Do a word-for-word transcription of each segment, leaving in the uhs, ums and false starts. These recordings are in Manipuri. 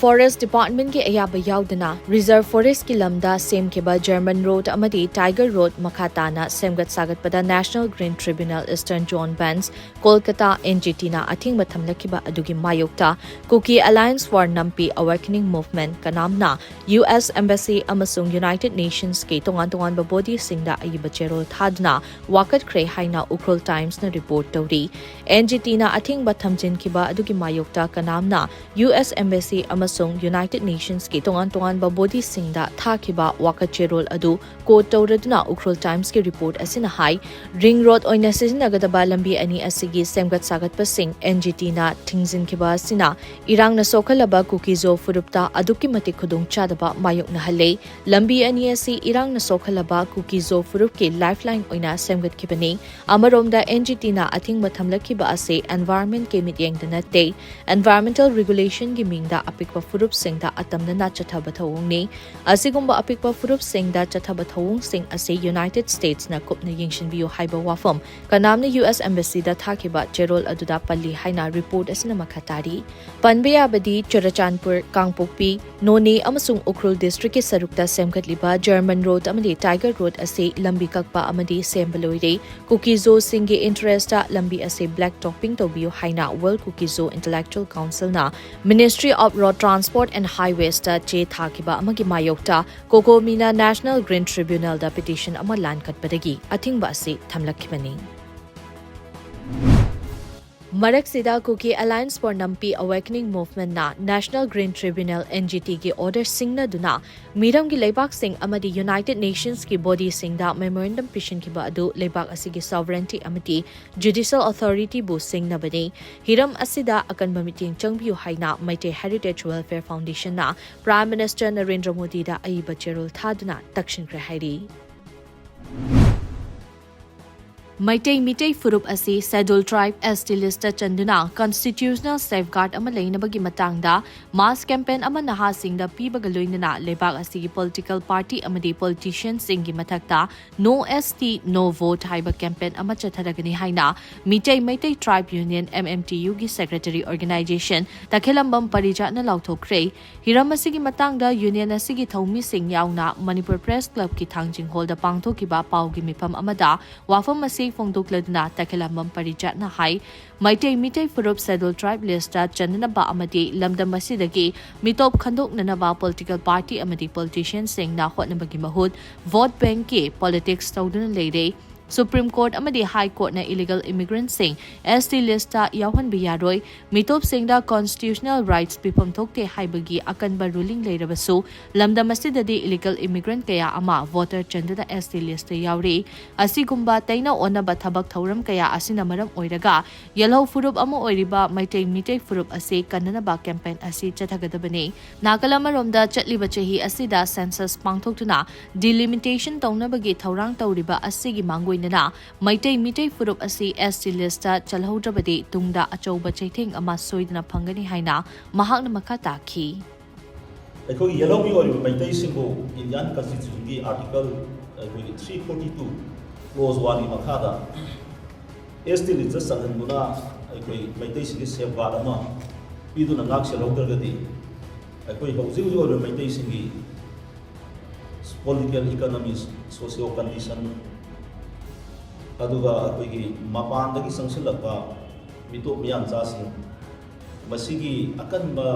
Forest Departmentꯀꯤ ꯑꯌꯥꯕ ꯌꯥꯎꯗꯅ Reserve Forestꯀꯤ ꯂꯝꯗ ꯁꯦꯝꯈꯤꯕ German Road ꯑꯃꯗꯤ Tiger Road ꯃꯈꯥ ꯇꯥꯅ ꯁꯦꯝꯒꯠ ꯁꯥꯒꯠꯄꯗ National Green Tribunal Eastern Zone Bench, Kolkata, NGTꯅ ꯑꯊꯤꯡꯕ ꯊꯝꯂꯛꯈꯤꯕ ꯑꯗꯨꯒꯤ ꯃꯥꯌꯣꯛꯇ Kuki Alliance for Nampi Awakening Movement, ꯀꯅꯥꯝꯅ, US Embassy ꯑꯃꯁꯨꯡ United Nationsꯀꯤ ꯇꯣꯉꯥꯟ ꯇꯣꯉꯥꯟꯕ bodyꯁꯤꯡꯗ ꯑꯏꯕ ꯆꯦꯔꯣꯜ ꯊꯥꯗꯨꯅ ꯋꯥꯀꯠꯈ꯭ꯔꯦ ꯍꯥꯏꯅ Ukhrul Timesꯅ report ꯇꯧꯔꯤ꯫ NGTꯅ ꯑꯊꯤꯡꯕ ꯊꯝꯖꯤꯟꯈꯤꯕ ꯑꯗꯨꯒꯤ ꯃꯥꯌꯣꯛꯇ ꯀꯅꯥꯝꯅ US Embassy ꯑꯃꯁꯨꯡ United Nationsꯀꯤ ꯇꯣꯉꯥꯟ ꯇꯣꯉꯥꯟꯕ bodyꯁꯤꯡꯗ ꯊꯥꯈꯤꯕ ꯋꯥꯀꯠ ꯆꯦꯔꯣꯜ ꯑꯗꯨ quote ꯇꯧꯔꯗꯨꯅ Ukhrul Timesꯀꯤ report ꯑꯁꯤꯅ ꯍꯥꯏ, ring road ꯑꯣꯏꯅ ꯁꯤꯖꯤꯟꯅꯒꯗꯕ ꯂꯝꯕꯤ ꯑꯅꯤ ꯑꯁꯤꯒꯤ ꯁꯦꯝꯒꯠ ꯁꯥꯒꯠꯄꯁꯤꯡ NGTꯅ ꯊꯤꯡꯖꯤꯟꯈꯤꯕ ꯑꯁꯤꯅ ꯏꯔꯥꯡꯅ ꯁꯣꯛꯍꯜꯂꯕ ꯀꯨꯀꯤ-ꯖꯣ ꯐꯨꯔꯨꯞꯇ ꯑꯗꯨꯛꯀꯤ ꯃꯇꯤꯛ ꯈꯨꯗꯣꯡꯆꯥꯗꯕ ꯃꯥꯌꯣꯛꯅꯍꯜꯂꯦ꯫ ꯂꯝꯕꯤ ꯑꯅꯤ ꯑꯁꯤ ꯏꯔꯥꯡꯅ ꯁꯣꯛꯍꯜꯂꯕ ꯀꯨꯀꯤ-ꯖꯣ ꯐꯨꯔꯨꯞꯀꯤ lifeline ꯑꯣꯏꯅ ꯁꯦꯝꯒꯠꯈꯤꯕꯅꯤ꯫ ꯑꯃꯔꯣꯝꯗ NGTꯅ ꯑꯊꯤꯡꯕ ꯊꯝꯂꯛꯈꯤꯕ ꯑꯁꯤ environmentꯀꯤ ꯃꯤꯠꯌꯦꯡꯗ ꯅꯠꯇꯦ, environmental regulationꯒꯤ ꯃꯤꯡꯗ ꯑꯄꯤꯛꯄ ꯐꯨꯔꯨꯞꯁꯤꯡꯗ ꯑꯇꯝꯅꯅ ꯆꯠꯊꯕ ꯊꯧꯑꯣꯡꯅꯤ꯫ ꯑꯁꯤꯒꯨꯝꯕ ꯑꯄꯤꯛꯄ ꯐꯨꯔꯨꯞꯁꯤꯡꯗ ꯆꯠꯊꯕ ꯊꯧꯑꯣꯡꯁꯤꯡ ꯑꯁꯤ United Statesꯅ ꯀꯨꯞꯅ ꯌꯦꯡꯁꯤꯟꯕꯤꯌꯨ ꯍꯥꯏꯕ ꯋꯥꯐꯝ ꯀꯅꯥꯝꯅ US Embassyꯗ ꯊꯥꯈꯤꯕ ꯆꯦꯔꯣꯜ ꯑꯗꯨꯗ ꯄꯜꯂꯤ ꯍꯥꯏꯅ report ꯑꯁꯤꯅ ꯃꯈꯥ ꯇꯥꯔꯤ꯫ ꯄꯟꯕ ꯌꯥꯕꯗꯤ ꯆꯨꯔꯆꯥꯟꯄꯨꯔ, ꯀꯥꯡꯄꯣꯛꯄꯤ, ꯅꯣꯅꯦ ꯑꯃꯁꯨꯡ ꯎꯈ꯭ꯔꯨꯜ districtꯀꯤ ꯁꯔꯨꯛꯇ ꯁꯦꯝꯒꯠꯂꯤꯕ German Road ꯑꯃꯗꯤ Tiger Road ꯑꯁꯤ ꯂꯝꯕꯤ ꯀꯛꯄ ꯑꯃꯗꯤ ꯁꯦꯝꯕ ꯂꯣꯏꯔꯦ꯫ ꯀꯨꯀꯤ-ꯖꯣꯁꯤꯡꯒꯤ interestꯇ ꯂꯝꯕꯤ ꯑꯁꯤ black topping ꯇꯧꯕꯤꯌꯨ ꯍꯥꯏꯅ World Kuki-Zo Intellectual Councilꯅ Ministry of Road Transport and Highwaysꯇ ꯆꯦ ꯊꯥꯈꯤꯕ ꯑꯃꯒꯤ ꯃꯥꯌꯣꯛꯇ COCOMIꯅ National Green Tribunalꯗ petition ꯑꯃ ꯂꯥꯟꯈꯠꯄꯗꯒꯤ ꯑꯊꯤꯡꯕ ꯑꯁꯤ ꯊꯝꯂꯛꯈꯤꯕꯅꯤ꯫ ꯃꯔꯛꯁꯤꯗ Kuki Alliance for Nampi Awakening Movementꯅ National Green Tribunal, NGTꯒꯤ order ꯁꯤꯡꯅꯗꯨꯅ ꯃꯤꯔꯝꯒꯤ ꯂꯩꯕꯥꯛꯁꯤꯡ ꯑꯃꯗꯤ United Nationsꯀꯤ bodyꯁꯤꯡꯗ memorandum ꯄꯤꯁꯤꯟꯈꯤꯕ ꯑꯗꯨ ꯂꯩꯕꯥꯛ ꯑꯁꯤꯒꯤ sovereignty ꯑꯃꯗꯤ judicial authorityꯕꯨ ꯁꯤꯡꯅꯕꯅꯤ꯫ ꯍꯤꯔꯝ ꯑꯁꯤꯗ ꯑꯀꯟꯕ ꯃꯤꯠꯌꯦꯡ ꯆꯪꯕꯤꯌꯨ ꯍꯥꯏꯅ Meitei Heritage Welfare Foundationꯅ Prime Minister Narendra ꯃꯣꯗꯤꯗ ꯑꯏꯕ ꯆꯦꯔꯣꯜ ꯊꯥꯗꯨꯅ ꯇꯛꯁꯤꯟꯈ꯭ꯔꯦ ꯍꯥꯏꯔꯤ꯫ ꯃꯩꯇꯩ ꯃꯤꯇꯩ ꯐꯨꯔꯨꯞ ꯑꯁꯤ Scheduled Tribe S T list ꯆꯟꯗꯨꯅ constitutional safeguard ꯑꯃ ꯂꯩꯅꯕꯒꯤ ꯃꯇꯥꯡꯗ mass campaign ꯑꯃ ꯅꯍꯥꯁꯤꯡꯗ ꯄꯤꯕꯒ ꯂꯣꯏꯅꯅ ꯂꯩꯕꯥꯛ ꯑꯁꯤꯒꯤ political party ꯑꯃꯗꯤ politicianꯁꯤꯡꯒꯤ ꯃꯊꯛꯇ No S T, No Vote ꯍꯥꯏꯕ campaign ꯑꯃ ꯆꯠꯊꯔꯒꯅꯤ ꯍꯥꯏꯅ Meitei Meitei Tribe Union, M M T U ꯒꯤ secretary organization ꯇꯈꯦꯂꯝꯕꯝ ꯄꯔꯤꯖꯥꯠꯅ ꯂꯥꯎꯊꯣꯛꯈ꯭ꯔꯦ꯫ ꯍꯤꯔꯝ ꯑꯁꯤꯒꯤ ꯃꯇꯥꯡꯗ union ꯑꯁꯤꯒꯤ ꯊꯧꯃꯤꯁꯤꯡ ꯌꯥꯎꯅ ꯃꯅꯤꯄꯨꯔ Press Clubꯀꯤ ꯊꯥꯡꯖꯤꯡ hallꯗ ꯄꯥꯡꯊꯣꯛꯈꯤꯕ ꯄꯥꯎꯒꯤ ꯃꯤꯐꯝ ꯑꯃꯗ ꯋꯥꯐꯝ ꯑꯁꯤ ꯐꯣꯡꯗꯣꯛꯂꯗꯨꯅ ꯇꯈꯦꯂꯝꯕꯝ ꯄꯔꯤꯖꯥꯠꯅ ꯍꯥꯏ, ꯃꯩꯇꯩ ꯃꯤꯇꯩ ꯐꯨꯔꯨꯞ Scheduled Tribe list ꯆꯟꯅꯅꯕ ꯑꯃꯗꯤ ꯂꯝꯗꯝ ꯑꯁꯤꯗꯒꯤ ꯃꯤꯇꯣꯞ ꯈꯟꯗꯣꯛꯅꯅꯕ political party ꯑꯃꯗꯤ politicianꯁꯤꯡꯅ ꯍꯣꯠꯅꯕꯒꯤ ꯃꯍꯨꯠ vote bankꯀꯤ politics ꯇꯧꯗꯨꯅ ꯂꯩꯔꯦ꯫ Supreme Court ꯑꯃꯗꯤ High Courtꯅ illegal immigrantꯁꯤꯡ S T listꯇ ꯌꯥꯎꯍꯟꯕ ꯌꯥꯔꯣꯏ, ꯃꯤꯇꯣꯞꯁꯤꯡꯗ constitutional rights ꯄꯤꯐꯝ ꯊꯣꯛꯇꯦ ꯍꯥꯏꯕꯒꯤ ꯑꯀꯟꯕ ruling ꯂꯩꯔꯕꯁꯨ, ꯂꯝꯗꯝ ꯑꯁꯤꯗꯗꯤ illegal immigrant ꯀꯌꯥ ꯑꯃ voter ꯆꯟꯗꯨꯅ S T listꯇ ꯌꯥꯎꯔꯤ꯫ ꯑꯁꯤꯒꯨꯝꯕ ꯇꯩꯅ ꯑꯣꯟꯅꯕ ꯊꯕꯛ ꯊꯧꯔꯝ ꯀꯌꯥ ꯑꯁꯤꯅ ꯃꯔꯝ ꯑꯣꯏꯔꯒ ꯌꯦꯜꯍꯧ ꯐꯨꯔꯨꯞ ꯑꯃ ꯑꯣꯏꯔꯤꯕ ꯃꯩꯇꯩ ꯃꯤꯇꯩ ꯐꯨꯔꯨꯞ ꯑꯁꯤ ꯀꯟꯅꯅꯕ campaign ꯑꯁꯤ ꯆꯠꯊꯒꯗꯕꯅꯤ꯫ ꯅꯥꯀꯜ ꯑꯃꯔꯣꯝꯗ ꯆꯠꯂꯤꯕ ꯆꯍꯤ ꯑꯁꯤꯗ census ꯄꯥꯡꯊꯣꯛꯇꯨꯅ delimitation ꯇꯧꯅꯕꯒꯤ ꯊꯧꯔꯥꯡ ꯇꯧꯔꯤꯕ ꯑꯁꯤꯒꯤ ꯃꯥꯡꯒꯣꯏꯅꯅ ꯃꯩꯇꯩ ꯃꯤꯇꯩ ꯐꯨꯔꯨꯞ ꯑꯁꯤ S T listꯇ ꯆꯜꯍꯧꯗ꯭ꯔꯕꯗꯤ ꯇꯨꯡꯗ ꯑꯆꯧꯕ ꯆꯩꯊꯦꯡ ꯑꯃ ꯁꯣꯏꯗꯅ ꯐꯪꯒꯅꯤ ꯍꯥꯏꯅ ꯃꯍꯥꯛꯅ ꯃꯈꯥ ꯇꯥꯈꯤ꯫ ꯑꯩꯈꯣꯏꯒꯤ ꯌꯦꯜꯍꯧꯃꯤ ꯑꯣꯏꯔꯤꯕ ꯃꯩꯇꯩꯁꯤꯡꯕꯨ Indian Constitutionꯒꯤ article ꯑꯩꯈꯣꯏꯒꯤ three forty two clause oneꯒꯤ ꯃꯈꯥꯗ S T listꯇ ꯆꯜꯍꯟꯗꯨꯅ ꯑꯩꯈꯣꯏ ꯃꯩꯇꯩꯁꯤꯡꯒꯤ safeguard ꯑꯃ ꯄꯤꯗꯨꯅ ꯉꯥꯛ ꯁꯦꯜꯍꯧꯗ꯭ꯔꯒꯗꯤ ꯑꯩꯈꯣꯏ ꯍꯧꯖꯤꯛ ꯍꯧꯖꯤꯛ ꯑꯣꯏꯔꯤꯕ ꯃꯩꯇꯩꯁꯤꯡꯒꯤ political, economy, socio condition, ꯑꯗꯨꯒ ꯑꯩꯈꯣꯏꯒꯤ ꯃꯄꯥꯟꯗꯒꯤ ꯆꯪꯁꯤꯜꯂꯛꯄ ꯃꯤꯇꯣꯞ ꯃꯤꯌꯥꯟꯆꯥꯁꯤꯡ, ꯃꯁꯤꯒꯤ ꯑꯀꯟꯕ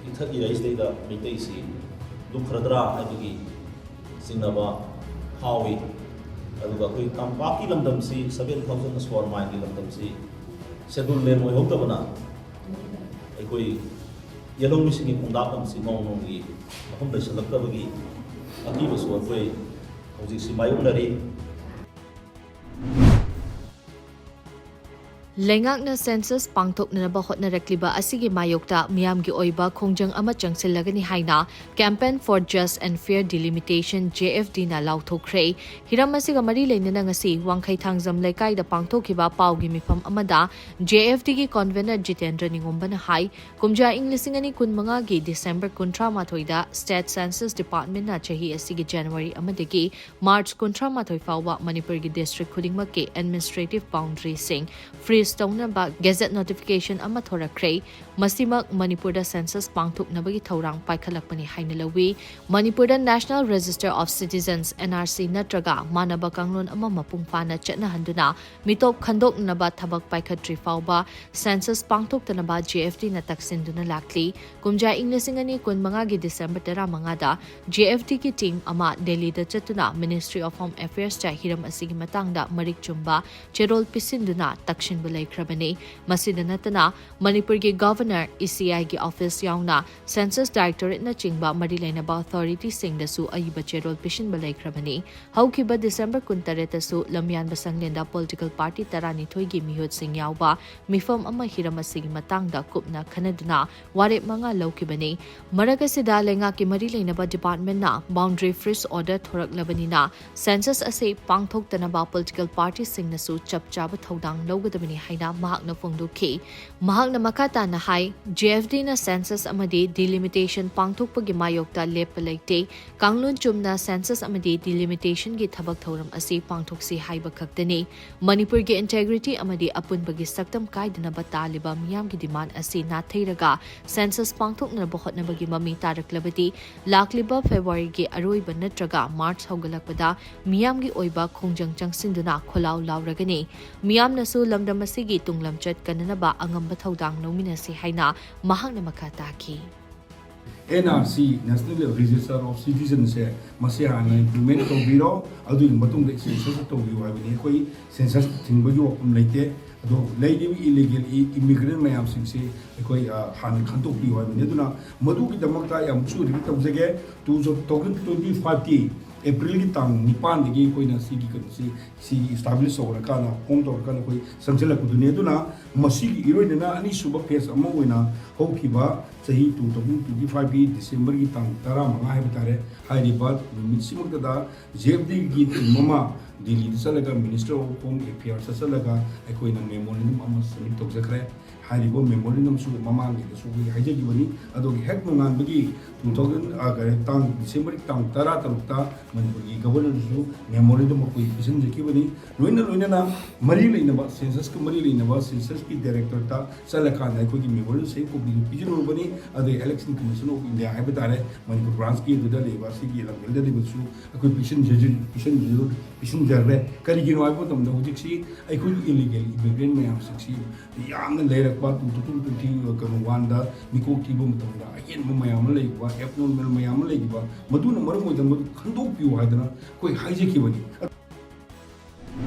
ꯏꯊꯛ ꯏꯔꯩꯁꯤꯗꯩꯗ ꯃꯩꯇꯩꯁꯤ ꯂꯨꯞꯈ꯭ꯔꯗ꯭ꯔꯥ ꯍꯥꯏꯕꯒꯤ ꯆꯤꯡꯅꯕ ꯐꯥꯎꯏ꯫ ꯑꯗꯨꯒ ꯑꯩꯈꯣꯏ ꯇꯝꯄꯥꯛꯀꯤ ꯂꯝꯗꯝꯁꯤ, seven thousand square mileꯒꯤ ꯂꯝꯗꯝꯁꯤ schedule land ꯑꯣꯏꯍꯧꯗꯕꯅ ꯑꯩꯈꯣꯏ ꯌꯦꯜꯍꯧꯃꯤꯁꯤꯡꯒꯤ ꯈꯣꯡꯗꯥꯐꯝꯁꯤ ꯅꯣꯡꯃ ꯅꯣꯡꯃꯒꯤ ꯃꯐꯝ ꯂꯩꯁꯜꯂꯛꯇꯕꯒꯤ ꯑꯀꯤꯕꯁꯨ ꯑꯩꯈꯣꯏ ꯍꯧꯖꯤꯛꯁꯤ ꯃꯥꯌꯣꯛꯅꯔꯤ꯫ ꯂꯩꯉꯥꯛꯅ census ꯄꯥꯡꯊꯣꯛꯅꯅꯕ ꯍꯣꯠꯅꯔꯛꯂꯤꯕ ꯑꯁꯤꯒꯤ ꯃꯥꯌꯣꯛꯇ ꯃꯤꯌꯥꯝꯒꯤ ꯑꯣꯏꯕ ꯈꯣꯡꯖꯪ ꯑꯃ ꯆꯪꯁꯤꯜꯂꯒꯅꯤ ꯍꯥꯏꯅ Campaign for Just and Fair Delimitation, J F D ꯅ ꯂꯥꯎꯊꯣꯛꯈ꯭ꯔꯦ꯫ ꯍꯤꯔꯝ ꯑꯁꯤꯒ ꯃꯔꯤ ꯂꯩꯅꯅ ꯉꯁꯤ ꯋꯥꯡꯈꯩ ꯊꯥꯡꯖꯝ ꯂꯩꯀꯥꯏꯗ ꯄꯥꯡꯊꯣꯛꯈꯤꯕ ꯄꯥꯎꯒꯤ ꯃꯤꯐꯝ ꯑꯃꯗ J F D ꯒꯤ convener ꯖꯤꯇꯦꯟꯗ꯭ꯔ ꯅꯤꯉꯣꯝꯕꯅ ꯍꯥꯏ, ꯀꯨꯝꯖꯥ ꯏꯪ ꯂꯤꯁꯤꯡ ꯑꯅꯤ ꯀꯨꯟꯃꯉꯥꯒꯤ December ꯀꯨꯟꯊ꯭ꯔꯥ ꯃꯥꯊꯣꯏꯗ State Census Department ꯅ ꯆꯍꯤ ꯑꯁꯤꯒꯤ January ꯑꯃꯗꯒꯤ March ꯀꯨꯟꯊ꯭ꯔꯥ ꯃꯥꯊꯣꯏ ꯐꯥꯎꯕ ꯃꯅꯤꯄꯨꯔꯒꯤ district ꯈꯨꯗꯤꯡꯃꯛꯀꯤ administrative boundary ꯁꯤꯡ freeze ꯇꯧꯅꯕ gazette notification ꯑꯃ ꯊꯣꯔꯛꯈ꯭ꯔꯦ꯫ ꯃꯁꯤꯃꯛ ꯃꯅꯤꯄꯨꯔꯗ census ꯄꯥꯡꯊꯣꯛꯅꯕꯒꯤ ꯊꯧꯔꯥꯡ ꯄꯥꯏꯈꯠꯂꯛꯄꯅꯤ ꯍꯥꯏꯅ ꯂꯧꯏ꯫ ꯃꯅꯤꯄꯨꯔꯗ National Register of Citizens, N R C, ꯅꯠꯇ꯭ꯔꯒ ꯃꯥꯟꯅꯕ ꯀꯥꯡꯂꯣꯟ ꯑꯃ ꯃꯄꯨꯡ ꯐꯥꯅ ꯆꯠꯅꯍꯟꯗꯨꯅ ꯃꯤꯇꯣꯞ ꯈꯟꯗꯣꯛꯅꯕ ꯊꯕꯛ ꯄꯥꯏꯈꯠꯇ꯭ꯔꯤ ꯐꯥꯎꯕ census ꯄꯥꯡꯊꯣꯛꯇꯅꯕ J F D ꯅ ꯇꯛꯁꯤꯟꯗꯨꯅ ꯂꯥꯛꯂꯤ꯫ ꯀꯨꯝꯖꯥ ꯏꯪ ꯂꯤꯁꯤꯡ ꯑꯅꯤ ꯀꯨꯟꯃꯉꯥꯒꯤ December ꯇꯔꯥꯃꯉꯥꯗ J F D ꯒꯤ team ꯑꯃ ꯗꯦꯜꯂꯤꯗ ꯆꯠꯇꯨꯅ Ministry of Home Affairs ꯇ ꯍꯤꯔꯝ ꯑꯁꯤꯒꯤ ꯃꯇꯥꯡꯗ ꯃꯔꯤꯛ ꯆꯨꯝꯕ ꯆꯦꯔꯣꯜ ꯄꯤꯁꯤꯟꯗꯨꯅ ꯇꯛꯁꯤꯟꯕ ꯂꯩꯈ꯭ꯔꯕꯅꯤ꯫ ꯃꯁꯤꯗ ꯅꯠꯇꯅ ꯃꯅꯤꯄꯨꯔꯒꯤ Governor, E C I ꯒꯤ office ꯌꯥꯎꯅ Census Directorate ꯅꯆꯤꯡꯕ ꯃꯔꯤ ꯂꯩꯅꯕ authority ꯁꯤꯡꯗꯁꯨ ꯑꯏꯕ ꯆꯦꯔꯣꯜ ꯄꯤꯁꯤꯟꯕ ꯂꯩꯈ꯭ꯔꯕꯅꯤ꯫ ꯍꯧꯈꯤꯕ December ꯀꯨꯟꯇꯔꯦꯠꯇꯁꯨ ꯂꯝꯌꯥꯟꯕ ꯁꯪꯂꯦꯟꯗ political party ꯇꯔꯥꯅꯤꯊꯣꯏꯒꯤ ꯃꯤꯍꯨꯠꯁꯤꯡ ꯌꯥꯎꯕ ꯃꯤꯐꯝ ꯑꯃ ꯍꯤꯔꯝ ꯑꯁꯤꯒꯤ ꯃꯇꯥꯡꯗ ꯀꯨꯞꯅ ꯈꯟꯅꯗꯨꯅ ꯋꯥꯔꯦꯞ ꯃꯉꯥ ꯂꯧꯈꯤꯕꯅꯤ꯫ ꯃꯔꯛ ꯑꯁꯤꯗ ꯂꯩꯉꯥꯛꯀꯤ ꯃꯔꯤ ꯂꯩꯅꯕ department ꯅ boundary freeze order ꯊꯣꯔꯛꯂꯕꯅꯤꯅ census ꯑꯁꯤ ꯄꯥꯡꯊꯣꯛꯇꯅꯕ political party ꯁꯤꯡꯅꯁꯨ ꯆꯞ ꯆꯥꯕ ꯊꯧꯗꯥꯡ ꯂꯧꯒꯗꯕꯅꯤ ꯍꯥꯏꯅ ꯃꯍꯥꯛꯅ ꯐꯣꯡꯗꯣꯛꯈꯤ꯫ ꯃꯍꯥꯛꯅ ꯃꯈꯥ ꯇꯥꯅ ꯍꯥꯏ, J F D ꯅ census ꯑꯃꯗꯤ delimitation ꯄꯥꯡꯊꯣꯛꯄꯒꯤ ꯃꯥꯌꯣꯛꯇ ꯂꯦꯞꯄ ꯂꯩꯇꯦ꯫ ꯀꯥꯡꯂꯣꯟ ꯆꯨꯝꯅ census ꯑꯃꯗꯤ delimitation ꯒꯤ ꯊꯕꯛ ꯊꯧꯔꯝ ꯑꯁꯤ ꯄꯥꯡꯊꯣꯛꯁꯤ ꯍꯥꯏꯕ ꯈꯛꯇꯅꯤ꯫ ꯃꯅꯤꯄꯨꯔꯒꯤ integrity ꯑꯃꯗꯤ ꯑꯄꯨꯟꯕꯒꯤ ꯁꯛꯇꯝ ꯀꯥꯏꯗꯅꯕ ꯇꯥꯜꯂꯤꯕ ꯃꯤꯌꯥꯝꯒꯤ demand ꯑꯁꯤ ꯅꯥꯊꯩꯔꯒ census ꯄꯥꯡꯊꯣꯛꯅꯕ ꯍꯣꯠꯅꯕꯒꯤ ꯃꯃꯤ ꯇꯥꯔꯛꯂꯕꯗꯤ ꯂꯥꯛꯂꯤꯕ February ꯒꯤ ꯑꯔꯣꯏꯕ ꯅꯠꯇ꯭ꯔꯒ March ꯍꯧꯒꯠꯂꯛꯄꯗ ꯃꯤꯌꯥꯝꯒꯤ ꯑꯣꯏꯕ ꯈꯣꯡꯖꯪ ꯆꯪꯁꯤꯟꯗꯨꯅ ꯈꯣꯜꯂꯥꯎ ꯂꯥꯎꯔꯒꯅꯤ꯫ ꯃꯤꯌꯥꯝꯅꯁꯨ ꯂꯝꯗꯝ ꯑꯁꯤꯒꯤ ꯇꯨꯡ ꯂꯝꯆꯠ ꯀꯟꯅꯅꯕ ꯑꯉꯝꯕ ꯊꯧꯗꯥꯡ ꯂꯧꯃꯤꯟꯅꯁꯤ ꯍꯥꯏꯅ ꯃꯍꯥꯛꯅ ꯃꯈꯥ ꯇꯥꯈꯤ꯫ N R C, National Register of Citizens ꯁꯦ ꯃꯁꯤ ꯍꯥꯟꯅ implement ꯇꯧꯕꯤꯔꯣ, ꯑꯗꯨꯒꯤ ꯃꯇꯨꯡꯗ census ꯇꯧꯕꯤꯌꯨ ꯍꯥꯏꯕꯅꯤ꯫ ꯑꯩꯈꯣꯏ census ꯊꯤꯡꯕꯒꯤ ꯋꯥꯐꯝ ꯂꯩꯇꯦ꯫ ꯑꯗꯣ ꯂꯩꯔꯤꯕ illegal immigrant ꯃꯌꯥꯝꯁꯤꯡꯁꯤ ꯑꯩꯈꯣꯏ, ꯑ, ꯍꯥꯟꯅ ꯈꯟꯗꯣꯛꯄꯤꯌꯨ ꯍꯥꯏꯕꯅꯤ꯫ ꯑꯗꯨꯅ ꯃꯗꯨꯒꯤꯗꯃꯛꯇ ꯑꯩ ꯑꯃꯨꯛꯁꯨ repeat ꯇꯧꯖꯒꯦ, two thousand twenty-five ꯀꯤ ꯑꯦꯄ꯭ꯔꯤꯜꯒꯤ ꯇꯥꯡ ꯅꯤꯄꯥꯟꯗꯒꯤ ꯑꯩꯈꯣꯏꯅ ꯁꯤꯒꯤ ꯀꯩꯅꯣꯁꯤ ꯁꯤ ꯏꯁꯇꯥꯕ꯭ꯂꯤꯁ ꯇꯧꯔꯀꯥꯟꯗ, ꯐꯣꯝ ꯇꯧꯔꯀꯥꯟꯗ ꯑꯩꯈꯣꯏ ꯆꯪꯁꯤꯜꯂꯛꯄꯗꯨꯅꯤ꯫ ꯑꯗꯨꯅ ꯃꯁꯤꯒꯤ ꯏꯔꯣꯏꯅꯅ ꯑꯅꯤꯁꯨꯕ ꯐꯦꯁ ꯑꯃ ꯑꯣꯏꯅ ꯍꯧꯈꯤꯕ ꯆꯍꯤ two thousand twenty five ꯀꯤ ꯗꯤꯁꯦꯝꯕꯔꯒꯤ ꯇꯥꯡ ꯇꯔꯥꯃꯉꯥ ꯍꯥꯏꯕ ꯇꯥꯔꯦ, ꯍꯥꯏꯔꯤꯕ ꯅꯨꯃꯤꯠꯁꯤꯃꯛꯇꯗ ꯖꯦ ꯑꯦꯐ ꯗꯤꯒꯤ ꯇꯤꯝ ꯑꯃ ꯗꯤꯜꯂꯤꯗ ꯆꯠꯂꯒ Minister of Home Affairs ꯆꯠꯂꯒ ꯑꯩꯈꯣꯏꯅ ꯃꯦꯃꯣꯔꯦꯟꯗꯝ ꯑꯃ ꯁꯕꯃꯤꯠ ꯇꯧꯖꯈ꯭ꯔꯦ꯫ ꯍꯥꯏꯔꯤꯕ ꯃꯦꯃꯣꯔꯦꯟꯗꯝꯁꯨ ꯃꯃꯥꯡꯒꯤꯗꯁꯨ ꯑꯩꯈꯣꯏ ꯍꯥꯏꯖꯈꯤꯕꯅꯤ꯫ ꯑꯗꯨꯒꯤ ꯍꯦꯛ ꯅꯣꯡꯉꯥꯟꯕꯒꯤ two thousand, ꯑ, ꯀꯔꯤ, ꯇꯥꯡ, ꯗꯤꯁꯦꯝꯕꯔꯒꯤ ꯇꯥꯡ ꯇꯔꯥꯇꯔꯨꯛꯇ ꯃꯅꯤꯄꯨꯔꯒꯤ ꯒꯕꯔꯅꯔꯁꯨ ꯃꯦꯃꯣꯔꯦꯟꯗꯝ ꯑꯩꯈꯣꯏ ꯄꯤꯁꯤꯟꯖꯈꯤꯕꯅꯤ꯫ ꯂꯣꯏꯅ ꯂꯣꯏꯅꯅ ꯃꯔꯤ ꯂꯩꯅꯕ, ꯁꯦꯟꯁꯁꯀ ꯃꯔꯤ ꯂꯩꯅꯕ ꯁꯦꯟꯁꯁꯀꯤ ꯗꯥꯏꯔꯦꯛꯇꯣꯔꯦꯠꯇ ꯆꯠꯂꯀꯥꯟꯗ ꯑꯩꯈꯣꯏꯒꯤ ꯃꯦꯃꯣꯔꯦꯟꯗꯝ ꯁꯦꯝ ꯀꯣꯄꯤꯗꯨ ꯄꯤꯁꯤꯜꯂꯨꯔꯕꯅꯤ꯫ ꯑꯗꯩ Election Commission of India ꯍꯥꯏꯕ ꯇꯥꯔꯦ, ꯃꯅꯤꯄꯨꯔ ꯕ꯭ꯔꯥꯟꯁꯀꯤ ꯑꯗꯨꯗ ꯂꯩꯕ, ꯑꯁꯤꯒꯤ ꯂꯝꯐꯦꯜꯗ ꯂꯩꯕꯁꯨ ꯑꯩꯈꯣꯏ ꯄꯤꯁꯤꯟꯖ-, ꯄꯤꯁꯤꯟꯖ-, ꯄꯤꯁꯤꯟꯖꯈ꯭ꯔꯦ꯫ ꯀꯔꯤꯒꯤꯅꯣ ꯍꯥꯏꯕ ꯃꯇꯝꯗ ꯍꯧꯖꯤꯛꯁꯤ ꯑꯩꯈꯣꯏꯒꯤ ꯏꯂꯤꯒꯦꯜ ꯏꯃꯤꯒ꯭ꯔꯦꯟ ꯃꯌꯥꯝꯁꯤꯡꯁꯤ ꯌꯥꯝꯅ ꯂꯩꯔꯛꯄ, two thousand twenty, ꯀꯩꯅꯣ, one ꯗ ꯃꯤꯀꯣꯛ ꯊꯤꯕ ꯃꯇꯝꯗ ꯑꯍꯦꯟꯕ ꯃꯌꯥꯝ ꯑꯃ ꯂꯩꯈꯤꯕ, ꯑꯦꯕꯅꯣꯔꯃꯦꯜ ꯃꯌꯥꯝ ꯑꯃ ꯂꯩꯈꯤꯕ, ꯃꯗꯨꯅ ꯃꯔꯝ ꯑꯣꯏꯗꯅ ꯃꯗꯨ ꯈꯟꯗꯣꯛꯄꯤꯌꯨ ꯍꯥꯏꯗꯅ ꯑꯩꯈꯣꯏ ꯍꯥꯏꯖꯈꯤꯕꯅꯤ꯫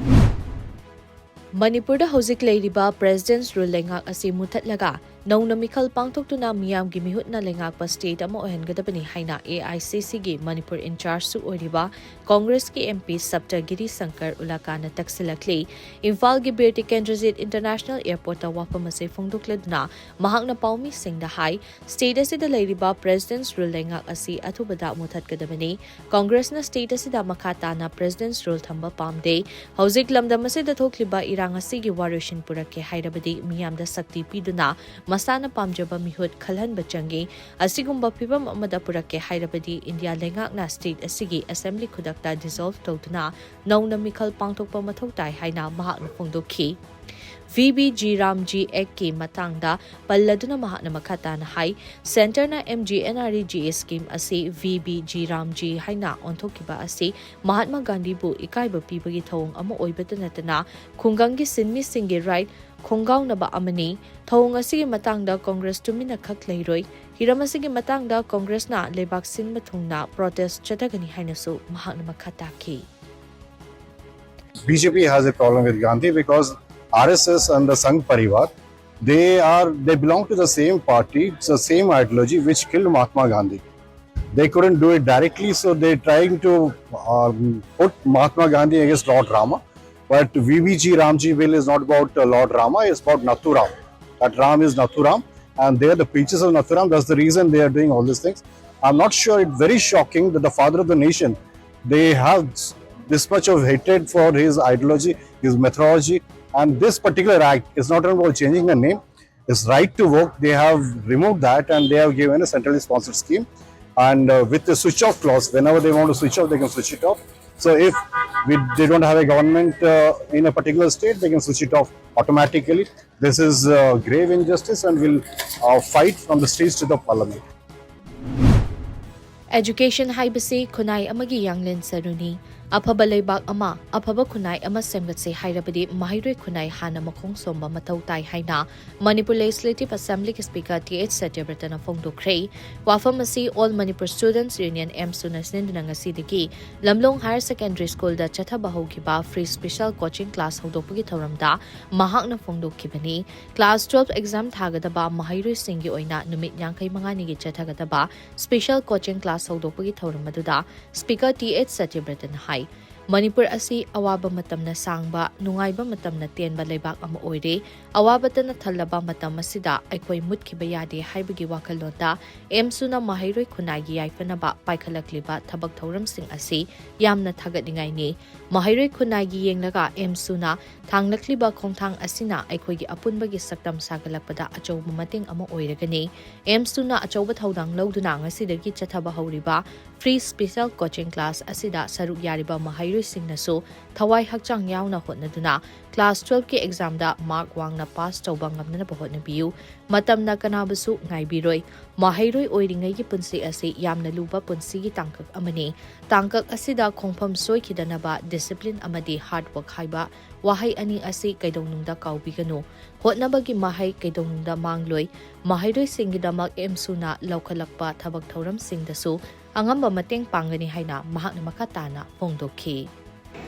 ꯃꯅꯤꯄꯨꯔꯗ ꯍꯧꯖꯤꯛ ꯂꯩꯔꯤꯕ President's Rule ꯂꯩꯉꯥꯛ ꯑꯁꯤ ꯃꯨꯊꯠꯂꯒ ꯅꯧꯅ ꯃꯤꯈꯜ ꯄꯥꯡꯊꯣꯛꯇꯨꯅ ꯃꯤꯌꯥꯝꯒꯤ ꯃꯤꯍꯨꯠꯅ ꯂꯩꯉꯥꯛꯄ state ꯑꯃ ꯑꯣꯏꯍꯟꯒꯗꯕꯅꯤ ꯍꯥꯏꯅ A I C Cꯒꯤ ꯃꯅꯤꯄꯨꯔ inchargeꯁꯨ ꯑꯣꯏꯔꯤꯕ Congressꯀꯤ M P ꯁꯞꯇꯒꯤꯔꯤ ꯁꯪꯀꯔ ꯎꯂꯥꯀꯥꯅ ꯇꯛꯁꯤꯜꯂꯛꯂꯤ꯫ ꯏꯝꯐꯥꯜꯒꯤ ꯕꯤꯔ ꯇꯤꯀꯦꯟꯗ꯭ꯔꯖꯤꯠ International Airportꯇ ꯋꯥꯐꯝ ꯑꯁꯤ ꯐꯣꯡꯗꯣꯛꯂꯗꯨꯅ ꯃꯍꯥꯛꯅ ꯄꯥꯎꯃꯤꯁꯤꯡꯗ ꯍꯥꯏ, state ꯑꯁꯤꯗ ꯂꯩꯔꯤꯕ President's Rule ꯂꯩꯉꯥꯛ ꯑꯁꯤ ꯑꯊꯨꯕꯗ ꯃꯨꯊꯠꯀꯗꯕꯅꯤ꯫ Congressꯅ state ꯑꯁꯤꯗ ꯃꯈꯥ ꯇꯥꯅ President's Rule ꯊꯝꯕ ꯄꯥꯝꯗꯦ꯫ ꯍꯧꯖꯤꯛ ꯂꯝꯗꯝ ꯑꯁꯤꯗ ꯊꯣꯛꯂꯤꯕ ꯏꯔꯥꯡ ꯑꯁꯤꯒꯤ ꯋꯥꯔꯣꯏꯁꯤꯟ ꯄꯨꯔꯛꯀꯦ ꯍꯥꯏꯔꯕꯗꯤ ꯃꯤꯌꯥꯝꯗ ꯁꯛꯇꯤ ꯄꯤꯗꯨꯅ ꯃꯁꯥꯅ ꯄꯥꯝꯖꯕ ꯃꯤꯍꯨꯠ ꯈꯜꯍꯟꯕ ꯆꯪꯏ꯫ ꯑꯁꯤꯒꯨꯝꯕ ꯐꯤꯚꯝ ꯑꯃꯗ ꯄꯨꯔꯛꯀꯦ ꯍꯥꯏꯔꯕꯗꯤ ꯏꯟꯗꯤꯌꯥ ꯂꯩꯉꯥꯛꯅ state ꯑꯁꯤꯒꯤ assembly ꯈꯨꯗꯛꯇ dissolve ꯇꯧꯗꯨꯅ ꯅꯧꯅ ꯃꯤꯈꯜ ꯄꯥꯡꯊꯣꯛꯄ ꯃꯊꯧ ꯇꯥꯏ ꯍꯥꯏꯅ ꯃꯍꯥꯛꯅ ꯐꯣꯡꯗꯣꯛꯈꯤ꯫ V B G Ramji Actꯀꯤ ꯃꯇꯥꯡꯗ ꯄꯜꯂꯗꯨꯅ ꯃꯍꯥꯛꯅ ꯃꯈꯥ ꯇꯥꯅ ꯍꯥꯏ, Centreꯅ M G N R E G A scheme ꯑꯁꯤ V B G Ramji ꯍꯥꯏꯅ ꯑꯣꯟꯊꯣꯛꯈꯤꯕ ꯑꯁꯤ ꯃꯍꯥꯠꯃꯥ ꯒꯥꯟꯙꯤꯕꯨ ꯏꯀꯥꯏꯕ ꯄꯤꯕꯒꯤ ꯊꯧꯑꯣꯡ ꯑꯃ ꯑꯣꯏꯕꯇ ꯅꯠꯇꯅ ꯈꯨꯡꯒꯪꯒꯤ ꯁꯤꯟꯃꯤꯁꯤꯡꯒꯤ right ꯈꯣꯡꯒꯥꯎꯅꯕ ꯑꯃꯅꯤ꯫ ꯊꯧꯑꯣꯡ ꯑꯁꯤꯒꯤ ꯃꯇꯥꯡꯗ Congress ꯇꯨꯃꯤꯟꯅ ꯈꯛ ꯂꯩꯔꯣꯏ꯫ ꯍꯤꯔꯝ ꯑꯁꯤꯒꯤ ꯃꯇꯥꯡꯗ Congressꯅ ꯂꯩꯕꯥꯛ ꯁꯤꯟꯕ ꯊꯨꯡꯅ protest ꯆꯠꯊꯒꯅꯤ ꯍꯥꯏꯅꯁꯨ ꯃꯍꯥꯛꯅ ꯃꯈꯥ ꯇꯥꯈꯤ꯫ B J P has a problem with Gandhi because R S S and the Sangh Parivar, they are, they belong to the same party, the same ideology which killed Mahatma Gandhi. They couldn't do it directly, so they're trying to um, put Mahatma Gandhi against Lord Rama. But V B G Ramji Bill is not about uh, Lord Rama, it's about Nathuram. That Ram is Nathuram, and they're the preachers of Nathuram. That's the reason they are doing all these things. I'm not sure, it's very shocking that the father of the nation, they have this much of hatred for his ideology, his methodology, and this particular act is not about changing the name. It's right to work. They have removed that and they have given a centrally sponsored scheme. And uh, with the switch off clause, whenever they want to switch off, they can switch it off. So if we, they don't have a government uh, in a particular state, they can switch it off automatically. This is uh, grave injustice and will uh, fight from the states to the parliament. Education ꯍꯥꯏꯕꯁꯤ ꯈꯨꯟꯅꯥꯏ ꯑꯃꯒꯤ ꯌꯥꯡꯂꯦꯟ ꯁꯔꯨꯅꯤ꯫ ꯑꯐꯕ ꯂꯩꯕꯥꯛ ꯑꯃ, ꯑꯐꯕ ꯈꯨꯟꯅꯥꯏ ꯑꯃ ꯁꯦꯝꯒꯠꯁꯤ ꯍꯥꯏꯔꯕꯗꯤ ꯃꯍꯩꯔꯣꯏ ꯈꯨꯟꯅꯥꯏ ꯍꯥꯟꯅ ꯃꯈꯣꯡ ꯁꯣꯝꯕ ꯃꯊꯧ ꯇꯥꯏ ꯍꯥꯏꯅ ꯃꯅꯤꯄꯨꯔ ꯂꯦꯖꯤꯁꯂꯦꯇꯤꯚ ꯑꯦꯁꯦꯝꯕ꯭ꯂꯤꯒꯤ ꯁ꯭ꯄꯤꯀꯔ ꯇꯤ ꯑꯩꯆ ꯁꯇ꯭ꯌꯕ꯭ꯔꯇꯅ ꯐꯣꯡꯗꯣꯛꯈ꯭ꯔꯦ꯫ ꯋꯥꯐꯝ ꯑꯁꯤ All Manipur Students Union, ꯑꯦꯝꯁꯨꯅ ꯁꯤꯟꯗꯨꯅ ꯉꯁꯤꯗꯒꯤ ꯂꯝꯂꯣꯡ ꯍꯥꯌꯔ ꯁꯦꯀꯦꯟꯗꯔꯤ ꯁ꯭ꯀꯨꯜꯗ ꯆꯠꯊꯕ ꯍꯧꯈꯤꯕ ꯐ꯭ꯔꯤ ꯁ꯭ꯄꯦꯁꯦꯜ ꯀꯣꯆꯤꯡ ꯀ꯭ꯂꯥꯁ ꯍꯧꯗꯣꯛꯄꯒꯤ ꯊꯧꯔꯝꯗ ꯃꯍꯥꯛꯅ ꯐꯣꯡꯗꯣꯛꯈꯤꯕꯅꯤ꯫ ꯀ꯭ꯂꯥꯁ ꯇꯨꯋꯦꯜꯐ ꯑꯦꯛꯖꯥꯝ ꯊꯥꯒꯗꯕ ꯃꯍꯩꯔꯣꯏꯁꯤꯡꯒꯤ ꯑꯣꯏꯅ ꯅꯨꯃꯤꯠ ꯌꯥꯡꯈꯩ ꯃꯉꯥꯅꯤꯒꯤ ꯆꯠꯊꯒꯗꯕ ꯁ꯭ꯄꯦꯁꯦꯜ ꯀꯣꯆꯤꯡ ꯀ꯭ꯂꯥꯁ ꯍꯧꯗꯣꯛꯄꯒꯤ ꯊꯧꯔꯝ ꯑꯗꯨꯗ ꯁ꯭ꯄꯤꯀꯔ ꯇꯤ ꯑꯩꯆ ꯁꯇ꯭ꯌꯕ꯭ꯔꯇꯅ ꯍꯥꯏ, ꯃꯅꯤꯄꯨꯔ ꯑꯁꯤ ꯑꯋꯥꯕ ꯃꯇꯝꯅ ꯁꯥꯡꯕ, ꯅꯨꯡꯉꯥꯏꯕ ꯃꯇꯝꯅ ꯇꯦꯟꯕ ꯂꯩꯕꯥꯛ ꯑꯃ ꯑꯣꯏꯔꯦ꯫ ꯑꯋꯥꯕꯇꯅ ꯊꯜꯂꯕ ꯃꯇꯝ ꯑꯁꯤꯗ ꯑꯩꯈꯣꯏ ꯃꯨꯠꯈꯤꯕ ꯌꯥꯗꯦ ꯍꯥꯏꯕꯒꯤ ꯋꯥꯈꯜꯂꯣꯟꯗ ꯑꯦꯝꯁꯨꯅ ꯃꯍꯩꯔꯣꯏ ꯈꯨꯟꯅꯥꯏꯒꯤ ꯌꯥꯏꯐꯅꯕ ꯄꯥꯏꯈꯠꯂꯛꯂꯤꯕ ꯊꯕꯛ ꯊꯧꯔꯝꯁꯤꯡ ꯑꯁꯤ ꯌꯥꯝꯅ ꯊꯥꯒꯠꯅꯤꯡꯉꯥꯏꯅꯤ꯫ ꯃꯍꯩꯔꯣꯏ ꯈꯨꯟꯅꯥꯏꯒꯤ ꯌꯦꯡꯂꯒ ꯑꯦꯝꯁꯨꯅ ꯊꯥꯡꯂꯛꯂꯤꯕ ꯈꯣꯡꯊꯥꯡ ꯑꯁꯤꯅ ꯑꯩꯈꯣꯏꯒꯤ ꯑꯄꯨꯟꯕꯒꯤ ꯁꯛꯇꯝ ꯁꯥꯒꯠꯂꯛꯄꯗ ꯑꯆꯧꯕ ꯃꯇꯦꯡ ꯑꯃ ꯑꯣꯏꯔꯒꯅꯤ꯫ ꯑꯦꯝꯁꯨꯅ ꯑꯆꯧꯕ ꯊꯧꯗꯥꯡ ꯂꯧꯗꯨꯅ ꯉꯁꯤꯗꯒꯤ ꯆꯠꯊꯕ ꯍꯧꯔꯤꯕ ꯐ꯭ꯔꯤ ꯁ꯭ꯄꯦꯁꯦꯜ ꯀꯣꯆꯤꯡ ꯀ꯭ꯂꯥꯁ ꯑꯁꯤꯗ ꯁꯔꯨꯛ ꯌꯥꯔꯤꯕ ꯃꯍꯩꯔꯣꯏꯁꯤꯡꯅꯁꯨ ꯊꯋꯥꯏ ꯍꯛꯆꯥꯡ ꯌꯥꯎꯅ ꯍꯣꯠꯅꯗꯨꯅ ꯀ꯭ꯂꯥꯁ ꯇꯨꯋꯦꯜꯐꯀꯤ ꯑꯦꯛꯖꯥꯝꯗ ꯃꯥꯔꯛ ꯋꯥꯡꯅ ꯄꯥꯁ ꯇꯧꯕ ꯉꯝꯅꯅꯕ ꯍꯣꯠꯅꯕꯤꯌꯨ꯫ ꯃꯇꯝꯅ ꯀꯅꯥꯕꯨꯁꯨ ꯉꯥꯏꯕꯤꯔꯣꯏ꯫ ꯃꯍꯩꯔꯣꯏ ꯑꯣꯏꯔꯤꯉꯩꯒꯤ ꯄꯨꯟꯁꯤ ꯑꯁꯤ ꯌꯥꯝꯅ ꯂꯨꯕ ꯄꯨꯟꯁꯤꯒꯤ ꯇꯥꯡꯀꯛ ꯑꯃꯅꯤ꯫ ꯇꯥꯡꯀꯛ ꯑꯁꯤꯗ ꯈꯣꯡꯐꯝ ꯁꯣꯏꯈꯤꯗꯅꯕ ꯗꯤꯁꯤꯄ꯭ꯂꯤꯟ ꯑꯃꯗꯤ ꯍꯥꯔꯗ ꯋꯥꯔꯛ ꯍꯥꯏꯕ ꯋꯥꯍꯩ ꯑꯅꯤ ꯑꯁꯤ ꯀꯩꯗꯧꯅꯨꯡꯗ ꯀꯥꯎꯕꯤꯒꯅꯨ꯫ ꯍꯣꯠꯅꯕꯒꯤ ꯃꯍꯩ ꯀꯩꯗꯧꯅꯨꯡꯗ ꯃꯥꯡꯂꯣꯏ꯫ ꯃꯍꯩꯔꯣꯏꯁꯤꯡꯒꯤꯗꯃꯛ ꯑꯦꯝꯁꯨꯅ ꯂꯧꯈꯠꯂꯛꯄ ꯊꯕꯛ ꯊꯧꯔꯝꯁꯤꯡꯗꯁꯨ ꯑꯉꯝꯕ ꯃꯇꯦꯡ ꯄꯥꯡꯒꯅꯤ ꯍꯥꯏꯅ ꯃꯍꯥꯛꯅ ꯃꯈꯥ ꯇꯥꯅ ꯐꯣꯡꯗꯣꯛꯈꯤ꯫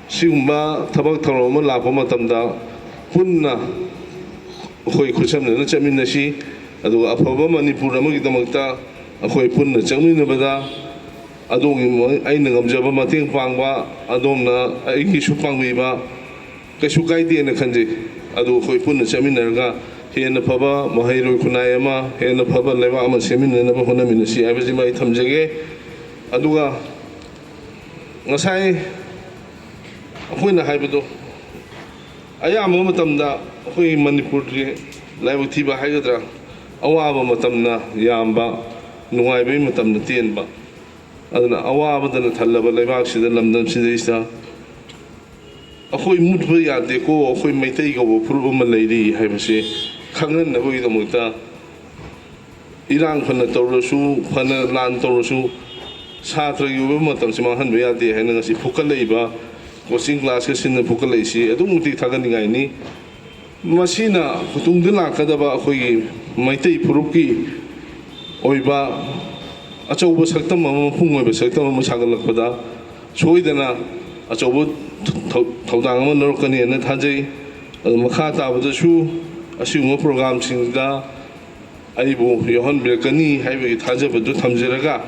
ꯁꯤꯒꯨꯝꯕ ꯊꯕꯛ ꯊꯧꯔꯝ ꯑꯃ ꯂꯥꯛꯄ ꯃꯇꯝꯗ ꯄꯨꯟꯅ ꯑꯩꯈꯣꯏ ꯈꯨꯠꯁꯝꯅꯅ ꯆꯠꯃꯤꯟꯅꯁꯤ꯫ ꯑꯗꯨꯒ ꯑꯐꯕ ꯃꯅꯤꯄꯨꯔ ꯑꯃꯒꯤꯗꯃꯛꯇ ꯑꯩꯈꯣꯏ ꯄꯨꯟꯅ ꯆꯪꯃꯤꯟꯅꯕꯗ ꯑꯗꯣꯝꯒꯤ, ꯑꯩꯅ ꯉꯝꯖꯕ ꯃꯇꯦꯡ ꯄꯥꯡꯕ, ꯑꯗꯣꯝꯅ ꯑꯩꯒꯤꯁꯨ ꯄꯥꯡꯕꯤꯕ ꯀꯩꯁꯨ ꯀꯥꯏꯗꯦꯅ ꯈꯟꯖꯩ꯫ ꯑꯗꯨ ꯑꯩꯈꯣꯏ ꯄꯨꯟꯅ ꯆꯠꯃꯤꯟꯅꯔꯒ ꯍꯦꯟꯅ ꯐꯕ ꯃꯍꯩꯔꯣꯏ ꯈꯨꯟꯅꯥꯏ ꯑꯃ, ꯍꯦꯟꯅ ꯐꯕ ꯂꯩꯕꯥꯛ ꯑꯃ ꯁꯦꯝꯃꯤꯟꯅꯅꯕ ꯍꯣꯠꯅꯃꯤꯟꯅꯁꯤ ꯍꯥꯏꯕꯁꯤꯃ ꯑꯩ ꯊꯝꯖꯒꯦ꯫ ꯑꯗꯨꯒ ꯉꯁꯥꯏ ꯑꯩꯈꯣꯏꯅ ꯍꯥꯏꯕꯗꯣ, ꯑꯌꯥꯝꯕ ꯃꯇꯝꯗ ꯑꯩꯈꯣꯏ ꯃꯅꯤꯄꯨꯔꯒꯤ ꯂꯥꯏꯕꯛ ꯊꯤꯕ ꯍꯥꯏꯒꯗ꯭ꯔꯥ, ꯑꯋꯥꯕ ꯃꯇꯝꯅ ꯌꯥꯝꯕ, ꯅꯨꯡꯉꯥꯏꯕꯒꯤ ꯃꯇꯝꯅ ꯇꯦꯟꯕ꯫ ꯑꯗꯨꯅ ꯑꯋꯥꯕꯗꯅ ꯊꯜꯂꯕ ꯂꯩꯕꯥꯛꯁꯤꯗ, ꯂꯝꯗꯝꯁꯤꯗꯩꯁꯤꯗ ꯑꯩꯈꯣꯏ ꯃꯨꯠꯄ ꯌꯥꯗꯦꯀꯣ, ꯑꯩꯈꯣꯏ ꯃꯩꯇꯩ ꯀꯧꯕ ꯐꯨꯔꯨꯞ ꯑꯃ ꯂꯩꯔꯤ ꯍꯥꯏꯕꯁꯤ ꯈꯪꯍꯟꯅꯕꯒꯤꯗꯃꯛꯇ, ꯏꯔꯥꯡ ꯐꯅ ꯇꯧꯔꯁꯨ, ꯐꯅ ꯂꯥꯟ ꯇꯧꯔꯁꯨ, ꯁꯥꯇ꯭ꯔꯒꯤ ꯑꯣꯏꯕ ꯃꯇꯝꯁꯤ ꯃꯥꯡꯍꯟꯕ ꯌꯥꯗꯦ ꯍꯥꯏꯅ ꯉꯁꯤ ꯐꯨꯀꯠꯂꯛꯏꯕ, ꯀꯣꯆꯤꯡ ꯀ꯭ꯂꯥꯁꯀ ꯁꯤꯟꯅ ꯐꯨꯀꯠꯂꯛꯏꯁꯤ ꯑꯗꯨꯛꯀꯤ ꯃꯇꯤꯛ ꯊꯥꯒꯠꯅꯤꯡꯉꯥꯏꯅꯤ꯫ ꯃꯁꯤꯅ ꯇꯨꯡꯗ ꯂꯥꯛꯀꯗꯕ ꯑꯩꯈꯣꯏꯒꯤ ꯃꯩꯇꯩ ꯐꯨꯔꯨꯞꯀꯤ ꯑꯣꯏꯕ ꯑꯆꯧꯕ ꯁꯛꯇꯝ ꯑꯃ, ꯃꯄꯨꯡ ꯑꯣꯏꯕ ꯁꯛꯇꯝ ꯑꯃ ꯁꯥꯒꯠꯂꯛꯄꯗ ꯁꯣꯏꯗꯅ ꯑꯆꯧꯕ ꯊꯧ-, ꯊꯧꯗꯥꯡ ꯑꯃ ꯂꯧꯔꯛꯀꯅꯤ ꯍꯥꯏꯅ ꯊꯥꯖꯩ꯫ ꯑꯗꯨ ꯃꯈꯥ ꯇꯥꯕꯗꯁꯨ ꯑꯁꯤꯒꯨꯝꯕ ꯄ꯭ꯔꯣꯒ꯭ꯔꯥꯝꯁꯤꯡꯗ ꯑꯩꯕꯨ ꯌꯥꯎꯍꯟꯕꯤꯔꯛꯀꯅꯤ ꯍꯥꯏꯕꯒꯤ ꯊꯥꯖꯕꯗꯨ ꯊꯝꯖꯔꯒ,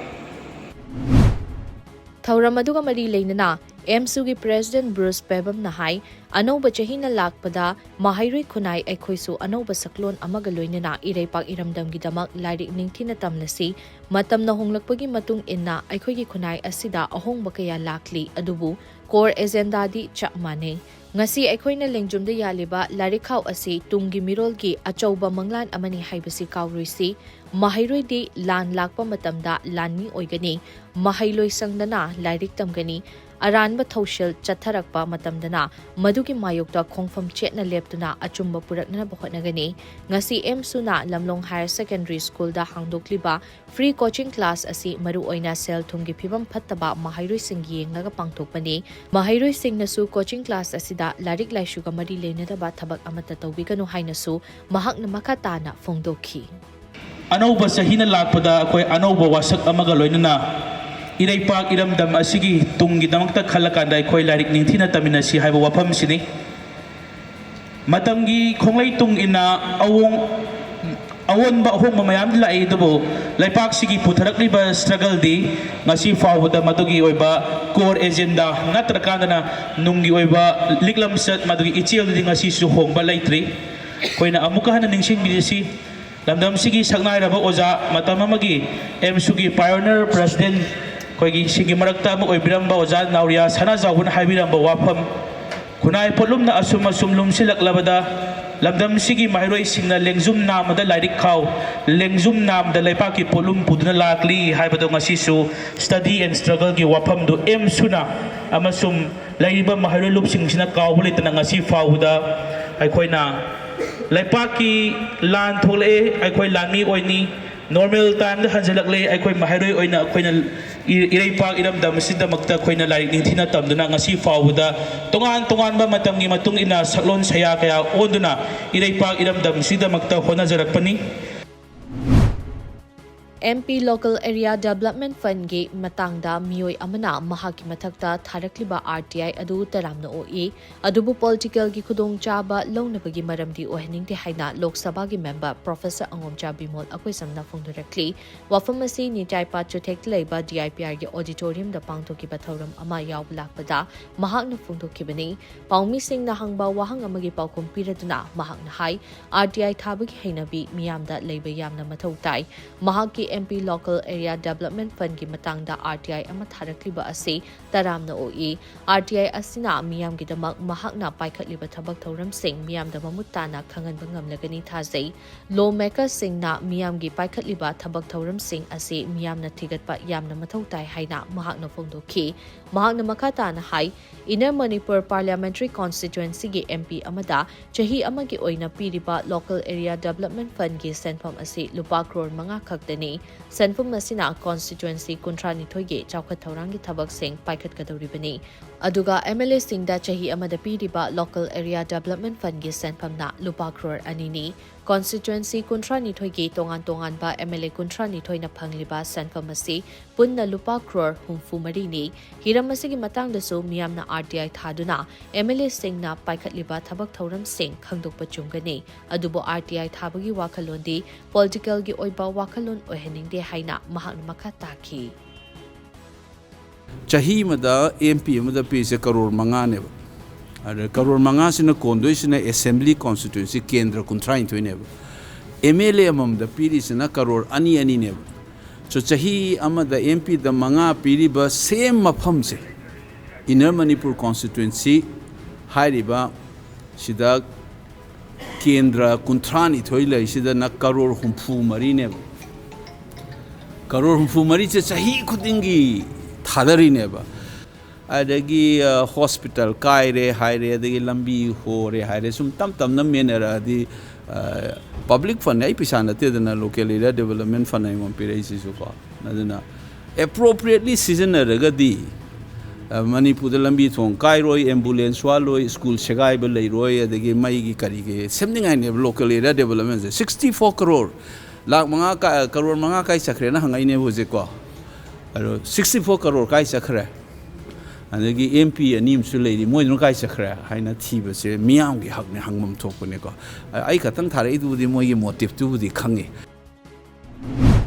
ꯊꯧꯔꯝ ꯑꯗꯨꯒ ꯃꯔꯤ ꯂꯩꯅꯅ ꯑꯦꯝꯁꯨꯒꯤ ꯄ꯭ꯔꯦꯁꯤꯗꯦꯟꯠ ꯕ꯭ꯔꯨꯁ ꯄꯦꯕꯝꯅ ꯍꯥꯏ, ꯑꯅꯧꯕ ꯆꯍꯤꯅ ꯂꯥꯛꯄꯗ ꯃꯍꯩꯔꯣꯏ ꯈꯨꯟꯅꯥꯏ ꯑꯩꯈꯣꯏꯁꯨ ꯑꯅꯧꯕ ꯁꯛꯂꯣꯟ ꯑꯃꯒ ꯂꯣꯏꯅꯅ ꯏꯔꯩꯄꯥꯛ ꯏꯔꯝꯗꯝꯒꯤꯗꯃꯛ ꯂꯥꯏꯔꯤꯛ ꯅꯤꯡꯊꯤꯅ ꯇꯝꯂꯁꯤ꯫ ꯃꯇꯝꯅ ꯍꯣꯡꯂꯛꯄꯒꯤ ꯃꯇꯨꯡ ꯏꯟꯅ ꯑꯩꯈꯣꯏꯒꯤ ꯈꯨꯟꯅꯥꯏ ꯑꯁꯤꯗ ꯑꯍꯣꯡꯕ ꯀꯌꯥ ꯂꯥꯛꯂꯤ, ꯑꯗꯨꯕꯨ core agendaꯗꯤ ꯆꯞ ꯃꯥꯟꯅꯩ꯫ ꯉꯁꯤ ꯑꯩꯈꯣꯏꯅ ꯂꯦꯡꯖꯨꯝꯗ ꯌꯥꯜꯂꯤꯕ ꯂꯥꯏꯔꯤꯛꯈꯥꯎ ꯑꯁꯤ ꯇꯨꯡꯒꯤ ꯃꯤꯔꯣꯜꯒꯤ ꯑꯆꯧꯕ ꯃꯪꯂꯥꯟ ꯑꯃꯅꯤ ꯍꯥꯏꯕꯁꯤ ꯀꯥꯎꯔꯣꯏꯁꯤ꯫ ꯃꯍꯩꯔꯣꯏꯗꯤ ꯂꯥꯟ ꯂꯥꯛꯄ ꯃꯇꯝꯗ ꯂꯥꯟꯃꯤ ꯑꯣꯏꯒꯅꯤ, ꯃꯍꯩ ꯂꯣꯏꯁꯪꯗꯅ ꯂꯥꯏꯔꯤꯛ ꯇꯝꯒꯅꯤ, ꯑꯔꯥꯟꯕ ꯊꯧꯁꯤꯜ ꯆꯠꯊꯔꯛꯄ ꯃꯇꯝꯗꯅ ꯃꯗꯨꯒꯤ ꯃꯥꯌꯣꯛꯇ ꯈꯣꯡꯐꯝ ꯆꯦꯠꯅ ꯂꯦꯞꯇꯨꯅ ꯑꯆꯨꯝꯕ ꯄꯨꯔꯛꯅꯅꯕ ꯍꯣꯠꯅꯒꯅꯤ꯫ ꯉꯁꯤ ꯑꯦꯝꯁꯨꯅ ꯂꯝꯂꯣꯡ ꯍꯥꯌꯔ ꯁꯦꯀꯦꯟꯗꯔꯤ ꯁ꯭ꯀꯨꯜꯗ ꯍꯥꯡꯗꯣꯛꯂꯤꯕ free coaching class ꯑꯁꯤ ꯃꯔꯨꯑꯣꯏꯅ ꯁꯦꯜ ꯊꯨꯝꯒꯤ ꯐꯤꯕꯝ ꯐꯠꯇꯕ ꯃꯍꯩꯔꯣꯏꯁꯤꯡ ꯌꯦꯡꯂꯒ ꯄꯥꯡꯊꯣꯛꯄꯅꯤ꯫ ꯃꯍꯩꯔꯣꯏꯁꯤꯡꯅꯁꯨ coaching class ꯑꯁꯤꯗ ꯂꯥꯏꯔꯤꯛ ꯂꯥꯏꯁꯨꯒ ꯃꯔꯤ ꯂꯩꯅꯗꯕ ꯊꯕꯛ ꯑꯃꯠꯇ ꯇꯧꯕꯤꯒꯅꯨ ꯍꯥꯏꯅꯁꯨ ꯃꯍꯥꯛꯅ ꯃꯈꯥ ꯇꯥꯅ ꯐꯣꯡꯗꯣꯛꯈꯤ꯫ ꯑꯅꯧꯕ ꯆꯍꯤꯅ ꯂꯥꯛꯄꯗ ꯑꯩꯈꯣꯏ ꯑꯅꯧꯕ ꯋꯥꯁꯛ ꯑꯃꯒ ꯂꯣꯏꯅꯅ ꯏꯔꯩꯄꯥꯛ ꯏꯔꯝꯗꯝ ꯑꯁꯤꯒꯤ ꯇꯨꯡꯒꯤꯗꯃꯛꯇ ꯈꯜꯂꯀꯥꯟꯗ ꯑꯩꯈꯣꯏ ꯂꯥꯏꯔꯤꯛ ꯅꯤꯡꯊꯤꯅ ꯇꯝꯃꯤꯟꯅꯁꯤ ꯍꯥꯏꯕ ꯋꯥꯐꯝꯁꯤꯅꯤ꯫ ꯃꯇꯝꯒꯤ ꯈꯣꯡꯂꯩ ꯇꯨꯡ ꯏꯟꯅ ꯑꯑꯣꯡ-, ꯑꯑꯣꯟꯕ ꯑꯍꯣꯡꯕ ꯃꯌꯥꯝꯗꯤ ꯂꯥꯛꯏ, ꯑꯗꯨꯕꯨ ꯂꯩꯄꯥꯛꯁꯤꯒꯤ ꯄꯨꯊꯔꯛꯂꯤꯕ struggleꯗꯤ ꯉꯁꯤ ꯐꯥꯎꯕꯗ ꯃꯗꯨꯒꯤ ꯑꯣꯏꯕ core agenda ꯅꯠꯇ꯭ꯔꯀꯥꯟꯗꯅ ꯅꯨꯡꯒꯤ ꯑꯣꯏꯕ ꯂꯤꯛꯂꯝꯆꯠ, ꯃꯗꯨꯒꯤ ꯏꯆꯦꯜꯗꯨꯗꯤ ꯉꯁꯤꯁꯨ ꯍꯣꯡꯕ ꯂꯩꯇ꯭ꯔꯤ꯫ ꯑꯩꯈꯣꯏꯅ ꯑꯃꯨꯛꯀ ꯍꯟꯅ ꯅꯤꯡꯁꯤꯡꯕꯤꯔꯁꯤ, ꯂꯝꯗꯝꯁꯤꯒꯤ ꯁꯛꯅꯥꯏꯔꯕ ꯑꯣꯖꯥ, ꯃꯇꯝ ꯑꯃꯒꯤ ꯑꯦꯝꯁꯨꯒꯤ pioneer president, ꯑꯩꯈꯣꯏꯒꯤ ꯁꯤꯡꯒꯤ ꯃꯔꯛꯇ ꯑꯃ ꯑꯣꯏꯕꯤꯔꯝꯕ ꯑꯣꯖꯥ ꯅꯥꯎꯔꯤꯌꯥ ꯁꯅꯥꯖꯥꯎꯕꯅ ꯍꯥꯏꯕꯤꯔꯝꯕ ꯋꯥꯐꯝ, ꯈꯨꯟꯅꯥꯏ ꯄꯣꯠꯂꯨꯝꯅ ꯑꯁꯨꯝ ꯑꯁꯨꯝ ꯂꯨꯝꯁꯤꯜꯂꯛꯂꯕꯗ ꯂꯝꯗꯝꯁꯤꯒꯤ ꯃꯍꯩꯔꯣꯏꯁꯤꯡꯅ ꯂꯦꯡꯖꯨꯝ ꯅꯥꯝꯃꯗ ꯂꯥꯏꯔꯤꯛ ꯈꯥꯎ, ꯂꯦꯡꯖꯨꯝ ꯅꯥꯝꯃꯗ ꯂꯩꯄꯥꯛꯀꯤ ꯄꯣꯠꯂꯨꯝ ꯄꯨꯗꯨꯅ ꯂꯥꯛꯂꯤ ꯍꯥꯏꯕꯗꯨ ꯉꯁꯤꯁꯨ study and struggleꯒꯤ ꯋꯥꯐꯝꯗꯨ ꯑꯦꯝꯁꯨꯅ ꯑꯃꯁꯨꯡ ꯂꯩꯔꯤꯕ ꯃꯍꯩꯔꯣꯏ ꯂꯨꯞꯁꯤꯡꯁꯤꯅ ꯀꯥꯎꯕ ꯂꯩꯇꯅ ꯉꯁꯤ ꯐꯥꯎꯕꯗ ꯑꯩꯈꯣꯏꯅ ꯂꯩꯄꯥꯛꯀꯤ ꯂꯥꯟ ꯊꯣꯛꯂꯛꯑꯦ, ꯑꯩꯈꯣꯏ ꯂꯥꯟꯃꯤ ꯑꯣꯏꯅꯤ, normal timeꯗ ꯍꯟꯖꯤꯜꯂꯛꯂꯦ, ꯑꯩꯈꯣꯏ ꯃꯍꯩꯔꯣꯏ ꯑꯣꯏꯅ ꯑꯩꯈꯣꯏꯅ ꯏ-, ꯏꯔꯩꯄꯥꯛ ꯏꯔꯝꯗꯝ ꯑꯁꯤꯗꯃꯛꯇ ꯑꯩꯈꯣꯏꯅ ꯂꯥꯏꯔꯤꯛ ꯅꯤꯡꯊꯤꯅ ꯇꯝꯗꯨꯅ ꯉꯁꯤ ꯐꯥꯎꯕꯗ ꯇꯣꯉꯥꯟ ꯇꯣꯉꯥꯟꯕ ꯃꯇꯝꯒꯤ ꯃꯇꯨꯡ ꯏꯟꯅ ꯁꯛꯂꯣꯟ ꯁꯌꯥ ꯀꯌꯥ ꯑꯣꯟꯗꯨꯅ ꯏꯔꯩꯄꯥꯛ ꯏꯔꯝꯗꯝ ꯑꯁꯤꯗꯃꯛꯇ ꯍꯣꯠꯅꯖꯔꯛꯄꯅꯤ꯫ M P Local Area Development Fundꯒꯤ ꯃꯇꯥꯡꯗ ꯃꯤꯑꯣꯏ ꯑꯃꯅ ꯃꯍꯥꯛꯀꯤ ꯃꯊꯛꯇ ꯊꯥꯔꯛꯂꯤꯕ ꯑꯥꯔ ꯇꯤ ꯑꯥꯏ ꯑꯗꯨ ꯇꯔꯥꯝꯅ ꯑꯣꯛꯏ꯫ ꯑꯗꯨꯕꯨ politicalꯒꯤ ꯈꯨꯗꯣꯡꯆꯥꯕ ꯂꯧꯅꯕꯒꯤ ꯃꯔꯝꯗꯤ ꯑꯣꯏꯍꯟꯅꯤꯡꯗꯦ ꯍꯥꯏꯅ ꯂꯣꯛ ꯁꯚꯥꯒꯤ member Professor ꯑꯉꯣꯝꯆꯥ ꯕꯤꯃꯣꯜ ꯑꯩꯈꯣꯏ ꯁꯝꯅ ꯐꯣꯡꯗꯣꯔꯛꯂꯤ꯫ ꯋꯥꯐꯝ ꯑꯁꯤ ꯅꯤꯇꯥꯏꯄꯥꯠ ꯆꯨꯊꯦꯛꯇ ꯂꯩꯕ D I P Rꯒꯤ auditoriumꯗ ꯄꯥꯡꯊꯣꯛꯈꯤꯕ ꯊꯧꯔꯝ ꯑꯃ ꯌꯥꯎꯕ ꯂꯥꯛꯄꯗ ꯃꯍꯥꯛꯅ ꯐꯣꯡꯗꯣꯛꯈꯤꯕꯅꯤ꯫ ꯄꯥꯎꯃꯤꯁꯤꯡꯅ ꯍꯪꯕ ꯋꯥꯍꯪ ꯑꯃꯒꯤ ꯄꯥꯎꯈꯨꯝ ꯄꯤꯔꯗꯨꯅ ꯃꯍꯥꯛꯅ ꯍꯥꯏ, ꯑꯥꯔ ꯇꯤ ꯑꯥꯏ ꯊꯥꯕꯒꯤ ꯍꯩꯅꯕꯤ ꯃꯤꯌꯥꯝꯗ ꯂꯩꯕ ꯌꯥꯝꯅ ꯃꯊꯧ ꯇꯥꯏ꯫ ꯃꯍꯥꯛꯀꯤ M P Local Area Development Fundꯒꯤ ꯃꯇꯥꯡꯗ ꯑꯥꯔ ꯇꯤ ꯑꯥꯏ ꯑꯃ ꯊꯥꯔꯛꯂꯤꯕ ꯑꯁꯤ ꯇꯔꯥꯝꯅ ꯑꯣꯛꯏ꯫ ꯑꯥꯔ ꯇꯤ ꯑꯥꯏ ꯑꯁꯤꯅ ꯃꯤꯌꯥꯝꯒꯤꯗꯃꯛ ꯃꯍꯥꯛꯅ ꯄꯥꯏꯈꯠꯂꯤꯕ ꯊꯕꯛ ꯊꯧꯔꯝꯁꯤꯡ ꯃꯤꯌꯥꯝꯗ ꯃꯃꯨꯠ ꯇꯥꯅ ꯈꯪꯍꯟꯕ ꯉꯝꯂꯒꯅꯤ ꯊꯥꯖꯩ꯫ Law makersꯁꯤꯡꯅ ꯃꯤꯌꯥꯝꯒꯤ ꯄꯥꯏꯈꯠꯂꯤꯕ ꯊꯕꯛ ꯊꯧꯔꯝꯁꯤꯡ ꯑꯁꯤ ꯃꯤꯌꯥꯝꯅ ꯊꯤꯒꯠꯄ ꯌꯥꯝꯅ ꯃꯊꯧ ꯇꯥꯏ ꯍꯥꯏꯅ ꯃꯍꯥꯛꯅ ꯐꯣꯡꯗꯣꯛꯈꯤ꯫ ꯃꯍꯥꯛꯅ ꯃꯈꯥ ꯇꯥꯅ ꯍꯥꯏ, Inner Manipur Parliamentary Constituencyꯒꯤ ꯑꯦꯝ ꯄꯤ ꯑꯃꯗ ꯆꯍꯤ ꯑꯃꯒꯤ ꯑꯣꯏꯅ ꯄꯤꯔꯤꯕ Local Area Development Fundꯒꯤ ꯁꯦꯟꯐꯝ ꯑꯁꯤ ꯂꯨꯄꯥ ꯀ꯭ꯔꯣꯔ ꯃꯉꯥ ꯈꯛꯇꯅꯤ꯫ ꯁꯦꯟꯐꯝ ꯑꯁꯤꯅ constituency ꯀꯨꯟꯊ꯭ꯔꯥ ꯅꯤꯊꯣꯏꯒꯤ ꯆꯥꯎꯈꯠ ꯊꯧꯔꯥꯡꯒꯤ ꯊꯕꯛꯁꯤꯡ ꯄꯥꯏꯈꯠꯀꯗꯧꯔꯤꯕꯅꯤ꯫ ꯑꯗꯨꯒ ꯑꯦꯝ ꯑꯦꯜ ꯑꯦꯁꯤꯡꯗ ꯆꯍꯤ ꯑꯃꯗ ꯄꯤꯔꯤꯕ Local Area Development Fundꯒꯤ ꯁꯦꯟꯐꯝꯅ ꯂꯨꯄꯥ ꯀ꯭ꯔꯣꯔ ꯑꯅꯤꯅꯤ꯫ Constituency ꯀꯨꯟꯊ꯭ꯔꯥ ꯅꯤꯊꯣꯏꯒꯤ ꯇꯣꯉꯥꯟ ꯇꯣꯉꯥꯟꯕ M L A ꯀꯨꯟꯊ꯭ꯔꯥ ꯅꯤꯊꯣꯏꯅ ꯐꯪꯂꯤꯕ ꯁꯦꯟꯐꯝ ꯑꯁꯤ ꯄꯨꯟꯅ ꯂꯨꯄꯥ ꯀ꯭ꯔꯣꯔ ꯍꯨꯝꯐꯨ ꯃꯔꯤꯅꯤ꯫ ꯍꯤꯔꯝ ꯑꯁꯤꯒꯤ ꯃꯇꯥꯡꯗꯁꯨ ꯃꯤꯌꯥꯝꯅ R T I ꯊꯥꯗꯨꯅ M L A ꯁꯤꯡꯅ ꯄꯥꯏꯈꯠꯂꯤꯕ ꯊꯕꯛ ꯊꯧꯔꯝꯁꯤꯡ ꯈꯪꯗꯣꯛꯄ ꯆꯨꯝꯒꯅꯤ꯫ ꯑꯗꯨꯕꯨ R T I ꯊꯥꯕꯒꯤ ꯋꯥꯈꯜꯂꯣꯟꯗꯤ political ꯒꯤ ꯑꯣꯏꯕ ꯋꯥꯈꯜꯂꯣꯟ ꯑꯣꯏꯍꯟꯅꯤꯡꯗꯦ ꯍꯥꯏꯅ ꯃꯍꯥꯛꯅ ꯃꯈꯥ ꯇꯥꯈꯤ꯫ ꯆꯍꯤ ꯑꯃꯗ M P ꯑꯃꯗ ꯄꯤꯔꯤꯁꯦ ꯀꯔꯣꯔ ꯃꯉꯥꯅꯦꯕ꯫ ꯑꯗ ꯀꯔꯣꯔ ꯃꯉꯥꯁꯤꯅ ꯀꯣꯟꯗꯣꯏꯁꯤꯅ Assembly Constituency ꯀꯦꯟꯗ꯭ꯔ ꯀꯨꯟꯊ꯭ꯔꯥꯅꯤꯊꯣꯏꯅꯦꯕ꯫ M L A ꯑꯃꯃꯝꯗ ꯄꯤꯔꯤꯁꯤꯅ ꯀꯔꯣꯔ ꯑꯅꯤ ꯑꯅꯤꯅꯦꯕ꯫ So ꯆꯍꯤ ꯑꯃꯗ M P ꯗ ꯃꯉꯥ ꯄꯤꯔꯤꯕ same ꯃꯐꯝꯁꯦ, Inner Manipur Constituency ꯍꯥꯏꯔꯤꯕ ꯁꯤꯗ ꯀꯦꯟꯗ꯭ꯔ ꯀꯨꯟꯊ꯭ꯔꯥꯅꯤꯊꯣꯏ ꯂꯩꯁꯤꯗꯅ ꯀꯔꯣꯔ ꯍꯨꯝꯐꯨ ꯃꯔꯤꯅꯦꯕ꯫ ꯀꯔꯣꯔ ꯍꯨꯝꯐꯨ ꯃꯔꯤꯁꯦ ꯆꯍꯤ ꯈꯨꯗꯤꯡꯒꯤ ꯊꯥꯗꯔꯤꯅꯦꯕ꯫ ꯑꯗꯒꯤ, ꯑ, hospital ꯀꯥꯏꯔꯦ ꯍꯥꯏꯔꯦ, ꯑꯗꯒꯤ ꯂꯝꯕꯤ ꯍꯣꯔꯦ ꯍꯥꯏꯔꯦ, ꯁꯨꯝ ꯇꯞ ꯇꯞꯅ ꯃꯦꯟꯅꯔꯛꯑꯗꯤ, ꯑ, public fund, ꯑꯩ ꯄꯩꯁꯥ ꯅꯠꯇꯦꯗꯅ, local area development fund ꯑꯩꯉꯣꯟꯗ ꯄꯤꯔꯛꯏꯁꯤꯁꯨꯀꯣ꯫ ꯑꯗꯨꯅ appropriately ꯁꯤꯖꯤꯟꯅꯔꯒꯗꯤ, ꯑ, ꯃꯅꯤꯄꯨꯔꯗ ꯂꯝꯕꯤ ꯊꯣꯡ ꯀꯥꯏꯔꯣꯏ, ambulance ꯋꯥꯠꯂꯣꯏ, school ꯁꯦꯒꯥꯏꯕ ꯂꯩꯔꯣꯏ, ꯑꯗꯒꯤ ꯃꯩꯒꯤ ꯀꯔꯤꯒꯤ ꯁꯦꯝꯅꯤꯡꯉꯥꯏꯅꯦꯕ local area development ꯁꯦ꯫ Sixty four crore, ꯂꯥꯛ ꯃꯉꯥ ꯀꯥ-, ꯀꯔꯣꯔ ꯃꯉꯥ ꯀꯥꯏ ꯆꯠꯈ꯭ꯔꯦꯅ ꯍꯪꯉꯛꯏꯅꯦꯕ ꯍꯧꯖꯤꯛꯀꯣ꯫ ꯑꯗꯣ sixty four crore ꯀꯥꯏ ꯆꯠꯈ꯭ꯔꯦ? ꯑꯗꯒꯤ M P ꯑꯅꯤ ꯑꯃꯁꯨ ꯂꯩꯔꯤ, ꯃꯣꯏꯗꯨꯅ ꯀꯥꯏ ꯆꯠꯈ꯭ꯔꯦ ꯍꯥꯏꯅ ꯊꯤꯕꯁꯦ ꯃꯤꯌꯥꯝꯒꯤ ꯍꯛꯅꯦ, ꯍꯪꯐꯝ ꯊꯣꯛꯄꯅꯦꯀꯣ꯫ ꯑ-, ꯑꯩ ꯈꯛꯇꯪ ꯊꯥꯔꯛꯏꯗꯨꯕꯨꯗꯤ ꯃꯣꯏꯒꯤ motive ꯇꯨꯕꯨꯗꯤ ꯈꯪꯉꯤ꯫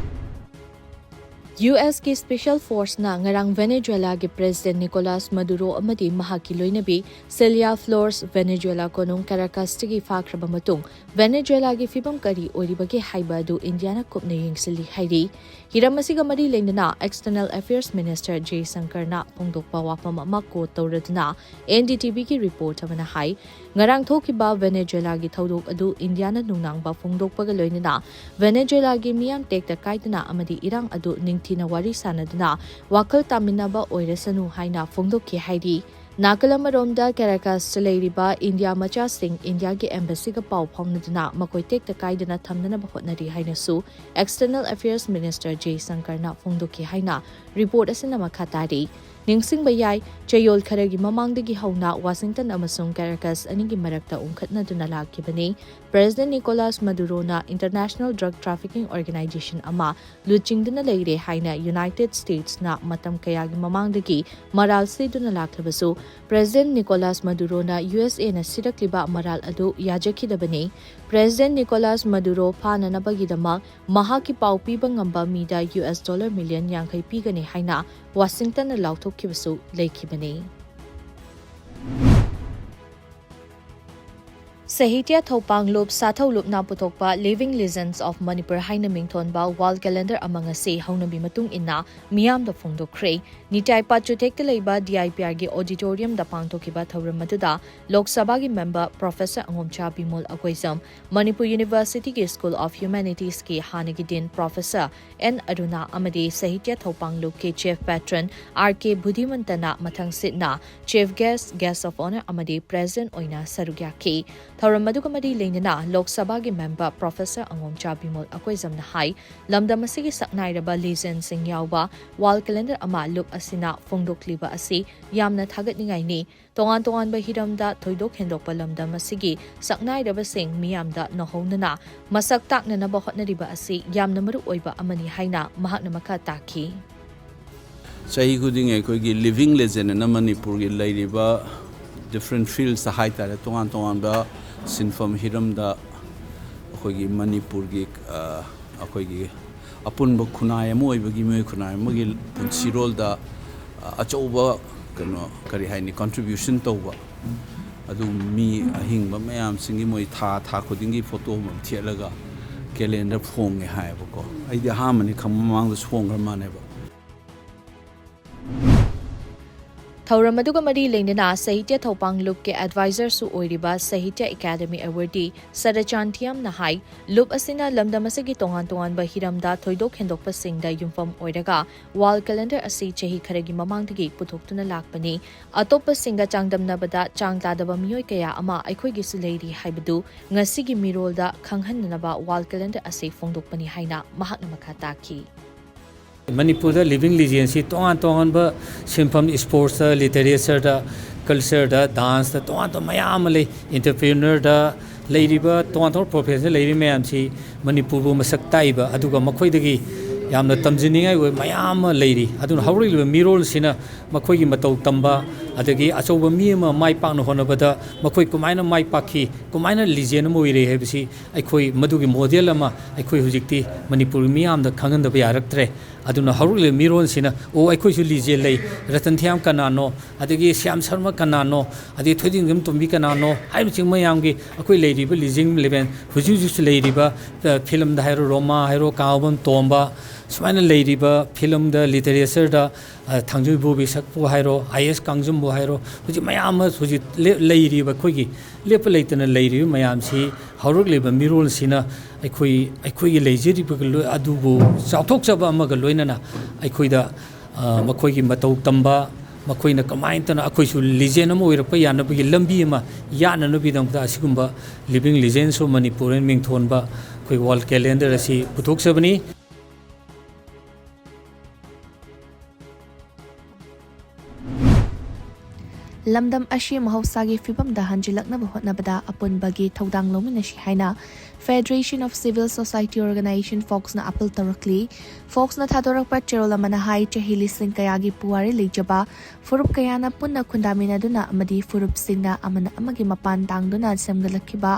U S ꯀꯤ Special Force ꯅ ꯉꯔꯥꯡ Venezuela ꯒꯤ President Nicolas Maduro ꯑꯃꯗꯤ ꯃꯍꯥꯛꯀꯤ ꯂꯣꯏꯅꯕꯤ Celia Flores Venezuela ꯀꯣꯅꯨꯡ Caracas ꯇꯒꯤ ꯐꯥꯈ꯭ꯔꯕ ꯃꯇꯨꯡ Venezuela ꯒꯤ ꯐꯤꯚꯝ ꯀꯔꯤ ꯑꯣꯏꯔꯤꯕꯒꯦ ꯍꯥꯏꯕ ꯑꯗꯨ ꯏꯟꯗꯤꯌꯥꯅ ꯀꯨꯞꯅ ꯌꯦꯡꯁꯤꯜꯂꯤ ꯍꯥꯏꯔꯤ꯫ ꯍꯤꯔꯝ ꯑꯁꯤꯒ ꯃꯔꯤ ꯂꯩꯅꯅ External Affairs Minister Jaishankarꯅ ꯐꯣꯡꯗꯣꯛꯄ ꯋꯥꯐꯝ ꯑꯃ quote ꯇꯧꯔꯗꯨꯅ N D T V ꯒꯤ report ꯑꯃꯅ ꯍꯥꯏ, ꯉꯔꯥꯡ ꯊꯣꯛꯈꯤꯕ Venezuela ꯒꯤ ꯊꯧꯗꯣꯛ ꯑꯗꯨ ꯏꯟꯗꯤꯌꯥꯅ ꯅꯨꯡꯅꯥꯡꯕ ꯐꯣꯡꯗꯣꯛꯄꯒ ꯂꯣꯏꯅꯅ Venezuela ꯒꯤ ꯃꯤꯌꯥꯝ ꯇꯦꯛꯇ ꯀꯥꯏꯗꯅ ꯑꯃꯗꯤ ꯏꯔꯥꯡ ꯑꯗꯨ ꯅꯤꯡꯊꯤꯅ ꯋꯥꯔꯤ ꯁꯥꯅꯗꯨꯅ ꯋꯥꯈꯜ ꯇꯥꯃꯤꯟꯅꯕ ꯑꯣꯏꯔꯁꯅꯨ ꯍꯥꯏꯅ ꯐꯣꯡꯗꯣꯛꯈꯤ ꯍꯥꯏꯔꯤ꯫ ꯅꯥꯀꯜ ꯑꯃꯔꯣꯝꯗ, ꯀꯦꯔꯥꯀꯁꯇ ꯂꯩꯔꯤꯕ ꯏꯟꯗꯤꯌꯥ ꯃꯆꯥꯁꯤꯡ ꯏꯟꯗꯤꯌꯥꯒꯤ ꯑꯦꯝꯕꯦꯁꯤꯒ ꯄꯥꯎ ꯐꯥꯎꯅꯗꯨꯅ ꯃꯈꯣꯏ ꯇꯦꯛꯇ ꯀꯥꯏꯗꯅ ꯊꯝꯅꯅꯕ ꯍꯣꯠꯅꯔꯤ ꯍꯥꯏꯅꯁꯨ External Affairs Minister ꯖꯦ ꯁꯪꯀꯔꯅ ꯐꯣꯡꯗꯣꯛꯈꯤ ꯍꯥꯏꯅ ꯔꯤꯄꯣꯔꯠ ꯑꯁꯤꯅ ꯃꯈꯥ ꯇꯥꯔꯤ꯫ ꯅꯤꯡꯁꯤꯡꯕ ꯌꯥꯏ, ꯆꯌꯣꯜ ꯈꯔꯒꯤ ꯃꯃꯥꯡꯗꯒꯤ ꯍꯧꯅ ꯋꯥꯁꯤꯡꯇꯟ ꯑꯃꯁꯨꯡ ꯀꯦꯔꯥꯀꯁ ꯑꯅꯤꯒꯤ ꯃꯔꯛꯇ ꯎꯪꯈꯠꯅꯗꯨꯅ ꯂꯥꯛꯈꯤꯕꯅꯤ꯫ ꯄ꯭ꯔꯦꯁꯤꯗꯦꯟ ꯅꯤꯀꯣꯂꯥꯁ ꯃꯗꯨꯔꯣꯅ International Drug Trafficking Organization ꯑꯃ ꯂꯨꯆꯤꯡꯗꯨꯅ ꯂꯩꯔꯦ ꯍꯥꯏꯅ ꯌꯨꯅꯥꯏꯇꯦꯗ ꯁ꯭ꯇꯦꯠꯁꯅ ꯃꯇꯝ ꯀꯌꯥꯒꯤ ꯃꯃꯥꯡꯗꯒꯤ ꯃꯔꯥꯜ ꯁꯤꯗꯨꯅ ꯂꯥꯛꯂꯕꯁꯨ, ꯄ꯭ꯔꯦꯁꯤꯗꯦꯟ ꯅꯤꯀꯣꯂꯥꯁ ꯃꯗꯨꯔꯣꯅ ꯌꯨ ꯑꯦꯁ ꯑꯦꯅ ꯁꯤꯔꯛꯂꯤꯕ ꯃꯔꯥꯜ ꯑꯗꯨ ꯌꯥꯖꯈꯤꯗꯕꯅꯤ꯫ ꯄ꯭ꯔꯦꯁꯤꯗꯦꯟ ꯅꯤꯀꯣꯂꯥꯁ ꯃꯗꯨꯔꯣ ꯐꯥꯅꯅꯕꯒꯤꯗꯃꯛ ꯃꯍꯥꯛꯀꯤ ꯄꯥꯎ ꯄꯤꯕ ꯉꯝꯕ ꯃꯤꯗ ꯌꯨ ꯑꯦꯁ ꯗꯣꯂꯔ ꯃꯤꯂꯤꯌꯟ ꯌꯥꯡꯈꯩ ꯄꯤꯒꯅꯤ ꯍꯥꯏꯅ ꯋꯥꯁꯤꯡꯇꯟꯅ ꯂꯥꯎꯊꯣꯛꯈꯤꯕꯁꯨ ꯂꯩꯈꯤꯕꯅꯤ꯫ ꯁꯥꯍꯤꯇ꯭ꯌ ꯊꯧꯄꯥꯡꯂꯨꯞ ꯁꯥꯊꯧꯂꯨꯞꯅ ꯄꯨꯊꯣꯛꯄ Living Legends of Manipur ꯍꯥꯏꯅ ꯃꯤꯡꯊꯣꯟꯕ ꯋꯥꯜ ꯀꯦꯂꯦꯟꯗꯔ ꯑꯃ ꯉꯁꯤ ꯍꯧꯅꯕꯤ ꯃꯇꯨꯡ ꯏꯟꯅ ꯃꯤꯌꯥꯝꯗ ꯐꯣꯡꯗꯣꯛꯈ꯭ꯔꯦ꯫ ꯅꯤꯇꯥꯏ ꯄꯥꯆꯨꯊꯦꯛꯇ ꯂꯩꯕ ꯗꯤ ꯑꯥꯏ ꯄꯤ ꯑꯥꯔꯒꯤ ꯑꯣꯗꯤꯇꯣꯔꯤꯌꯝꯗ ꯄꯥꯡꯊꯣꯛꯈꯤꯕ ꯊꯧꯔꯝ ꯑꯗꯨꯗ ꯂꯣꯛ ꯁꯚꯥꯒꯤ ꯃꯦꯝꯕꯔ ꯄ꯭ꯔꯣꯐꯦꯁꯔ ꯑꯉꯣꯝꯆꯥ ꯕꯤꯃꯣꯜ ꯑꯀꯣꯏꯖꯝ, ꯃꯅꯤꯄꯨꯔ ꯌꯨꯅꯤꯚꯔꯁꯤꯇꯤꯒꯤ ꯁ꯭ꯀꯨꯜ ꯑꯣꯐ ꯍ꯭ꯌꯨꯃꯦꯅꯤꯇꯤꯁꯀꯤ ꯍꯥꯟꯅꯒꯤ ꯗꯤꯟ ꯄ꯭ꯔꯣꯐꯦꯁꯔ ꯑꯦꯟ ꯑꯔꯨꯅꯥ ꯑꯃꯗꯤ ꯁꯥꯍꯤꯇ꯭ꯌ ꯊꯧꯄꯥꯡꯂꯨꯞꯀꯤ ꯆꯤꯐ ꯄꯦꯇ꯭ꯔꯟ ꯑꯥꯔ ꯀꯦ ꯕꯨꯙꯤꯃꯟꯇꯅ ꯃꯊꯪ ꯁꯤꯠꯅ chief guest, guest of honour ꯑꯃꯗꯤ ꯄ꯭ꯔꯦꯁꯤꯗꯦꯟꯠ ꯑꯣꯏꯅ ꯁꯔꯨꯛ ꯌꯥꯈꯤ꯫ ꯊꯧꯔꯝ ꯑꯗꯨꯒ ꯃꯔꯤ ꯂꯩꯅꯅ ꯂꯣꯛ ꯁꯚꯥꯒꯤ ꯃꯦꯝꯕꯔ ꯄ꯭ꯔꯣꯐꯦꯁꯔ ꯑꯉꯣꯝꯆꯥ ꯕꯤꯃꯣꯜ ꯑꯀꯣꯏꯖꯝꯅ ꯍꯥꯏ, ꯂꯝꯗꯝ ꯑꯁꯤꯒꯤ ꯁꯛꯅꯥꯏꯔꯕ ꯂꯤꯖꯦꯟꯁꯤꯡ ꯌꯥꯎꯕ ꯋꯥꯜ ꯀꯦꯂꯦꯟꯗꯔ ꯑꯃ ꯂꯨꯞ ꯑꯁꯤꯅ ꯐꯣꯡꯗꯣꯛꯂꯤꯕ ꯑꯁꯤ ꯌꯥꯝꯅ ꯊꯥꯒꯠꯅꯤꯡꯉꯥꯏꯅꯤ꯫ ꯇꯣꯉꯥꯟ ꯇꯣꯉꯥꯟꯕ ꯍꯤꯔꯝꯗ ꯊꯣꯏꯗꯣꯛ ꯍꯦꯟꯗꯣꯛꯄ ꯂꯝꯗꯝ ꯑꯁꯤꯒꯤ ꯁꯛꯅꯥꯏꯔꯕꯁꯤꯡ ꯃꯤꯌꯥꯝꯗ ꯅꯧꯍꯧꯅꯅ ꯃꯁꯛ ꯇꯥꯛꯅꯅꯕ ꯍꯣꯠꯅꯔꯤꯕ ꯑꯁꯤ ꯌꯥꯝꯅ ꯃꯔꯨ ꯑꯣꯏꯕ ꯑꯃꯅꯤ ꯍꯥꯏꯅ ꯃꯍꯥꯛꯅ ꯃꯈꯥ ꯇꯥꯈꯤ꯫ ꯆꯍꯤ ꯈꯨꯗꯤꯡꯒꯤ ꯑꯩꯈꯣꯏꯒꯤ ꯂꯤꯚꯤꯡ ꯂꯦꯖꯦꯟ ꯑꯅ ꯃꯅꯤꯄꯨꯔꯒꯤ ꯂꯩꯔꯤꯕ ꯗꯤꯐ꯭ꯔꯦꯟ ꯐꯤꯜꯁꯇ ꯍꯥꯏꯇꯥꯔꯦ, ꯇꯣꯉꯥꯟ ꯇꯣꯉꯥꯟꯕ ꯁꯤꯟꯐꯝ ꯍꯤꯔꯝꯗ ꯑꯩꯈꯣꯏꯒꯤ ꯃꯅꯤꯄꯨꯔꯒꯤ, ꯑ, ꯑꯩꯈꯣꯏꯒꯤ ꯑꯄꯨꯟꯕ ꯈꯨꯟꯅꯥꯏ ꯑꯃ ꯑꯣꯏꯕꯒꯤ, ꯃꯤꯑꯣꯏ ꯈꯨꯟꯅꯥꯏ ꯑꯃꯒꯤ ꯄꯨꯟꯁꯤꯔꯣꯜꯗ, ꯑ, ꯑꯆꯧꯕ ꯀꯩꯅꯣ, ꯀꯔꯤ ꯍꯥꯏꯅꯤ, ꯀꯟꯇ꯭ꯔꯤꯕ꯭ꯌꯨꯁꯟ ꯇꯧꯕ, ꯑꯗꯨ ꯃꯤ ꯑꯍꯤꯡꯕ ꯃꯌꯥꯝꯁꯤꯡꯒꯤ ꯃꯣꯏ ꯊꯥ, ꯊꯥ ꯈꯨꯗꯤꯡꯒꯤ ꯐꯣꯇꯣ ꯑꯃꯃꯝ ꯊꯦꯠꯂꯒ ꯀꯦꯂꯦꯟꯗꯔ ꯐꯣꯡꯉꯦ ꯍꯥꯏꯌꯦꯕꯀꯣ꯫ ꯑꯩꯗꯤ ꯑꯍꯥꯟꯕꯅꯤ ꯈꯪꯕ, ꯃꯃꯥꯡꯗꯁꯨ ꯐꯣꯡꯈ꯭ꯔ ꯃꯥꯜꯂꯦꯕ꯫ ꯊꯧꯔꯝ ꯑꯗꯨꯒ ꯃꯔꯤ ꯂꯩꯅꯅ ꯁꯥꯍꯤꯇ꯭ꯌ ꯊꯧꯄꯥꯡ ꯂꯨꯞꯀꯤ ꯑꯦꯗꯚꯥꯏꯖꯔꯁꯨ ꯑꯣꯏꯔꯤꯕ ꯁꯥꯍꯤꯇ꯭ꯌ ꯑꯦꯀꯥꯗꯃꯤ ꯑꯦꯋꯥꯔꯗꯤ ꯁꯔꯆꯥꯟ ꯊꯤꯌꯝꯅ ꯍꯥꯏ, ꯂꯨꯞ ꯑꯁꯤꯅ ꯂꯝꯗꯝ ꯑꯁꯤꯒꯤ ꯇꯣꯉꯥꯟ ꯇꯣꯉꯥꯟꯕ ꯍꯤꯔꯝꯗ ꯊꯣꯏꯗꯣꯛ ꯍꯦꯟꯗꯣꯛꯄꯁꯤꯡꯗ ꯌꯨꯝꯐꯝ ꯑꯣꯏꯔꯒ ꯋꯥꯜ ꯀꯦꯂꯦꯟꯗꯔ ꯑꯁꯤ ꯆꯍꯤ ꯈꯔꯒꯤ ꯃꯃꯥꯡꯗꯒꯤ ꯄꯨꯊꯣꯛꯇꯨꯅ ꯂꯥꯛꯄꯅꯤ꯫ ꯑꯇꯣꯞꯄꯁꯤꯡꯒ ꯆꯥꯡꯗꯝꯅꯕꯗ ꯆꯥꯡ ꯇꯥꯗꯕ ꯃꯤꯑꯣꯏ ꯀꯌꯥ ꯑꯃ ꯑꯩꯈꯣꯏꯒꯤꯁꯨ ꯂꯩꯔꯤ ꯍꯥꯏꯕꯗꯨ ꯉꯁꯤꯒꯤ ꯃꯤꯔꯣꯜꯗ ꯈꯪꯍꯟꯅꯅꯕ ꯋꯥꯜ ꯀꯦꯂꯦꯟꯗꯔ ꯑꯁꯤ ꯐꯣꯡꯗꯣꯛꯄꯅꯤ ꯍꯥꯏꯅ ꯃꯍꯥꯛꯅ ꯃꯈꯥ ꯇꯥꯈꯤ꯫ ꯃꯅꯤꯄꯨꯔꯗ ꯂꯤꯕꯤꯡ ꯂꯤꯖꯦꯟꯁꯤ ꯇꯣꯉꯥꯟ ꯇꯣꯉꯥꯟꯕ ꯁꯤꯟꯐꯝ, ꯏꯁꯄꯣꯔꯠꯁꯇ, ꯂꯤꯇꯔꯦꯆꯔꯗ, ꯀꯜꯆꯔꯗ, ꯗꯥꯟꯁꯇ ꯇꯣꯉꯥꯟ ꯇꯣꯉꯥꯟꯕ ꯃꯌꯥꯝ ꯑꯃ ꯂꯩ꯫ ꯑꯦꯟꯇꯔꯄ꯭ꯔꯤꯅꯔꯗ ꯂꯩꯔꯤꯕ ꯇꯣꯉꯥꯟ ꯇꯣꯉꯥꯟꯕ ꯄ꯭ꯔꯣꯐꯦꯁꯟꯗ ꯂꯩꯔꯤꯕ ꯃꯌꯥꯝꯁꯤ ꯃꯅꯤꯄꯨꯔꯕꯨ ꯃꯁꯛ ꯇꯥꯛꯏꯕ, ꯑꯗꯨꯒ ꯃꯈꯣꯏꯗꯒꯤ ꯌꯥꯝꯅ ꯇꯝꯖꯅꯤꯡꯉꯥꯏ ꯑꯣꯏꯕ ꯃꯌꯥꯝ ꯑꯃ ꯂꯩꯔꯤ꯫ ꯑꯗꯨꯅ ꯍꯧꯔꯛꯂꯤꯕ ꯃꯤꯔꯣꯜꯁꯤꯅ ꯃꯈꯣꯏꯒꯤ ꯃꯇꯧ ꯇꯝꯕ, ꯑꯗꯒꯤ ꯑꯆꯧꯕ ꯃꯤ ꯑꯃ ꯃꯥꯏ ꯄꯥꯛꯅ ꯍꯣꯠꯅꯕꯗ ꯃꯈꯣꯏ ꯀꯃꯥꯏꯅ ꯃꯥꯏ ꯄꯥꯛꯈꯤ, ꯀꯃꯥꯏꯅ ꯂꯤꯖꯦꯟ ꯑꯃ ꯑꯣꯏꯔꯦ ꯍꯥꯏꯕꯁꯤ ꯑꯩꯈꯣꯏ ꯃꯗꯨꯒꯤ ꯃꯣꯗꯦꯜ ꯑꯃ ꯑꯩꯈꯣꯏ ꯍꯧꯖꯤꯛꯇꯤ ꯃꯅꯤꯄꯨꯔꯒꯤ ꯃꯤꯌꯥꯝꯗ ꯈꯪꯍꯟꯗꯕ ꯌꯥꯔꯛꯇ꯭ꯔꯦ꯫ ꯑꯗꯨꯅ ꯍꯧꯔꯛꯂꯤꯕ ꯃꯤꯔꯣꯟꯁꯤꯅ, "ꯑꯣ, ꯑꯩꯈꯣꯏꯁꯨ ꯂꯤꯖꯦꯜ ꯂꯩ, ꯔꯇꯟ ꯊꯤꯌꯥꯝ ꯀꯅꯥꯅꯣ, ꯑꯗꯒꯤ ꯁ꯭ꯌꯥꯝ ꯁꯔꯃ ꯀꯅꯥꯅꯣ, ꯑꯗꯒꯤ ꯊꯣꯏꯗꯤꯡꯖꯝ ꯇꯣꯝꯕꯤ ꯀꯅꯥꯅꯣ?" ꯍꯥꯏꯕꯅꯆꯤꯡꯕ ꯃꯌꯥꯝꯒꯤ ꯑꯩꯈꯣꯏ ꯂꯩꯔꯤꯕ ꯂꯤꯖꯦꯟ ꯏꯂꯦꯚꯦꯟ, ꯍꯧꯖꯤꯛ ꯍꯧꯖꯤꯛꯁꯨ ꯂꯩꯔꯤꯕ, ꯑ, ꯐꯤꯂꯝꯗ ꯍꯥꯏꯔꯣ, ꯔꯣꯃꯥ ꯍꯥꯏꯔꯣ, ꯀꯥꯡꯍꯧꯕꯝ ꯇꯣꯝꯕ, ꯁꯨꯃꯥꯏꯅ ꯂꯩꯔꯤꯕ ꯐꯤꯂꯝꯗ, ꯂꯤꯇꯔꯦꯆꯔꯗ, ꯑ, ꯊꯥꯡꯖꯣꯏ ꯕꯣꯕꯤ ꯁꯛꯄꯨ ꯍꯥꯏꯔꯣ, ꯑꯥꯏ ꯑꯦꯁ ꯀꯥꯡꯖꯝꯕꯨ ꯍꯥꯏꯔꯣ, ꯍꯧꯖꯤꯛ ꯃꯌꯥꯝ ꯑꯃ ꯍꯧꯖꯤꯛ ꯂꯦ-, ꯂꯩꯔꯤꯕ ꯑꯩꯈꯣꯏꯒꯤ ꯂꯦꯞꯄ ꯂꯩꯇꯅ ꯂꯩꯔꯤꯕ ꯃꯌꯥꯝꯁꯤ ꯍꯧꯔꯛꯂꯤꯕ ꯃꯤꯔꯣꯜꯁꯤꯅ ꯑꯩꯈꯣꯏ, ꯑꯩꯈꯣꯏꯒꯤ ꯂꯩꯖꯔꯤꯕ ꯂꯣꯏ-, ꯑꯗꯨꯕꯨ ꯆꯥꯎꯊꯣꯛꯆꯕ ꯑꯃꯒ ꯂꯣꯏꯅꯅ ꯑꯩꯈꯣꯏꯗ, ꯑ, ꯃꯈꯣꯏꯒꯤ ꯃꯇꯧ ꯇꯝꯕ, ꯃꯈꯣꯏꯅ ꯀꯃꯥꯏꯅ ꯇꯧꯅ ꯑꯩꯈꯣꯏꯁꯨ ꯂꯤꯖꯦꯟ ꯑꯃ ꯑꯣꯏꯔꯛꯄ ꯌꯥꯅꯕꯒꯤ ꯂꯝꯕꯤ ꯑꯃ ꯌꯥꯠꯅꯅꯕꯒꯤꯗꯃꯛꯇ ꯑꯁꯤꯒꯨꯝꯕ ꯂꯤꯕꯤꯡ ꯂꯤꯖꯦꯟꯁ ꯑꯣꯐ ꯃꯅꯤꯄꯨꯔ ꯍꯥꯏꯅ ꯃꯤꯡꯊꯣꯟꯕ ꯑꯩꯈꯣꯏ ꯋꯥꯔꯜ ꯀꯦꯂꯦꯟꯗꯔ ꯑꯁꯤ ꯄꯨꯊꯣꯛꯆꯕꯅꯤ꯫ ꯂꯝꯗꯝ ꯑꯁꯤ ꯃꯍꯧꯁꯥꯒꯤ ꯐꯤꯕꯝꯗ ꯍꯟꯖꯤꯜꯂꯛꯅꯕ ꯍꯣꯠꯅꯕꯗ ꯑꯄꯨꯟꯕꯒꯤ ꯊꯧꯗꯥꯡ ꯂꯧꯃꯤꯟꯅꯁꯤ ꯍꯥꯏꯅ Federation of Civil Society Organization, ꯐꯣꯛꯁꯅ ꯑꯥꯄꯤꯜ ꯇꯧꯔꯛꯂꯤ꯫ ꯐꯣꯛꯁꯅ ꯊꯥꯗꯣꯔꯛꯄ ꯆꯦꯔꯣꯜ ꯑꯃꯅ ꯍꯥꯏ, ꯆꯍꯤ ꯂꯤꯁꯤꯡ ꯀꯌꯥꯒꯤ ꯄꯨꯋꯥꯔꯤ ꯂꯩꯖꯕ ꯐꯨꯔꯨꯞ ꯀꯌꯥꯅ ꯄꯨꯟꯅ ꯈꯨꯟꯗꯥꯃꯤꯟꯅꯗꯨꯅ ꯑꯃꯗꯤ ꯐꯨꯔꯨꯞꯁꯤꯡꯅ ꯑꯃꯅ ꯑꯃꯒꯤ ꯃꯄꯥꯟ ꯇꯥꯡꯗꯨꯅ ꯁꯦꯝꯒꯠꯂꯛꯈꯤꯕ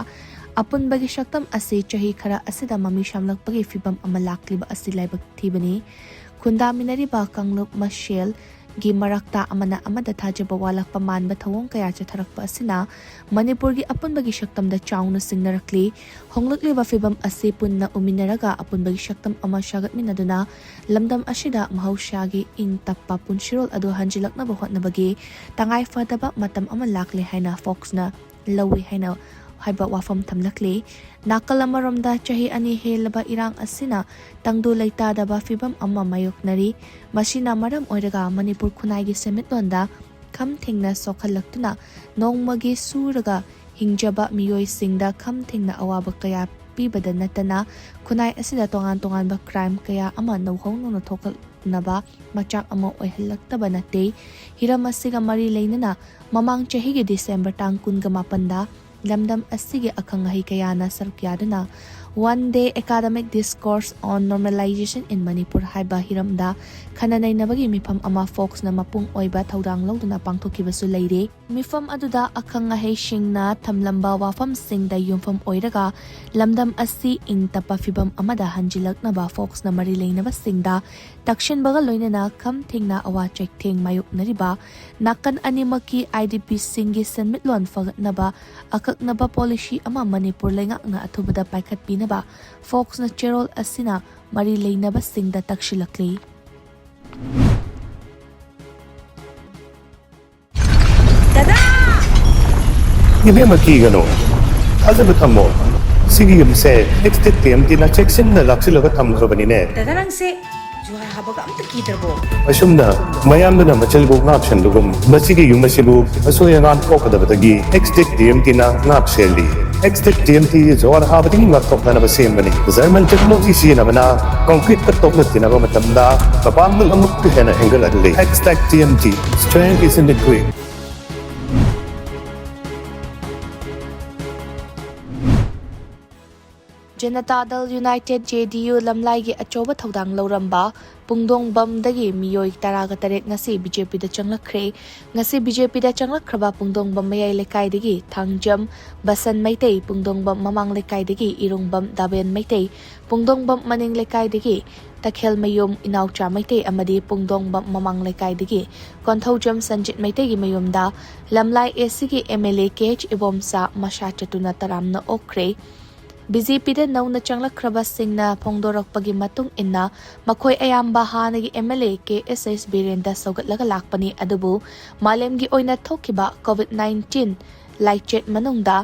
ꯑꯄꯨꯟꯕꯒꯤ ꯁꯛꯇꯝ ꯑꯁꯤ ꯆꯍꯤ ꯈꯔ ꯑꯁꯤꯗ ꯃꯃꯤ ꯁꯥꯝꯂꯛꯄꯒꯤ ꯐꯤꯕꯝ ꯑꯃ ꯂꯥꯛꯂꯤꯕ ꯑꯁꯤ ꯂꯥꯏꯕꯛ ꯊꯤꯕꯅꯤ꯫ ꯈꯨꯟꯗꯥꯃꯤꯟꯅꯔꯤꯕ ꯀꯥꯡꯂꯨꯞ ꯃꯁꯦꯜ ꯒꯤ ꯃꯔꯛꯇ ꯑꯃꯅ ꯑꯃꯗ ꯊꯥꯖꯕ ꯋꯥꯠꯂꯛꯄ ꯃꯥꯟꯕ ꯊꯧꯑꯣꯡ ꯀꯌꯥ ꯆꯠꯊꯔꯛꯄ ꯑꯁꯤꯅ ꯃꯅꯤꯄꯨꯔꯒꯤ ꯑꯄꯨꯟꯕꯒꯤ ꯁꯛꯇꯝꯗ ꯆꯥꯎꯅ ꯁꯤꯡꯅꯔꯛꯂꯤ꯫ ꯍꯣꯡꯂꯛꯂꯤꯕ ꯐꯤꯚꯝ ꯑꯁꯤ ꯄꯨꯟꯅ ꯎꯃꯤꯟꯅꯔꯒ ꯑꯄꯨꯟꯕꯒꯤ ꯁꯛꯇꯝ ꯑꯃ ꯁꯥꯒꯠꯃꯤꯟꯅꯗꯨꯅ ꯂꯝꯗꯝ ꯑꯁꯤꯗ ꯃꯍꯧꯁꯥꯒꯤ ꯏꯪ ꯇꯞꯄ ꯄꯨꯟꯁꯤꯔꯣꯜ ꯑꯗꯨ ꯍꯟꯖꯤꯜꯂꯛꯅꯕ ꯍꯣꯠꯅꯕꯒꯤ ꯇꯉꯥꯏ ꯐꯗꯕ ꯃꯇꯝ ꯑꯃ ꯂꯥꯛꯂꯦ ꯍꯥꯏꯅ ꯐꯣꯛꯁꯅ ꯂꯧꯏ ꯍꯥꯏꯅ ꯍꯥꯏꯕ ꯋꯥꯐꯝ ꯊꯝꯂꯛꯂꯤ꯫ ꯅꯥꯀꯜ ꯑꯃꯔꯣꯝꯗ ꯆꯍꯤ ꯑꯅꯤ ꯍꯦꯜꯂꯕ ꯏꯔꯥꯡ ꯑꯁꯤꯅ ꯇꯪꯗꯨ ꯂꯩꯇꯥꯗꯕ ꯐꯤꯚꯝ ꯑꯃ ꯃꯥꯌꯣꯛꯅꯔꯤ꯫ ꯃꯁꯤꯅ ꯃꯔꯝ ꯑꯣꯏꯔꯒ ꯃꯅꯤꯄꯨꯔ ꯈꯨꯟꯅꯥꯏꯒꯤ ꯁꯦꯟꯃꯤꯠꯂꯣꯟꯗ ꯈꯝ ꯊꯦꯡꯅ ꯁꯣꯛꯍꯜꯂꯛꯇꯨꯅ ꯅꯣꯡꯃꯒꯤ ꯁꯨꯔꯒ ꯍꯤꯡꯖꯕ ꯃꯤꯑꯣꯏꯁꯤꯡꯗ ꯈꯝ ꯊꯦꯡꯅ ꯑꯋꯥꯕ ꯀꯌꯥ ꯄꯤꯕꯗ ꯅꯠꯇꯅ ꯈꯨꯟꯅꯥꯏ ꯑꯁꯤꯗ ꯇꯣꯉꯥꯟ ꯇꯣꯉꯥꯟꯕ ꯀ꯭ꯔꯥꯏꯝ ꯀꯌꯥ ꯑꯃ ꯅꯧꯍꯧꯅꯅ ꯊꯣꯛꯂꯛꯅꯕ ꯃꯆꯥꯛ ꯑꯃ ꯑꯣꯏꯍꯜꯂꯛꯇꯕ ꯅꯠꯇꯦ꯫ ꯍꯤꯔꯝ ꯑꯁꯤꯒ ꯃꯔꯤ ꯂꯩꯅꯅ ꯃꯃꯥꯡ ꯆꯍꯤꯒꯤ ꯗꯤꯁꯦꯝꯕꯔ ꯇꯥꯡ ꯀꯨꯟꯒ ꯃꯥꯄꯟꯗ ꯂꯝꯗꯝ ꯑꯁꯤꯒꯤ ꯑꯈꯪ ꯑꯍꯩ ꯀꯌꯥꯅ ꯁꯔꯨꯛ ꯌꯥꯗꯨꯅ One Day Academic Discourse on Normalization in Manipur ꯍꯥꯏꯕ ꯍꯤꯔꯝꯗ ꯈꯟꯅ ꯅꯩꯅꯕꯒꯤ ꯃꯤꯐꯝ ꯑꯃ ꯐꯣꯛꯁꯅ ꯃꯄꯨꯡ ꯑꯣꯏꯕ ꯊꯧꯗꯥꯡ ꯂꯧꯗꯨꯅ ꯄꯥꯡꯊꯣꯛꯈꯤꯕꯁꯨ ꯂꯩꯔꯤ꯫ ꯃꯤꯐꯝ ꯑꯗꯨꯗ ꯑꯈꯪ ꯑꯍꯩꯁꯤꯡꯅ ꯊꯝꯂꯝꯕ ꯋꯥꯐꯝꯁꯤꯡꯗ ꯌꯨꯝꯐꯝ ꯑꯣꯏꯔꯒ ꯂꯝꯗꯝ ꯑꯁꯤ ꯏꯪ ꯇꯞꯄ ꯐꯤꯚꯝ ꯑꯃꯗ ꯍꯟꯖꯤꯜꯂꯛꯅꯕ ꯐꯣꯛꯁꯅ ꯃꯔꯤ ꯂꯩꯅꯕꯁꯤꯡꯗ ꯇꯛꯁꯤꯟꯕꯒ ꯂꯣꯏꯅꯅ ꯈꯝ ꯊꯦꯡꯅ ꯑꯋꯥ ꯆꯩꯊꯦꯡ ꯃꯥꯌꯣꯛꯅꯔꯤꯕ ꯅꯥꯀꯟ ꯑꯅꯤꯃꯛꯀꯤ IDPꯁꯤꯡꯒꯤ ꯁꯦꯟꯃꯤꯠꯂꯣꯟ ꯐꯒꯠꯅꯕ ꯑꯀꯛꯅꯕ ꯄꯣꯂꯤꯁꯤ ꯑꯃ ꯃꯅꯤꯄꯨꯔ ꯂꯩꯉꯥꯛꯅ ꯑꯊꯨꯕꯗ ꯄꯥꯏꯈꯠꯄꯤꯅꯕ ꯐꯣꯛꯁꯅ ꯆꯦꯔꯣꯜ ꯑꯁꯤꯅ ꯃꯔꯤ ꯂꯩꯅꯕꯁꯤꯡꯗ ꯇꯛꯁꯤꯜꯂꯛꯂꯤ꯫ ꯏꯕꯦꯝꯃ, ꯀꯤꯒꯅꯨ, ꯊꯥꯖꯕ ꯊꯝꯃꯣ꯫ ꯁꯤꯒꯤ ꯌꯨꯝꯁꯦ ꯑꯦꯛꯁꯇꯦꯛ ꯇꯤ ꯑꯦꯝ ꯇꯤꯅ ꯆꯦꯛꯁꯤꯟꯅ ꯂꯥꯛꯁꯤꯜꯂꯒ ꯊꯝꯈ꯭ꯔꯕꯅꯤꯅꯦ꯫ ꯗꯗꯥ, ꯅꯪꯁꯦ ꯖꯨꯍꯥꯔ ꯍꯥꯕꯒ ꯑꯝꯇ ꯀꯤꯗ꯭ꯔꯕꯣ? ꯑꯁꯨꯝꯅ ꯃꯌꯥꯝꯗꯨꯅ ꯃꯆꯜꯕꯨ ꯉꯥꯛꯁꯦꯟꯕꯒꯨꯝ ꯃꯁꯤꯒꯤ ꯌꯨꯝ ꯑꯁꯤꯕꯨ ꯑꯁꯣꯏ ꯑꯉꯥꯝ ꯊꯣꯛꯀꯗꯕꯗꯒꯤ ꯑꯦꯛꯁꯇꯦꯛ ꯇꯤ ꯑꯦꯝ ꯇꯤꯅ ꯉꯥꯛ ꯁꯦꯜꯂꯤ꯫ ꯑꯦꯛꯁꯇꯦꯛ ꯇꯤ ꯑꯦꯝ ꯇꯤ ꯖꯨꯍꯥꯔ ꯍꯥꯕꯗꯒꯤ ꯉꯥꯛꯊꯣꯛꯅꯅꯕ ꯁꯦꯝꯕꯅꯤ꯫ ꯖꯔꯃꯟ ꯇꯦꯛꯅꯣꯂꯣꯖꯤ ꯁꯤꯖꯤꯟꯅꯕꯅ ꯀꯪꯀ꯭ꯔꯤꯠꯀ ꯇꯣꯛꯅ ꯇꯤꯟꯅꯕ ꯃꯇꯝꯗ ꯃꯄꯥꯡꯒꯜ ꯑꯃꯨꯛꯀ ꯍꯦꯟꯅ ꯍꯦꯟꯒꯠꯍꯜꯂꯤ꯫ Xtech T M T, strength is in the grit. Janata Dal united, J D U, ꯂꯝꯂꯥꯏꯒꯤ ꯑꯆꯧꯕ ꯊꯧꯗꯥꯡ ꯂꯧꯔꯝꯕ ꯄꯨꯡꯗꯣꯡꯕꯝꯗꯒꯤ ꯃꯤꯑꯣꯏ ꯇꯔꯥꯒ ꯇꯔꯦꯠ ꯉꯁꯤ ꯕꯤ ꯖꯦ ꯄꯤꯗ ꯆꯪꯂꯛꯈ꯭ꯔꯦ꯫ ꯉꯁꯤ ꯕꯤ ꯖꯦ ꯄꯤꯗ ꯆꯪꯂꯛꯈ꯭ꯔꯕ ꯄꯨꯡꯗꯣꯡꯕꯝ ꯃꯌꯥꯏ ꯂꯩꯀꯥꯏꯗꯒꯤ ꯊꯥꯡꯖꯝ ꯕꯁꯟ ꯃꯩꯇꯩ, ꯄꯨꯡꯗꯣꯡꯕꯝ ꯃꯃꯥꯡ ꯂꯩꯀꯥꯏꯗꯒꯤ ꯏꯔꯣꯡꯕꯝ ꯗꯥꯕꯦꯟ ꯃꯩꯇꯩ, ꯄꯨꯡꯗꯣꯡꯕꯝ ꯃꯅꯤꯡ ꯂꯩꯀꯥꯏꯗꯒꯤ ꯇꯈꯦꯜꯃꯌꯨꯝ ꯏꯅꯥꯎꯆꯥ ꯃꯩꯇꯩ ꯑꯃꯗꯤ ꯄꯨꯡꯗꯣꯡꯕꯝ ꯃꯃꯥꯡ ꯂꯩꯀꯥꯏꯗꯒꯤ ꯀꯣꯟꯊꯧꯖꯝ ꯁꯟꯖꯤꯠ ꯃꯩꯇꯩꯒꯤ ꯃꯌꯨꯝꯗ ꯂꯝꯂꯥꯏ ꯑꯦ ꯁꯤꯒꯤ M L A K H Ibomcha ꯃꯁꯥ ꯆꯠꯇꯨꯅ ꯇꯔꯥꯝꯅ ꯑꯣꯛꯈ꯭ꯔꯦ꯫ ꯕꯤ ꯖꯦ ꯄꯤꯗ ꯅꯧꯅ ꯆꯪꯂꯛꯈ꯭ꯔꯕꯁꯤꯡꯅ ꯐꯣꯡꯗꯣꯔꯛꯄꯒꯤ ꯃꯇꯨꯡ ꯏꯟꯅ, ꯃꯈꯣꯏ ꯑꯌꯥꯝꯕ ꯍꯥꯟꯅꯒꯤ ꯑꯦꯝ ꯑꯦꯜ ꯑꯦ ꯀꯦ ꯑꯦꯁ ꯑꯦꯁ ꯕꯤꯔꯦꯟꯗ ꯁꯧꯒꯠꯂꯒ ꯂꯥꯛꯄꯅꯤ, ꯑꯗꯨꯕꯨ ꯃꯥꯂꯦꯝꯒꯤ ꯑꯣꯏꯅ ꯊꯣꯛꯈꯤꯕ ꯀꯣꯚꯤꯗ ꯅꯥꯏꯟꯇꯤꯟ ꯂꯥꯏꯆꯠ ꯃꯅꯨꯡꯗ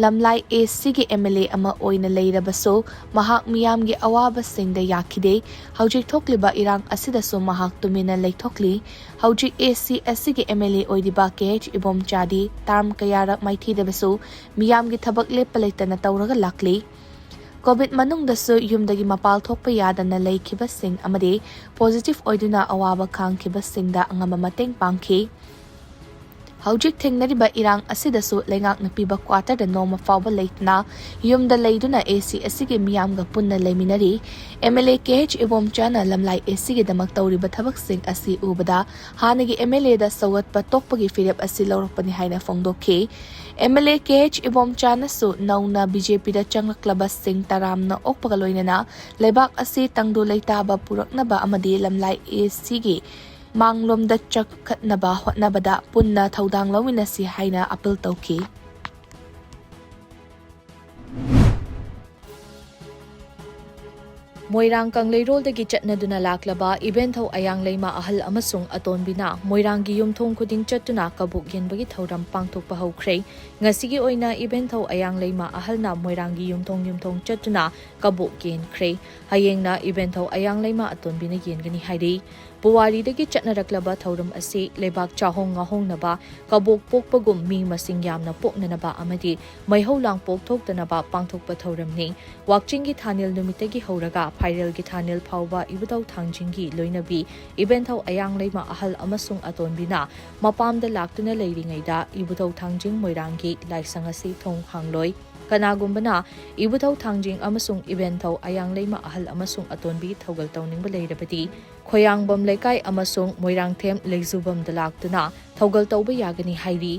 ꯂꯝꯂꯥꯏ ꯑꯦ ꯁꯤꯒꯤ ꯑꯦꯝ ꯑꯦꯜ ꯑꯦ ꯑꯃ ꯑꯣꯏꯅ ꯂꯩꯔꯕꯁꯨ, ꯃꯍꯥꯛ ꯃꯤꯌꯥꯝꯒꯤ ꯑꯋꯥꯕꯁꯤꯡꯗ ꯌꯥꯈꯤꯗꯦ꯫ ꯍꯧꯖꯤꯛ ꯊꯣꯛꯂꯤꯕ ꯏꯔꯥꯡ ꯑꯁꯤꯗꯁꯨ ꯃꯍꯥꯛ ꯇꯨꯃꯤꯟꯅ ꯂꯩꯊꯣꯛꯂꯤ꯫ ꯍꯧꯖꯤꯛ ꯑꯦ ꯁꯤ ꯑꯁꯤꯒꯤ ꯑꯦꯝ ꯑꯦꯜ ꯑꯦ ꯑꯣꯏꯔꯤꯕ ꯀꯦ ꯑꯩꯆ ꯏꯕꯣꯝꯆꯥꯗꯤ ꯇꯥꯔꯝ ꯀꯌꯥꯔꯛ ꯃꯥꯏꯊꯤꯗꯕꯁꯨ ꯃꯤꯌꯥꯝꯒꯤ ꯊꯕꯛ ꯂꯦꯞꯄ ꯂꯩꯇꯅ ꯇꯧꯔꯒ ꯂꯥꯛꯂꯤ꯫ ꯀꯣꯚꯤꯗ ꯃꯅꯨꯡꯗꯁꯨ ꯌꯨꯝꯗꯒꯤ ꯃꯄꯥꯜ ꯊꯣꯛꯄ ꯌꯥꯗꯅ ꯂꯩꯈꯤꯕꯁꯤꯡ ꯑꯃꯗꯤ ꯄꯣꯖꯤꯇꯤꯚ ꯑꯣꯏꯗꯨꯅ ꯑꯋꯥꯕ ꯈꯥꯡꯈꯤꯕꯁꯤꯡꯗ ꯑꯉꯝꯕ ꯃꯇꯦꯡ ꯄꯥꯡꯈꯤ꯫ ꯍꯧꯖꯤꯛ ꯊꯦꯡꯅꯔꯤꯕ ꯏꯔꯥꯡ ꯑꯁꯤꯗꯁꯨ ꯂꯩꯉꯥꯛꯅ ꯄꯤꯕ ꯀ꯭ꯋꯥꯇꯔꯗ ꯅꯣꯡꯃ ꯐꯥꯎꯕ ꯂꯩꯇꯅ ꯌꯨꯝꯗ ꯂꯩꯗꯨꯅ ꯑꯦ ꯁꯤ ꯑꯁꯤꯒꯤ ꯃꯤꯌꯥꯝꯒ ꯄꯨꯟꯅ ꯂꯩꯃꯤꯟꯅꯔꯤ꯫ M L A K H ꯏꯕꯣꯝꯆꯥꯅ ꯂꯝꯂꯥꯏ ꯑꯦ ꯁꯤꯒꯤꯗꯃꯛ ꯇꯧꯔꯤꯕ ꯊꯕꯛꯁꯤꯡ ꯑꯁꯤ ꯎꯕꯗ ꯍꯥꯟꯅꯒꯤ ꯑꯦꯝ ꯑꯦꯜ ꯑꯦꯗ ꯁꯧꯒꯠꯄ ꯇꯣꯛꯄꯒꯤ ꯐꯤꯔꯦꯞ ꯑꯁꯤ ꯂꯧꯔꯛꯄꯅꯤ ꯍꯥꯏꯅ ꯐꯣꯡꯗꯣꯛꯈꯤ꯫ M L A K H ꯏꯕꯣꯝꯆꯥꯅꯁꯨ ꯅꯧꯅ ꯕꯤ ꯖꯦ ꯄꯤꯗ ꯆꯪꯂꯛꯂꯕꯁꯤꯡ ꯇꯔꯥꯝꯅ ꯑꯣꯛꯄꯒ ꯂꯣꯏꯅꯅ ꯂꯩꯕꯥꯛ ꯑꯁꯤ ꯇꯪꯗꯨ ꯂꯩꯇꯥꯕ ꯄꯨꯔꯛꯅꯕ ꯑꯃꯗꯤ ꯂꯝꯂꯥꯏ ꯑꯦ ꯁꯤꯒꯤ ꯃꯥꯡꯂꯣꯝꯗ ꯆꯈꯠꯅꯕ ꯍꯣꯠꯅꯕꯗ ꯄꯨꯟꯅ ꯊꯧꯗꯥꯡ ꯂꯧꯃꯤꯟꯅꯁꯤ ꯍꯥꯏꯅ ꯑꯥꯄꯤꯜ ꯇꯧꯈꯤ꯫ ꯃꯣꯏꯔꯥꯡ ꯀꯪꯂꯩꯔꯣꯜꯗꯒꯤ ꯆꯠꯅꯗꯨꯅ ꯂꯥꯛꯂꯕ ꯏꯕꯦꯟꯊꯧ ꯑꯌꯥꯡꯂꯩꯃ ꯑꯍꯜ ꯑꯃꯁꯨꯡ ꯑꯇꯣꯟꯕꯤꯅ ꯃꯣꯏꯔꯥꯡꯒꯤ ꯌꯨꯝꯊꯣꯡ ꯈꯨꯗꯤꯡ ꯆꯠꯇꯨꯅ ꯀꯕꯣꯛ ꯌꯦꯟꯕꯒꯤ ꯊꯧꯔꯝ ꯄꯥꯡꯊꯣꯛꯄ ꯍꯧꯈ꯭ꯔꯦ꯫ ꯉꯁꯤꯒꯤ ꯑꯣꯏꯅ ꯏꯕꯦꯟꯊꯧ ꯑꯌꯥꯡꯂꯩꯃ ꯑꯍꯜꯅ ꯃꯣꯏꯔꯥꯡꯒꯤ ꯌꯨꯝꯊꯣꯡ ꯌꯨꯝꯊꯣꯡ ꯆꯠꯇꯨꯅ ꯀꯕꯣꯛ ꯌꯦꯟꯈ꯭ꯔꯦ꯫ ꯍꯌꯦꯡꯅ ꯏꯕꯦꯟꯊꯧ ꯑꯌꯥꯡꯂꯩꯃ ꯑꯇꯣꯟꯕꯤꯅ ꯌꯦꯟꯒꯅꯤ ꯍꯥꯏꯔꯤ꯫ ꯄꯨꯋꯥꯔꯤꯗꯒꯤ ꯆꯠꯅꯔꯛꯂꯕ ꯊꯧꯔꯝ ꯑꯁꯤ ꯂꯩꯕꯥꯛ ꯆꯥꯍꯣꯡ ꯉꯥꯍꯣꯡꯅꯕ, ꯀꯕꯣꯛ ꯄꯣꯛꯄꯒꯨꯝ ꯃꯤ ꯃꯁꯤꯡ ꯌꯥꯝꯅ ꯄꯣꯛꯅꯅꯕ ꯑꯃꯗꯤ ꯃꯩꯍꯧ ꯂꯥꯡꯄꯣꯛ ꯊꯣꯛꯇꯅꯕ ꯄꯥꯡꯊꯣꯛꯄ ꯊꯧꯔꯝꯅꯤ꯫ ꯋꯥꯛꯆꯤꯡꯒꯤ ꯊꯥꯅꯤꯜ ꯅꯨꯃꯤꯠꯇꯒꯤ ꯍꯧꯔꯒ ꯐꯥꯏꯔꯦꯜꯒꯤ ꯊꯥꯅꯤꯜ ꯐꯥꯎꯕ ꯏꯕꯨꯙꯧ ꯊꯥꯡꯖꯤꯡꯒꯤ ꯂꯣꯏꯅꯕꯤ ꯏꯕꯦꯟꯊꯧ ꯑꯌꯥꯡꯂꯩꯃ ꯑꯍꯜ ꯑꯃꯁꯨꯡ ꯑꯇꯣꯟꯕꯤꯅ ꯃꯄꯥꯝꯗ ꯂꯥꯛꯇꯨꯅ ꯂꯩꯔꯤꯉꯩꯗ ꯏꯕꯨꯙꯧ ꯊꯥꯡꯖꯤꯡ ꯃꯣꯏꯔꯥꯡꯒꯤ ꯂꯥꯏꯁꯪ ꯑꯁꯤ ꯊꯣꯡ ꯍꯥꯡꯂꯣꯏ꯫ ꯀꯅꯥꯒꯨꯝꯕꯅ ꯏꯕꯨꯙꯧ ꯊꯥꯡꯖꯤꯡ ꯑꯃꯁꯨꯡ ꯏꯕꯦꯟꯊꯧ ꯑꯌꯥꯡꯂꯩꯃ ꯑꯍꯜ ꯑꯃꯁꯨꯡ ꯑꯇꯣꯟꯕꯤ ꯊꯧꯒꯜ ꯇꯧꯅꯤꯡꯕ ꯂꯩꯔꯕꯗꯤ, ꯈꯣꯌꯥꯡꯕꯝ ꯂꯩꯀꯥꯏ ꯑꯃꯁꯨꯡ ꯃꯣꯏꯔꯥꯡꯊꯦꯝ ꯂꯩꯖꯨꯕꯝꯗ ꯂꯥꯛꯇꯨꯅ ꯊꯧꯒꯜ ꯇꯧꯕ ꯌꯥꯒꯅꯤ ꯍꯥꯏꯔꯤ꯫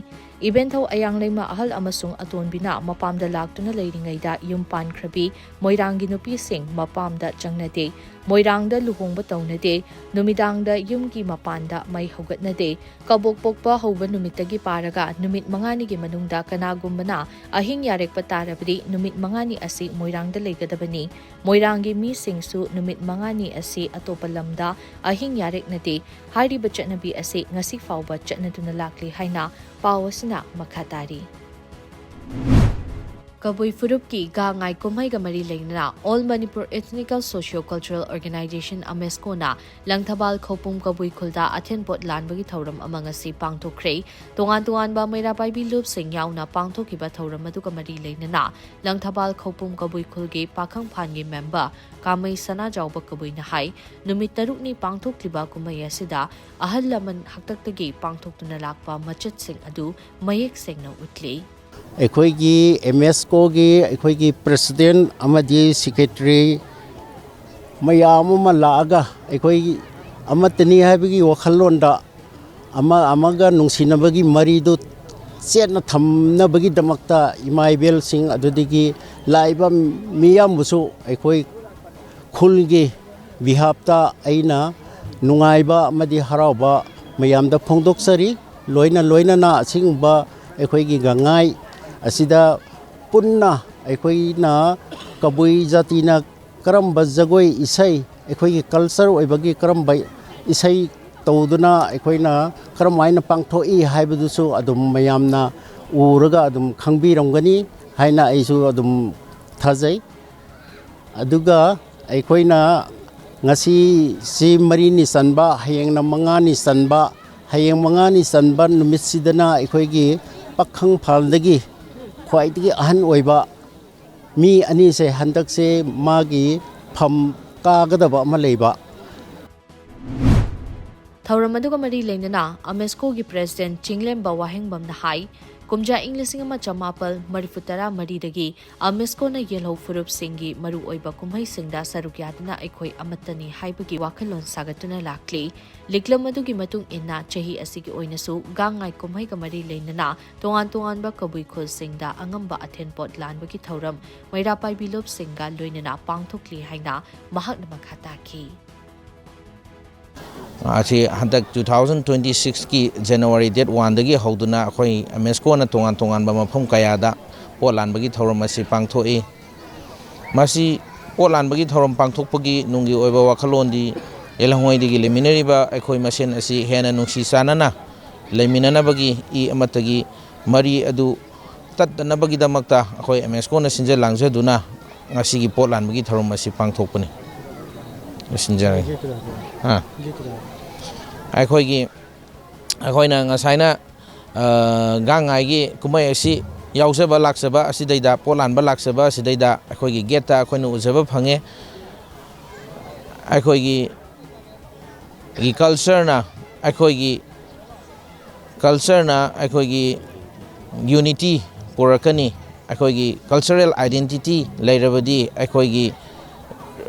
ꯏꯕꯦꯟꯊꯧ ꯑꯌꯥꯡꯂꯩꯃ ꯑꯍꯜ ꯑꯃꯁꯨꯡ ꯑꯇꯣꯟꯕꯤꯅ ꯃꯄꯥꯝꯗ ꯂꯥꯛꯇꯨꯅ ꯂꯩꯔꯤꯉꯩꯗ ꯌꯨꯝ ꯄꯥꯟꯈ꯭ꯔꯕꯤ ꯃꯣꯏꯔꯥꯡꯒꯤ ꯅꯨꯄꯤꯁꯤꯡ ꯃꯄꯥꯝꯗ ꯆꯪꯅꯗꯦ꯫ ꯃꯣꯏꯔꯥꯡꯗ ꯂꯨꯍꯣꯡꯕ ꯇꯧꯅꯗꯦ꯫ ꯅꯨꯃꯤꯗꯥꯡꯗ ꯌꯨꯝꯒꯤ ꯃꯄꯥꯟꯗ ꯃꯩ ꯍꯧꯒꯠꯅꯗꯦ꯫ ꯀꯕꯣꯛ ꯄꯣꯛꯄ ꯍꯧꯕ ꯅꯨꯃꯤꯠꯇꯒꯤ ꯄꯥꯔꯒ ꯅꯨꯃꯤꯠ ꯃꯉꯥꯅꯤꯒꯤ ꯃꯅꯨꯡꯗ ꯀꯅꯥꯒꯨꯝꯕꯅ ꯑꯍꯤꯡ ꯌꯥꯔꯦꯛꯄ ꯇꯥꯔꯕꯗꯤ ꯅꯨꯃꯤꯠ ꯃꯉꯥꯅꯤ ꯑꯁꯤ ꯃꯣꯏꯔꯥꯡꯗ ꯂꯩꯒꯗꯕꯅꯤ꯫ ꯃꯣꯏꯔꯥꯡꯒꯤ ꯃꯤꯁꯤꯡꯁꯨ ꯅꯨꯃꯤꯠ ꯃꯉꯥꯅꯤ ꯑꯁꯤ ꯑꯇꯣꯞꯄ ꯂꯝꯗ ꯑꯍꯤꯡ ꯌꯥꯔꯦꯛꯅꯗꯦ꯫ ꯍꯥꯏꯔꯤꯕ ꯆꯠꯅꯕꯤ ꯑꯁꯤ ꯉꯁꯤ ꯐꯥꯎꯕ ꯆꯠꯅꯗꯨꯅ ꯂꯥꯛꯂꯤ ꯍꯥꯏꯅ ꯄꯥꯎ ꯑꯁꯤꯅ ꯃꯈꯥ ꯇꯥꯔꯤ꯫ ꯀꯕꯨꯏ ꯐꯨꯔꯨꯞꯀꯤ ꯒꯥꯡ ꯉꯥꯏ ꯀꯨꯝꯍꯩꯒ ꯃꯔꯤ ꯂꯩꯅꯅ All Manipur Ethnical Socio-Cultural Organization, ꯑꯃꯦꯁꯀꯣꯅ Langthabal ꯈꯧꯄꯨꯝ ꯀꯕꯨꯏ ꯈꯨꯜꯗ ꯑꯊꯦꯟꯄꯣꯠ ꯂꯥꯟꯕꯒꯤ ꯊꯧꯔꯝ ꯑꯃ ꯉꯁꯤ ꯄꯥꯡꯊꯣꯛꯈ꯭ꯔꯦ꯫ ꯇꯣꯉꯥꯟ ꯇꯣꯉꯥꯟꯕ ꯃꯩꯔꯥ ꯄꯥꯏꯕꯤ ꯂꯨꯞꯁꯤꯡ ꯌꯥꯎꯅ ꯄꯥꯡꯊꯣꯛꯈꯤꯕ ꯊꯧꯔꯝ ꯑꯗꯨꯒ ꯃꯔꯤ ꯂꯩꯅꯅ ꯂꯪꯊꯕꯥꯜ ꯈꯧꯄꯨꯝ ꯀꯕꯨꯏ ꯈꯨꯜꯒꯤ ꯄꯥꯈꯪ ꯐꯥꯟꯒꯤ ꯃꯦꯝꯕꯔ ꯀꯥꯃꯩ ꯁꯅꯥꯖꯥꯎꯕ ꯀꯕꯨꯏꯅ ꯍꯥꯏ, ꯅꯨꯃꯤꯠ ꯇꯔꯨꯛꯅꯤ ꯄꯥꯡꯊꯣꯛꯂꯤꯕ ꯀꯨꯝꯍꯩ ꯑꯁꯤꯗ ꯑꯍꯜ ꯂꯃꯟ ꯍꯥꯛꯇꯛꯇꯒꯤ ꯄꯥꯡꯊꯣꯛꯇꯨꯅ ꯂꯥꯛꯄ ꯃꯆꯠꯁꯤꯡ ꯑꯗꯨ ꯃꯌꯦꯛ ꯁꯦꯡꯅ ꯎꯠꯂꯤ꯫ ꯑꯩꯈꯣꯏꯒꯤ ꯑꯦꯝ ꯑꯦꯁ ꯀꯣꯒꯤ ꯑꯩꯈꯣꯏꯒꯤ ꯄ꯭ꯔꯦꯁꯤꯗꯦꯟ ꯑꯃꯗꯤ ꯁꯦꯀ꯭ꯔꯦꯇꯔꯤ ꯃꯌꯥꯝ ꯑꯃ ꯂꯥꯛꯑꯒ ꯑꯩꯈꯣꯏ ꯑꯃꯠꯇꯅꯤ ꯍꯥꯏꯕꯒꯤ ꯋꯥꯈꯜꯂꯣꯟꯗ ꯑꯃ ꯑꯃꯒ ꯅꯨꯡꯁꯤꯅꯕꯒꯤ ꯃꯔꯤꯗꯨ ꯆꯦꯠꯅ ꯊꯝꯅꯕꯒꯤꯗꯃꯛꯇ ꯏꯃꯥ ꯏꯕꯦꯜꯁꯤꯡ ꯑꯗꯨꯗꯒꯤ ꯂꯥꯛꯏꯕ ꯃꯤꯌꯥꯝꯕꯨꯁꯨ ꯑꯩꯈꯣꯏ ꯈꯨꯜꯒꯤ ꯕꯤꯍꯥꯞꯇ ꯑꯩꯅ ꯅꯨꯡꯉꯥꯏꯕ ꯑꯃꯗꯤ ꯍꯔꯥꯎꯕ ꯃꯌꯥꯝꯗ ꯐꯣꯡꯗꯣꯛꯆꯔꯤ꯫ ꯂꯣꯏꯅ ꯂꯣꯏꯅꯅ ꯑꯁꯤꯒꯨꯝꯕ ꯑꯩꯈꯣꯏꯒꯤ ꯒꯪꯉꯥꯏ ꯑꯁꯤꯗ ꯄꯨꯟꯅ ꯑꯩꯈꯣꯏꯅ ꯀꯕꯨꯏ ꯖꯥꯇꯤꯅ ꯀꯔꯝꯕ ꯖꯒꯣꯏ ꯏꯁꯩ, ꯑꯩꯈꯣꯏꯒꯤ ꯀꯜꯆꯔ ꯑꯣꯏꯕꯒꯤ ꯀꯔꯝꯕ ꯏꯁꯩ ꯇꯧꯗꯨꯅ ꯑꯩꯈꯣꯏꯅ ꯀꯔꯝꯍꯥꯏꯅ ꯄꯥꯡꯊꯣꯛꯏ ꯍꯥꯏꯕꯗꯨꯁꯨ ꯑꯗꯨꯝ ꯃꯌꯥꯝꯅ ꯎꯔꯒ ꯑꯗꯨꯝ ꯈꯪꯕꯤꯔꯝꯒꯅꯤ ꯍꯥꯏꯅ ꯑꯩꯁꯨ ꯑꯗꯨꯝ ꯊꯥꯖꯩ꯫ ꯑꯗꯨꯒ ꯑꯩꯈꯣꯏꯅ ꯉꯁꯤ ꯁꯤ ꯃꯔꯤꯅꯤ ꯆꯟꯕ, ꯍꯌꯦꯡꯅ ꯃꯉꯥꯅꯤ ꯆꯟꯕ, ꯍꯌꯦꯡ ꯃꯉꯥꯅꯤ ꯆꯟꯕ ꯅꯨꯃꯤꯠꯁꯤꯗꯅ ꯑꯩꯈꯣꯏꯒꯤ ꯄꯥꯈꯪ ꯐꯥꯜꯗꯒꯤ ꯈ꯭ꯋꯥꯏꯗꯒꯤ ꯑꯍꯟ ꯑꯣꯏꯕ ꯃꯤ ꯑꯅꯤꯁꯦ ꯍꯟꯗꯛꯁꯦ ꯃꯥꯒꯤ ꯐꯝ ꯀꯥꯒꯗꯕ ꯑꯃ ꯂꯩꯕ꯫ ꯊꯧꯔꯝ ꯑꯗꯨꯒ ꯃꯔꯤ ꯂꯩꯅꯅ ꯑꯃꯦꯁꯀꯣꯒꯤ ꯄ꯭ꯔꯦꯁꯤꯗꯦꯟꯠ ꯆꯤꯡꯂꯦꯝꯕ ꯋꯥꯍꯦꯡꯕꯝꯅ ꯍꯥꯏ, ꯀꯨꯝꯖꯥ ꯏꯪ ꯂꯤꯁꯤꯡ ꯑꯃ ꯆꯃꯥꯄꯜ ꯃꯔꯤꯐꯨ ꯇꯔꯥ ꯃꯔꯤꯗꯒꯤ UNESCOꯅ ꯌꯦꯜꯍꯧ ꯐꯨꯔꯨꯞꯁꯤꯡꯒꯤ ꯃꯔꯨꯑꯣꯏꯕ ꯀꯨꯝꯍꯩꯁꯤꯡꯗ ꯁꯔꯨꯛ ꯌꯥꯗꯨꯅ ꯑꯩꯈꯣꯏ ꯑꯃꯠꯇꯅꯤ ꯍꯥꯏꯕꯒꯤ ꯋꯥꯈꯜꯂꯣꯟ ꯁꯥꯒꯠꯇꯨꯅ ꯂꯥꯛꯂꯤ꯫ ꯂꯤꯛꯂꯝ ꯑꯗꯨꯒꯤ ꯃꯇꯨꯡ ꯏꯟꯅ ꯆꯍꯤ ꯑꯁꯤꯒꯤ ꯑꯣꯏꯅꯁꯨ ꯒꯥꯡꯉꯥꯏ ꯀꯨꯝꯍꯩꯒ ꯃꯔꯤ ꯂꯩꯅꯅ ꯇꯣꯉꯥꯟ ꯇꯣꯉꯥꯟꯕ ꯀꯕꯨꯏ ꯈꯨꯜꯁꯤꯡꯗ ꯑꯉꯝꯕ ꯑꯊꯦꯟꯄꯣꯠ ꯂꯥꯟꯕꯒꯤ ꯊꯧꯔꯝ ꯃꯩꯔꯥ ꯄꯥꯏꯕꯤ ꯂꯨꯞꯁꯤꯡꯒ ꯂꯣꯏꯅꯅ ꯄꯥꯡꯊꯣꯛꯂꯤ ꯍꯥꯏꯅ ꯃꯍꯥꯛꯅ ꯃꯈꯥ ꯇꯥꯈꯤ꯫ ꯑꯁꯤ ꯍꯟꯗꯛ two thousand twenty sixꯀꯤ January date oneꯗꯒꯤ ꯍꯧꯗꯨꯅ ꯑꯩꯈꯣꯏ UNESCOꯅ ꯇꯣꯉꯥꯟ ꯇꯣꯉꯥꯟꯕ ꯃꯐꯝ ꯀꯌꯥꯗ ꯄꯣꯠ ꯂꯥꯟꯕꯒꯤ ꯊꯧꯔꯝ ꯑꯁꯤ ꯄꯥꯡꯊꯣꯛꯏ꯫ ꯃꯁꯤ ꯄꯣꯠ ꯂꯥꯟꯕꯒꯤ ꯊꯧꯔꯝ ꯄꯥꯡꯊꯣꯛꯄꯒꯤ ꯅꯨꯡꯒꯤ ꯑꯣꯏꯕ ꯋꯥꯈꯜꯂꯣꯟꯗꯤ ꯌꯦꯜꯍꯧꯉꯩꯗꯒꯤ ꯂꯩꯃꯤꯟꯅꯔꯤꯕ ꯑꯩꯈꯣꯏ ꯃꯁꯦꯟ ꯑꯁꯤ ꯍꯦꯟꯅ ꯅꯨꯡꯁꯤ ꯆꯥꯟꯅꯅ ꯂꯩꯃꯤꯟꯅꯅꯕꯒꯤ ꯏ ꯑꯃꯠꯇꯒꯤ ꯃꯔꯤ ꯑꯗꯨ ꯇꯠꯇꯅꯕꯒꯤꯗꯃꯛꯇ ꯑꯩꯈꯣꯏ UNESCOꯅ ꯁꯤꯟꯖ ꯂꯥꯡꯖꯗꯨꯅ ꯉꯁꯤꯒꯤ ꯄꯣꯠ ꯂꯥꯟꯕꯒꯤ ꯊꯧꯔꯝ ꯑꯁꯤ ꯄꯥꯡꯊꯣꯛꯄꯅꯤ꯫ ꯂꯣꯏꯁꯤꯟꯖꯔꯒꯦ꯫ ꯑꯥ꯫ ꯑꯩꯈꯣꯏꯒꯤ ꯑꯩꯈꯣꯏꯅ ꯉꯁꯥꯏꯅ ꯒꯥꯡꯉꯥꯏꯒꯤ ꯀꯨꯝꯍꯩ ꯑꯁꯤ ꯌꯥꯎꯖꯕ ꯂꯥꯛꯆꯕ ꯑꯁꯤꯗꯩꯗ, ꯄꯣꯠ ꯂꯥꯟꯕ ꯂꯥꯛꯆꯕ ꯑꯁꯤꯗꯩꯗ ꯑꯩꯈꯣꯏꯒꯤ ꯒꯦꯠꯇ ꯑꯩꯈꯣꯏꯅ ꯎꯖꯕ ꯐꯪꯉꯦ꯫ ꯑꯩꯈꯣꯏꯒꯤ ꯒꯤ ꯀꯜꯆꯔꯅ ꯑꯩꯈꯣꯏꯒꯤ ꯀꯜꯆꯔꯅ ꯑꯩꯈꯣꯏꯒꯤ ꯌꯨꯅꯤꯇꯤ ꯄꯨꯔꯛꯀꯅꯤ꯫ ꯑꯩꯈꯣꯏꯒꯤ ꯀꯜꯆꯔꯦꯜ ꯑꯥꯏꯗꯦꯟꯇꯤꯇꯤ ꯂꯩꯔꯕꯗꯤ ꯑꯩꯈꯣꯏꯒꯤ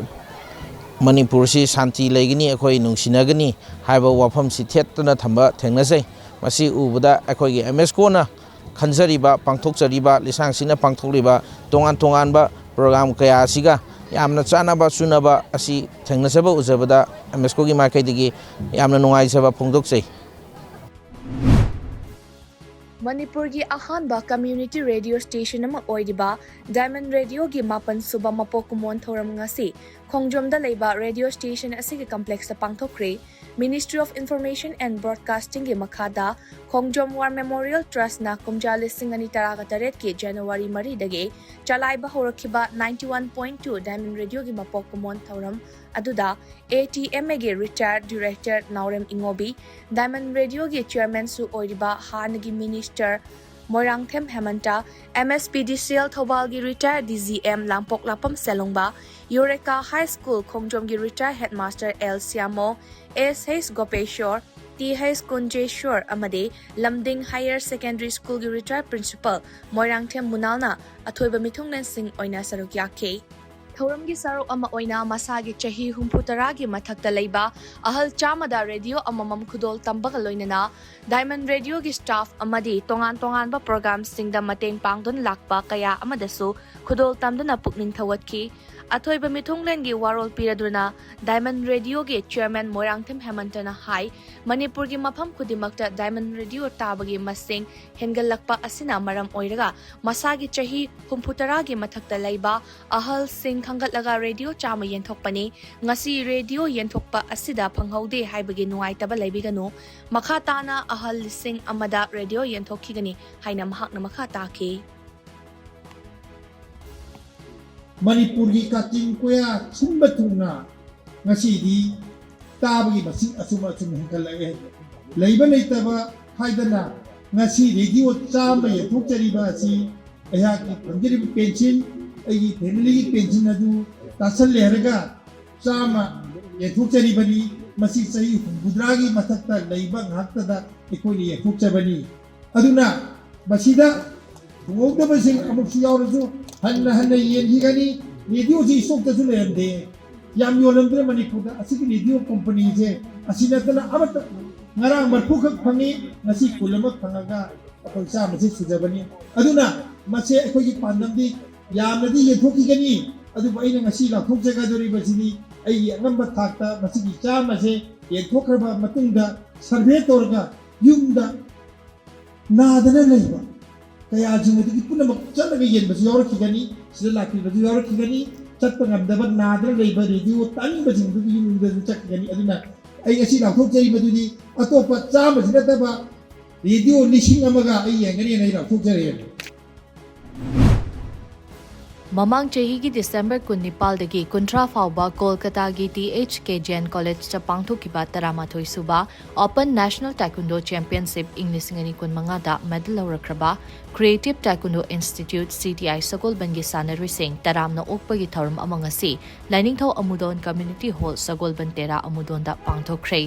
ꯃꯅꯤꯄꯨꯔꯁꯤ ꯁꯥꯟꯇꯤ ꯂꯩꯒꯅꯤ, ꯑꯩꯈꯣꯏ ꯅꯨꯡꯁꯤꯅꯒꯅꯤ ꯍꯥꯏꯕ ꯋꯥꯐꯝꯁꯤ ꯊꯦꯠꯇꯨꯅ ꯊꯝꯕ ꯊꯦꯡꯅꯖꯩ꯫ ꯃꯁꯤ ꯎꯕꯗ ꯑꯩꯈꯣꯏꯒꯤ UNESCOꯅ ꯈꯟꯖꯔꯤꯕ, ꯄꯥꯡꯊꯣꯛꯆꯔꯤꯕ, ꯂꯤꯁꯥꯡꯁꯤꯠꯅ ꯄꯥꯡꯊꯣꯛꯂꯤꯕ ꯇꯣꯉꯥꯟ ꯇꯣꯉꯥꯟꯕ ꯄ꯭ꯔꯣꯒ꯭ꯔꯥꯝ ꯀꯌꯥ ꯑꯁꯤꯒ ꯌꯥꯝꯅ ꯆꯥꯟꯅꯕ ꯆꯨꯅꯕ ꯑꯁꯤ ꯊꯦꯡꯅꯖꯕ ꯎꯖꯕꯗ UNESCOꯒꯤ ꯃꯥꯏꯀꯩꯗꯒꯤ ꯌꯥꯝꯅ ꯅꯨꯡꯉꯥꯏꯖꯕ ꯐꯣꯡꯗꯣꯛꯆꯩ꯫ ꯃꯅꯤꯄꯨꯔꯒꯤ ꯑꯍꯥꯟꯕ community radio station ꯑꯃ ꯑꯣꯏꯔꯤꯕ Diamond Radioꯒꯤ ꯃꯥꯄꯟ ꯁꯨꯕ ꯃꯄꯣꯛ ꯀꯨꯝꯑꯣꯟ ꯊꯧꯔꯝ ꯉꯁꯤ ꯈꯣꯡꯖꯣꯝꯗ ꯂꯩꯕ radio station ꯑꯁꯤꯒꯤ complexꯇ ꯄꯥꯡꯊꯣꯛꯈ꯭ꯔꯦ꯫ Ministry of Information and Broadcastingꯒꯤ ꯃꯈꯥꯗ ꯈꯣꯡꯖꯣꯝ War Memorial Trustꯅ ꯀꯨꯝꯖꯥ ꯂꯤꯁꯤꯡ ꯑꯅꯤ ꯇꯔꯥꯒ ꯇꯔꯦꯠꯀꯤ January ꯃꯔꯤꯗꯒꯤ ꯆꯂꯥꯏꯕ ꯍꯧꯔꯛꯈꯤꯕ ninety one point two Diamond Radioꯒꯤ ꯃꯄꯣꯛ ꯀꯨꯝꯑꯣꯟ ꯊꯧꯔꯝ ꯑꯗꯨꯗ ATMAꯒꯤ retired director ꯅꯥꯎꯔꯦꯝ ꯏꯉꯣꯕꯤ, Diamond Radioꯒꯤ chairmanꯁꯨ ꯑꯣꯏꯔꯤꯕ ꯍꯥꯟꯅꯒꯤ minister ꯃꯣꯏꯔꯥꯡꯊꯦꯝ ꯍꯦꯃꯟꯇ, MSPDCL ꯊꯧꯕꯥꯜꯒꯤ retired DGM Langpoklakpam Selongba, Eureka High School ꯈꯣꯡꯖꯣꯝꯒꯤ retired headmaster L Shyamo, S H Gopeshor, T H Kunjeswar ꯑꯃꯗꯤ ꯂꯝꯗꯤꯡ Higher Secondary Schoolꯒꯤ retired principal Moirangthem ꯃꯨꯅꯥꯜꯅ ꯑꯊꯣꯏꯕ ꯃꯤꯊꯨꯡꯂꯦꯟꯁꯤꯡ ꯑꯣꯏꯅ ꯁꯔꯨꯛ ꯌꯥꯈꯤ꯫ ꯊꯧꯔꯝꯒꯤ ꯁꯔꯨꯛ ꯑꯃ ꯑꯣꯏꯅ ꯃꯁꯥꯒꯤ ꯆꯍꯤ ꯍꯨꯝꯐꯨ ꯇꯔꯥꯒꯤ ꯃꯊꯛꯇ ꯂꯩꯕ ꯑꯍꯜ ꯆꯥꯝꯃꯗ ꯔꯦꯗꯤꯑꯣ ꯑꯃꯃꯝ ꯈꯨꯗꯣꯜ ꯇꯝꯕꯒ ꯂꯣꯏꯅꯅ Diamond Radioꯒꯤ staff ꯑꯃꯗꯤ ꯇꯣꯉꯥꯟ ꯇꯣꯉꯥꯟꯕ programꯁꯤꯡꯗ ꯃꯇꯦꯡ ꯄꯥꯡꯗꯨꯅ ꯂꯥꯛꯄ ꯀꯌꯥ ꯑꯃꯗꯁꯨ ꯈꯨꯗꯣꯜ ꯇꯝꯗꯨꯅ ꯄꯨꯛꯅꯤꯡ ꯊꯧꯒꯠꯈꯤ꯫ ꯑꯊꯣꯏꯕ ꯃꯤꯊꯨꯡꯂꯦꯟꯒꯤ ꯋꯥꯔꯣꯜ ꯄꯤꯔꯗꯨꯅ Diamond Radioꯒꯤ chairman ꯃꯣꯏꯔꯥꯡꯊꯦꯝ ꯍꯦꯃꯟꯇꯅ ꯍꯥꯏ, ꯃꯅꯤꯄꯨꯔꯒꯤ ꯃꯐꯝ ꯈꯨꯗꯤꯡꯃꯛꯇ Diamond Radio ꯇꯥꯕꯒꯤ ꯃꯁꯤꯡ ꯍꯦꯟꯒꯠꯂꯛꯄ ꯑꯁꯤꯅ ꯃꯔꯝ ꯑꯣꯏꯔꯒ ꯃꯁꯥꯒꯤ ꯆꯍꯤ ꯍꯨꯝꯐꯨ ꯇꯔꯥꯒꯤ ꯃꯊꯛꯇ ꯂꯩꯕ ꯑꯍꯜꯁꯤꯡ ꯈꯟꯒꯠꯂꯒ ꯔꯦꯗꯤꯑꯣ ꯆꯥꯝꯃ ꯌꯦꯟꯊꯣꯛꯄꯅꯤ꯫ ꯉꯁꯤ ꯔꯦꯗꯤꯑꯣ ꯌꯦꯟꯊꯣꯛꯄ ꯑꯁꯤꯗ ꯐꯪꯍꯧꯗꯦ ꯍꯥꯏꯕꯒꯤ ꯅꯨꯡꯉꯥꯏꯇꯕ ꯂꯩꯕꯤꯒꯅꯨ꯫ ꯃꯈꯥ ꯇꯥꯅ ꯑꯍꯜ ꯂꯤꯁꯤꯡ ꯑꯃꯗ ꯔꯦꯗꯤꯑꯣ ꯌꯦꯟꯊꯣꯛꯈꯤꯒꯅꯤ ꯍꯥꯏꯅ ꯃꯍꯥꯛꯅ ꯃꯈꯥ ꯇꯥꯈꯤ꯫ ꯃꯅꯤꯄꯨꯔꯒꯤ ꯀꯥꯆꯤꯟ ꯀꯣꯌꯥ ꯁꯤꯟꯕ ꯊꯨꯡꯅ ꯉꯁꯤꯗꯤ ꯇꯥꯕꯒꯤ ꯃꯁꯤꯡ ꯑꯁꯨꯝ ꯑꯁꯨꯝ ꯍꯦꯟꯒꯠꯂꯛꯑꯦ꯫ ꯂꯩꯕ ꯂꯩꯇꯕ ꯍꯥꯏꯗꯅ ꯉꯁꯤ ꯔꯦꯗꯤꯑꯣ ꯆꯥꯝꯃ ꯌꯦꯟꯊꯣꯛꯆꯔꯤꯕ ꯑꯁꯤ ꯑꯩꯍꯥꯛꯀꯤ ꯐꯪꯖꯔꯤꯕ ꯄꯦꯟꯁꯤꯟ, ꯑꯩꯒꯤ ꯐꯦꯃꯤꯂꯤꯒꯤ ꯄꯦꯟꯁꯤꯟ ꯑꯗꯨ ꯇꯥꯁꯜꯂꯦ ꯍꯥꯏꯔꯒ ꯆꯥꯝꯃ ꯌꯦꯟꯊꯣꯛꯆꯔꯤꯕꯅꯤ꯫ ꯃꯁꯤ ꯆꯍꯤ ꯍꯨꯝꯐꯨꯇꯔꯥꯒꯤ ꯃꯊꯛꯇ ꯂꯩꯕ ꯉꯥꯛꯇꯗ ꯑꯩꯈꯣꯏꯅ ꯌꯦꯟꯊꯣꯛꯆꯕꯅꯤ꯫ ꯑꯗꯨꯅ ꯃꯁꯤꯗ ꯐꯪꯍꯧꯗꯕꯁꯤꯡ ꯑꯃꯨꯛꯁꯨ ꯌꯥꯎꯔꯁꯨ ꯍꯟꯅ ꯍꯟꯅ ꯌꯦꯟꯈꯤꯒꯅꯤ꯫ ꯔꯦꯗꯤꯑꯣꯁꯤ ꯏꯁꯇꯣꯛꯇꯁꯨ ꯂꯩꯔꯝꯗꯦ, ꯌꯥꯝ ꯌꯣꯜꯂꯝꯗ꯭ꯔꯦ ꯃꯅꯤꯄꯨꯔꯗ꯫ ꯑꯁꯤꯒꯤ ꯔꯦꯗꯤꯑꯣ ꯀꯝꯄꯅꯤꯁꯦ ꯑꯁꯤ ꯅꯠꯇꯅ ꯑꯃꯠꯇ ꯉꯔꯥꯡ ꯃꯔꯐꯨꯈꯛ ꯐꯪꯉꯤ, ꯉꯁꯤ ꯀꯨꯟ ꯑꯃ ꯐꯪꯉꯒ ꯑꯩꯈꯣꯏ ꯆꯥꯝꯃꯁꯦ ꯁꯨꯖꯕꯅꯤ꯫ ꯑꯗꯨꯅ ꯃꯁꯦ ꯑꯩꯈꯣꯏꯒꯤ ꯄꯥꯟꯗꯝꯗꯤ ꯌꯥꯝꯅꯗꯤ ꯌꯦꯟꯊꯣꯛꯈꯤꯒꯅꯤ, ꯑꯗꯨꯕꯨ ꯑꯩꯅ ꯉꯁꯤ ꯂꯥꯎꯊꯣꯛꯆꯒꯗꯧꯔꯤꯕꯁꯤꯗꯤ ꯑꯩꯒꯤ ꯑꯉꯝꯕ ꯊꯥꯛꯇ ꯃꯁꯤꯒꯤ ꯆꯥꯝꯃꯁꯦ ꯌꯦꯟꯊꯣꯛꯈ꯭ꯔꯕ ꯃꯇꯨꯡꯗ ꯁꯔꯚꯦ ꯇꯧꯔꯒ ꯌꯨꯝꯗ ꯅꯥꯗꯅ ꯂꯩꯕ ꯀꯌꯥꯁꯤꯡ ꯑꯗꯨꯒꯤ ꯄꯨꯝꯅꯃꯛ ꯆꯠꯂꯒ ꯌꯦꯟꯕꯁꯨ ꯌꯥꯎꯔꯛꯈꯤꯒꯅꯤ, ꯁꯤꯗ ꯂꯥꯛꯄꯤꯕꯁꯨ ꯌꯥꯎꯔꯛꯈꯤꯒꯅꯤ, ꯆꯠꯄ ꯉꯝꯗꯕ ꯅꯥꯗꯅ ꯂꯩꯕ ꯔꯦꯗꯤꯑꯣ ꯇꯥꯅꯤꯡꯕꯁꯤꯡꯗꯨꯒꯤ ꯌꯨꯝꯗꯁꯨ ꯆꯠꯈꯤꯒꯅꯤ꯫ ꯑꯗꯨꯅ ꯑꯩ ꯉꯁꯤ ꯂꯥꯎꯊꯣꯛꯆꯔꯤꯕꯗꯨꯗꯤ ꯑꯇꯣꯞꯄ ꯆꯥꯝꯃꯁꯤ ꯅꯠꯇꯕ ꯔꯦꯗꯤꯑꯣ ꯂꯤꯁꯤꯡ ꯑꯃꯒ ꯑꯩ ꯌꯦꯡꯒꯅꯤꯅ ꯑꯩ ꯂꯥꯎꯊꯣꯛꯆꯔꯛꯑꯦ꯫ ꯃꯃꯥꯡ ꯆꯍꯤꯒꯤ ꯗꯤꯁꯦꯝꯕꯔ ꯀꯨꯟꯅꯤꯄꯥꯜꯗꯒꯤ ꯀꯨꯟꯊ꯭ꯔꯥ ꯐꯥꯎꯕ ꯀꯣꯜꯀꯇꯥꯒꯤ ꯇꯤ ꯑꯩꯆ ꯀꯦ ꯖꯦꯟ ꯀꯣꯂꯦꯖꯇ ꯄꯥꯡꯊꯣꯛꯈꯤꯕ ꯇꯔꯥꯃꯥꯊꯣꯏ ꯁꯨꯕ Open National Taekwondo Championship ꯏꯪ ꯂꯤꯁꯤꯡ ꯑꯅꯤ ꯀꯨꯟꯃꯉꯥꯗ ꯃꯦꯗꯜ ꯂꯧꯔꯛꯈ꯭ꯔꯕ Creative Taekwondo Institute, C T I, ꯁꯒꯣꯜꯕꯟꯒꯤ ꯁꯥꯟꯅꯔꯣꯏꯁꯤꯡ ꯇꯔꯥꯝꯅ ꯑꯣꯛꯄꯒꯤ ꯊꯧꯔꯝ ꯑꯃ ꯉꯁꯤ ꯂꯥꯏꯅꯤꯡꯊꯧ ꯑꯃꯨꯗꯣꯟ Community Hall, ꯁꯒꯣꯜꯕꯟ ꯇꯦꯔꯥ ꯑꯃꯨꯗꯣꯟꯗ ꯄꯥꯡꯊꯣꯛꯈ꯭ꯔꯦ꯫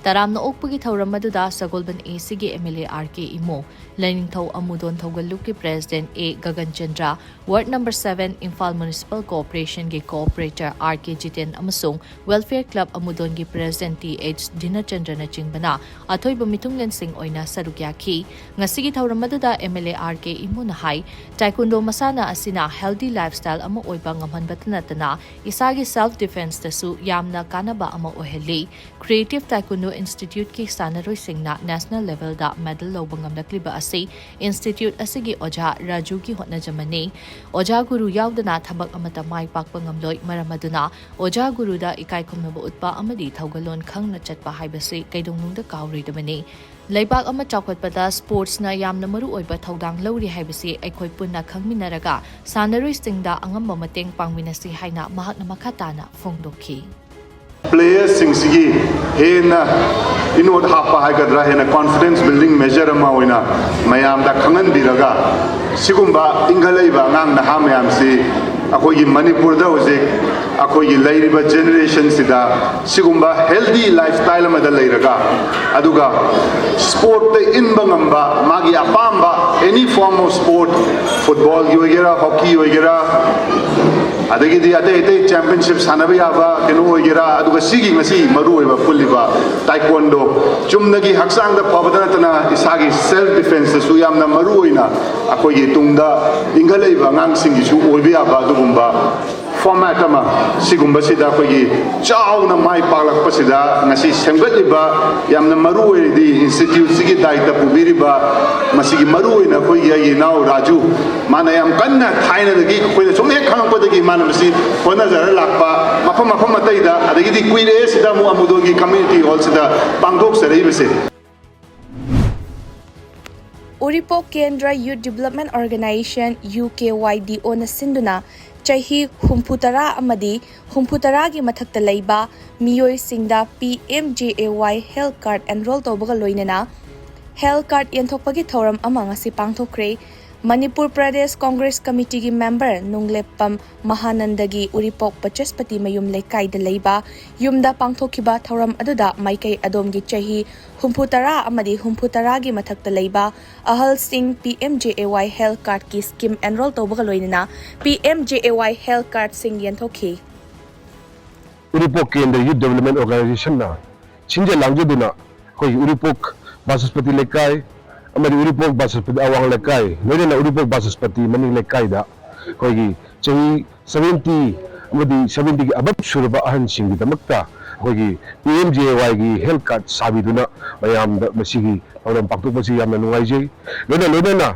ꯇꯔꯥꯝꯅ ꯑꯣꯛꯄꯒꯤ ꯊꯧꯔꯝ ꯑꯗꯨꯗ ꯁꯒꯣꯜꯕꯟ A C ꯒꯤ M L A R K Imo, Lainingthou ꯑꯃꯨꯗꯣꯟ ꯊꯧꯒꯜꯂꯨꯞꯀꯤ President A Gagan Chandra, Ward number seven Imphal Municipal Corporation ꯒꯤ Cooperator R K ꯖꯤꯇꯦꯟ ꯑꯃꯁꯨꯡ Welfare Club ꯑꯃꯨꯗꯣꯟꯒꯤ President T H ꯗꯤꯅꯆꯟꯗ꯭ꯔꯅꯆꯤꯡꯕꯅ ꯑꯊꯣꯏꯕ ꯃꯤꯊꯨꯡꯂꯦꯟꯁꯤꯡ ꯑꯣꯏꯅ ꯁꯔꯨꯛ ꯌꯥꯈꯤ꯫ ꯉꯁꯤꯒꯤ ꯊꯧꯔꯝ ꯑꯗꯨꯗ M L A R K ꯏꯃꯣꯅ high, Taekwondo ꯃꯁꯥꯟꯅ ꯑꯁꯤꯅ healthy lifestyle ꯑꯃ ꯑꯣꯏꯕ ꯉꯝꯍꯟꯕꯇ ꯅꯠꯇꯅ ꯏꯁꯥꯒꯤ self defenceꯇꯁꯨ ꯌꯥꯝꯅ ꯀꯥꯟꯅꯕ ꯑꯃ ꯑꯣꯏꯍꯜꯂꯤ꯫ Creative Taekwondo Instituteꯀꯤ ꯁꯥꯟꯅꯔꯣꯏꯁꯤꯡꯅ national levelꯗ medal ꯂꯧꯕ ꯉꯝꯂꯛꯂꯤꯕ ꯑꯁꯤ institute ꯑꯁꯤꯒꯤ ꯑꯣꯖꯥ ꯔꯥꯖꯨꯒꯤ ꯍꯣꯠꯅꯖꯃꯟꯅꯤ꯫ ꯑꯣꯖꯥ ꯒꯨꯔꯨ ꯌꯥꯎꯗꯅ ꯊꯕꯛ ꯑꯃꯠꯇ ꯃꯥꯏ ꯄꯥꯛꯄ ꯉꯝꯂꯣꯏ꯫ ꯃꯔꯝ ꯑꯗꯨꯅ ꯑꯣꯖꯥ ꯒꯨꯔꯨꯗ ꯏꯀꯥꯏ ꯈꯨꯝꯅꯕ ꯎꯠꯄ ꯑꯃꯗꯤ ꯊꯧꯒꯜꯂꯣꯟ ꯈꯪꯅ ꯆꯠꯄ ꯍꯥꯏꯕꯁꯤ ꯀꯩꯗꯧꯅꯨꯡꯗ ꯀꯥꯎꯔꯣꯏꯗꯕꯅꯤ꯫ ꯂꯩꯕꯥꯛ ꯑꯃ ꯆꯥꯎꯈꯠꯄꯗ sportsꯅ ꯌꯥꯝꯅ ꯃꯔꯨ ꯑꯣꯏꯕ ꯊꯧꯗꯥꯡ ꯂꯧꯔꯤ ꯍꯥꯏꯕꯁꯤ ꯑꯩꯈꯣꯏ ꯄꯨꯟꯅ ꯈꯪꯃꯤꯟꯅꯔꯒ ꯁꯥꯟꯅꯔꯣꯏꯁꯤꯡꯗ ꯑꯉꯝꯕ ꯃꯇꯦꯡ ꯄꯥꯡꯃꯤꯟꯅꯁꯤ ꯍꯥꯏꯅ ꯃꯍꯥꯛꯅ ꯃꯈꯥ ꯇꯥꯅ ꯐꯣꯡꯗꯣꯛꯈꯤ꯫ Playerꯁꯤꯡꯁꯤꯒꯤ ꯍꯦꯟꯅ ꯏꯅꯣꯠ ꯍꯥꯞꯄ ꯍꯥꯏꯒꯗ꯭ꯔꯥ, ꯍꯦꯟꯅ confidence building measure ꯑꯃ ꯑꯣꯏꯅ ꯃꯌꯥꯝꯗ ꯈꯪꯍꯟꯕꯤꯔꯒ, ꯁꯤꯒꯨꯝꯕ ꯏꯟꯈꯠꯂꯛꯏꯕ ꯑꯉꯥꯡ ꯅꯍꯥ ꯃꯌꯥꯝꯁꯤ ꯑꯩꯈꯣꯏꯒꯤ ꯃꯅꯤꯄꯨꯔꯗ ꯍꯧꯖꯤꯛ ꯑꯩꯈꯣꯏꯒꯤ ꯂꯩꯔꯤꯕ generationꯁꯤꯗ ꯁꯤꯒꯨꯝꯕ healthy lifestyle ꯑꯃꯗ ꯂꯩꯔꯒ, ꯑꯗꯨꯒ sportꯇ ꯏꯟꯕ ꯉꯝꯕ, ꯃꯥꯒꯤ ꯑꯄꯥꯝꯕ any form of sport, footballꯒꯤ ꯑꯣꯏꯒꯦꯔꯥ, hockey ꯑꯣꯏꯒꯦꯔꯥ, ꯑꯗꯒꯤꯗꯤ ꯑꯇꯩ ꯑꯇꯩ championship ꯁꯥꯟꯅꯕ ꯌꯥꯕ ꯀꯩꯅꯣ ꯑꯣꯏꯒꯦꯔꯥ, ꯑꯗꯨꯒ ꯁꯤꯒꯤ ꯉꯁꯤ ꯃꯔꯨ ꯑꯣꯏꯕ ꯄꯨꯜꯂꯤꯕ Taekwondo, ꯆꯨꯝꯅꯒꯤ ꯍꯛꯆꯥꯡꯗ ꯐꯕꯗ ꯅꯠꯇꯅ ꯏꯁꯥꯒꯤ self defenceꯇꯁꯨ ꯌꯥꯝꯅ ꯃꯔꯨ ꯑꯣꯏꯅ ꯑꯩꯈꯣꯏꯒꯤ ꯇꯨꯡꯗ ꯏꯟꯈꯠꯂꯛꯏꯕ ꯑꯉꯥꯡꯁꯤꯡꯒꯤꯁꯨ ꯑꯣꯏꯕ ꯌꯥꯕ ꯑꯗꯨꯒꯨꯝꯕ format ꯑꯃ, ꯁꯤꯒꯨꯝꯕꯁꯤꯗ ꯑꯩꯈꯣꯏꯒꯤ ꯆꯥꯎꯅ ꯃꯥꯏ ꯄꯥꯛꯂꯛꯄꯁꯤꯗ ꯉꯁꯤ ꯁꯦꯝꯒꯠꯂꯤꯕ, ꯌꯥꯝꯅ ꯃꯔꯨ ꯑꯣꯏꯔꯤꯗꯤ instituteꯁꯤꯒꯤ ꯗꯥꯏꯇ ꯄꯨꯕꯤꯔꯤꯕ, ꯃꯁꯤꯒꯤ ꯃꯔꯨ ꯑꯣꯏꯅ ꯑꯩꯈꯣꯏꯒꯤ ꯑꯩꯒꯤ ꯏꯅꯥꯎ ꯔꯥꯖꯨ, ꯃꯥꯅ ꯌꯥꯝ ꯀꯟꯅ ꯊꯥꯏꯅꯗꯒꯤ ꯑꯩꯈꯣꯏꯅ ꯁꯨꯝ ꯍꯦꯛ ꯈꯪꯉꯛꯄꯗꯒꯤ ꯃꯥꯅ ꯃꯁꯤ ꯍꯣꯠꯅꯖꯔ ꯂꯥꯛꯄ, ꯃꯐꯝ ꯃꯐꯝ ꯑꯇꯩꯗ, ꯑꯗꯒꯤꯗꯤ ꯀꯨꯏꯔꯦ ꯁꯤꯗ ꯑꯃꯨꯛ ꯑꯃꯨꯗꯣꯟꯒꯤ community hallꯁꯤꯗ ꯄꯥꯡꯊꯣꯛꯆꯔꯛꯏꯕꯁꯦ꯫ ꯎꯔꯤꯄꯣꯛ ꯀꯦꯟꯗ꯭ꯔ Youth Development Organisation, U K Y D Oꯅ ꯁꯤꯟꯗꯨꯅ ꯆꯍꯤ ꯍꯨꯝꯐꯨ ꯇꯔꯥ ꯑꯃꯗꯤ ꯍꯨꯝꯐꯨ ꯇꯔꯥꯒꯤ ꯃꯊꯛꯇ ꯂꯩꯕ ꯃꯤꯑꯣꯏꯁꯤꯡꯗ P M J A Y health card enroll ꯇꯧꯕꯒ ꯂꯣꯏꯅꯅ health card ꯌꯦꯟꯊꯣꯛꯄꯒꯤ ꯊꯧꯔꯝ ꯑꯃ ꯉꯁꯤ ꯄꯥꯡꯊꯣꯛꯈ꯭ꯔꯦ꯫ ꯃꯅꯤꯄꯨꯔ ꯄ꯭ꯔꯗꯦꯁ ꯀꯣꯡꯒ꯭ꯔꯦꯁ ꯀꯃꯤꯇꯤꯒꯤ ꯃꯦꯝꯕꯔ ꯅꯨꯡꯂꯦꯞꯄꯝ ꯃꯍꯥꯅꯟꯗꯒꯤ ꯎꯔꯤꯄꯣꯛ ꯕꯆꯁꯄꯇꯤ ꯃꯌꯨꯝ ꯂꯩꯀꯥꯏꯗ ꯂꯩꯕ ꯌꯨꯝꯗ ꯄꯥꯡꯊꯣꯛꯈꯤꯕ ꯊꯧꯔꯝ ꯑꯗꯨꯗ ꯃꯥꯏꯀꯩ ꯑꯗꯣꯝꯒꯤ ꯆꯍꯤ ꯍꯨꯝꯐꯨ ꯇꯔꯥ ꯑꯃꯗꯤ ꯍꯨꯝꯐꯨ ꯇꯔꯥꯒꯤ ꯃꯊꯛꯇ ꯂꯩꯕ ꯑꯍꯜꯁꯤꯡ ꯄꯤ ꯑꯦꯝ ꯖꯦ ꯑꯦ ꯋꯥꯏ ꯍꯦꯜꯊ ꯀꯥꯔꯗꯀꯤ ꯁ꯭ꯀꯤꯝ ꯑꯦꯟꯔꯣꯜ ꯇꯧꯕꯒ ꯂꯣꯏꯅꯅ ꯄꯤ ꯑꯦꯝ ꯖꯦ ꯑꯦ ꯋꯥꯏ ꯍꯦꯜꯊ ꯀꯥꯔꯗꯁꯤꯡ ꯌꯦꯟꯊꯣꯛꯈꯤ꯫ ꯎꯔꯤꯄꯣꯛ ꯀꯦꯟꯗ꯭ꯔ ꯌꯨꯠ ꯗꯦꯕꯂꯞꯃꯦꯟ ꯑꯣꯔꯒꯅꯥꯏꯖꯦꯁꯟꯅ ꯁꯤꯟꯖ ꯂꯥꯡꯖꯗꯨꯅ ꯑꯩꯈꯣꯏꯒꯤ ꯎꯔꯤꯄꯣꯛ ꯕꯥꯆꯁꯄꯇꯤ ꯂꯩꯀꯥꯏ ꯑꯃꯗꯤ ꯎꯔꯤꯄꯣꯛ ꯕꯥꯆꯁꯄꯇꯤ ꯑꯋꯥꯡ ꯂꯩꯀꯥꯏ, ꯂꯣꯏꯅꯅ ꯎꯔꯤꯄꯣꯛ ꯕꯥꯆꯁꯄꯇꯤ ꯃꯅꯤꯡ ꯂꯩꯀꯥꯏꯗ ꯑꯩꯈꯣꯏꯒꯤ ꯆꯍꯤ ꯁꯚꯦꯟꯇꯤ ꯑꯃꯗꯤ ꯁꯚꯦꯟꯇꯤꯒꯤ ꯑꯕꯞ ꯁꯨꯔꯕ ꯑꯍꯟꯁꯤꯡꯒꯤꯗꯃꯛꯇ ꯑꯩꯈꯣꯏꯒꯤ ꯄꯤ ꯑꯦꯝ ꯖꯦ ꯑꯦ ꯋꯥꯏꯒꯤ ꯍꯦꯜꯊ ꯀꯥꯔꯗ ꯁꯥꯕꯤꯗꯨꯅ ꯃꯌꯥꯝꯗ ꯃꯁꯤꯒꯤ ꯊꯧꯔꯝ ꯄꯥꯡꯊꯣꯛꯄꯁꯤ ꯌꯥꯝꯅ ꯅꯨꯡꯉꯥꯏꯖꯩ꯫ ꯂꯣꯏꯅ ꯂꯣꯏꯅꯅ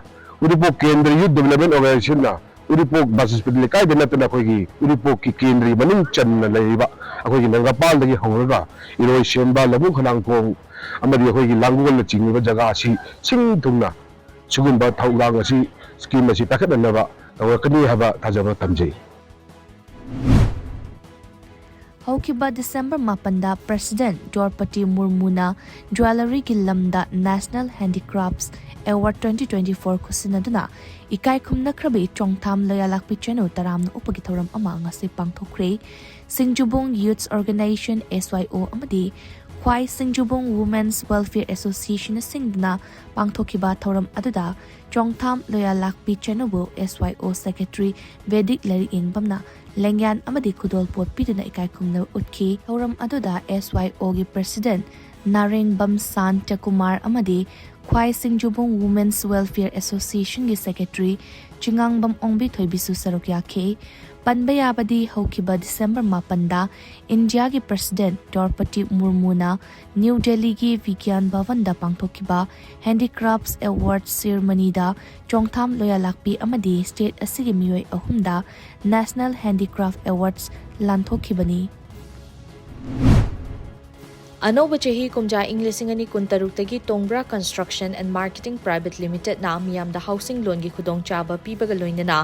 ꯎꯔꯤꯄꯣꯛ ꯀꯦꯟꯗ꯭ꯔ ꯌꯨꯠ ꯗꯦꯕꯂꯞꯃꯦꯟ ꯑꯣꯔꯒꯅꯥꯏꯖꯦꯁꯟꯅ ꯎꯔꯤꯄꯣꯛ ꯕꯥꯆꯁꯄꯇꯤ ꯂꯩꯀꯥꯏꯗ ꯅꯠꯇꯅ ꯑꯩꯈꯣꯏꯒꯤ ꯎꯔꯤꯄꯣꯛꯀꯤ ꯀꯦꯟꯗ꯭ꯔꯒꯤ ꯃꯅꯨꯡ ꯆꯟꯅ ꯂꯩꯔꯤꯕ ꯑꯩꯈꯣꯏꯒꯤ ꯅꯪꯒꯄꯥꯜꯗꯒꯤ ꯍꯧꯔꯒ ꯏꯔꯣꯏ ꯁꯦꯝꯕ, ꯂꯧꯕꯨꯛ ꯈꯂꯥꯡꯈꯣꯡ ꯑꯃꯗꯤ ꯑꯩꯈꯣꯏꯒꯤ ꯂꯥꯡꯒꯣꯜꯅ ꯆꯤꯡꯉꯤꯕ ꯖꯒꯥ ꯑꯁꯤ ꯁꯤꯟ ꯊꯨꯡꯅ ꯁꯤꯒꯨꯝꯕ ꯊꯧꯗꯥꯡ ꯑꯁꯤ, ꯁ꯭ꯀꯤꯝ ꯑꯁꯤ ꯄꯥꯏꯈꯠꯅꯅꯕ ꯇꯧꯔꯛꯀꯅꯤ ꯍꯥꯏꯕ ꯊꯥꯖꯕ ꯊꯝꯖꯩ꯫ ꯍꯧꯈꯤꯕ ꯗꯤꯁꯦꯝꯕꯔ ꯃꯥꯄꯟꯗ ꯄ꯭ꯔꯁꯤꯗꯦꯟꯠ ꯗ꯭ꯔꯧꯄꯗꯤ ꯃꯨꯔꯃꯨꯅ ꯖ꯭ꯋꯦꯂꯔꯤꯒꯤ ꯂꯝꯗ national handicrafts award twenty twenty four ꯈꯨꯠꯁꯤꯟꯅꯗꯨꯅ ꯏꯀꯥꯏ ꯈꯨꯝꯅꯈ꯭ꯔꯕꯤ ꯆꯣꯡꯊꯥꯝ ꯂꯣꯌꯥꯂꯥꯛꯄꯤ ꯆꯅꯨ ꯇꯔꯥꯝꯅ ꯎꯞꯄꯒꯤ ꯊꯧꯔꯝ ꯑꯃ ꯉꯁꯤ ꯄꯥꯡꯊꯣꯛꯈ꯭ꯔꯦ꯫ ꯁꯤꯡꯖꯨꯕꯨꯡ ꯌꯨꯊꯁ ꯑꯣꯔꯒꯅꯥꯏꯖꯦꯁꯟ, ꯑꯦꯁ ꯋꯥꯏ ꯑꯣ, ꯑꯃꯗꯤ ꯈ꯭ꯋꯥꯏ ꯁꯤꯡꯖꯨꯕꯨꯡ ꯋꯨꯃꯦꯟꯁ ꯋꯦꯜꯐꯤꯌꯔ ꯑꯦꯁꯣꯁꯤꯌꯦꯁꯟꯅ ꯁꯤꯟꯗꯨꯅ ꯄꯥꯡꯊꯣꯛꯈꯤꯕ ꯊꯧꯔꯝ ꯑꯗꯨꯗ ꯆꯣꯡꯊꯥꯝ ꯂꯣꯌꯥꯂꯥꯛꯄꯤ ꯆꯅꯨꯕꯨ ꯑꯦꯁ ꯋꯥꯏ ꯑꯣ ꯁꯦꯀ꯭ꯔꯦꯇꯔꯤ ꯚꯦꯗꯤꯛ ꯂꯥꯏꯔꯤꯛꯌꯦꯡꯕꯝꯅ ꯂꯦꯡꯌꯥꯟ ꯑꯃꯗꯤ ꯈꯨꯗꯣꯜꯄꯣꯠ ꯄꯤꯗꯨꯅ ꯏꯀꯥꯏ ꯈꯨꯝꯅꯕ ꯎꯠꯈꯤ꯫ ꯊꯧꯔꯝ ꯑꯗꯨꯗ ꯑꯦꯁ ꯋꯥꯏ ꯑꯣꯒꯤ ꯄ꯭ꯔꯁꯤꯗꯦꯟꯠ ꯅꯥꯔꯦꯡꯕꯝ ꯁꯥꯟꯇ ꯀꯨꯃꯥꯔ ꯑꯃꯗꯤ ꯈ꯭ꯋꯥꯏ ꯁꯤꯡꯖꯨꯕꯨꯡ ꯋꯨꯃꯦꯟꯁ ꯋꯦꯜꯐꯤꯌꯔ ꯑꯦꯁꯣꯁꯤꯌꯦꯁꯟꯒꯤ ꯁꯦꯀ꯭ꯔꯦꯇꯔꯤ ꯆꯤꯉꯥꯡꯕꯝ ꯑꯣꯡꯕꯤ ꯊꯣꯏꯕꯤꯁꯨ ꯁꯔꯨꯛ ꯌꯥꯈꯤ꯫ ꯄꯟꯕ ꯌꯥꯕꯗꯤ ꯍꯧꯈꯤꯕ ꯗꯤꯁꯦꯝꯕꯔ ꯃꯥꯄꯟꯗ ꯏꯟꯗꯤꯌꯥꯒꯤ ꯄ꯭ꯔꯁꯤꯗꯦꯟꯠ ꯗ꯭ꯔꯧꯄꯗꯤ ꯃꯨꯔꯃꯨꯅ ꯅ꯭ꯌꯨ ꯗꯦꯜꯂꯤꯒꯤ ꯕꯤꯒ꯭ꯌꯥꯟ ꯚꯕꯟꯗ ꯄꯥꯡꯊꯣꯛꯈꯤꯕ ꯍꯦꯟꯗꯤꯀ꯭ꯔꯥꯐꯠꯁ ꯑꯦꯋꯥꯔꯗ ꯁꯤꯔꯃꯅꯤꯗ ꯆꯣꯡꯊꯥꯝ ꯂꯣꯌꯥꯂꯥꯛꯄꯤ ꯑꯃꯗꯤ ꯁ꯭ꯇꯦꯠ ꯑꯁꯤꯒꯤ ꯃꯤꯑꯣꯏ ꯑꯍꯨꯝꯗ ꯅꯦꯁꯅꯦꯜ ꯍꯦꯟꯗꯤꯀ꯭ꯔꯥꯐꯠ ꯑꯦꯋꯥꯔꯗꯁ ꯂꯥꯟꯊꯣꯛꯈꯤꯕꯅꯤ꯫ ꯑꯅꯧꯕ ꯆꯍꯤ ꯀꯨꯝꯖꯥ ꯏꯪ ꯂꯤꯁꯤꯡ ꯑꯅꯤ ꯀꯨꯟꯇꯔꯨꯛꯇꯒꯤ ꯇꯣꯡꯕ꯭ꯔꯥ Construction and Marketing Private Limitedꯅ ꯃꯤꯌꯥꯝꯗ housing loanꯒꯤ ꯈꯨꯗꯣꯡꯆꯥꯕ ꯄꯤꯕꯒ ꯂꯣꯏꯅꯅ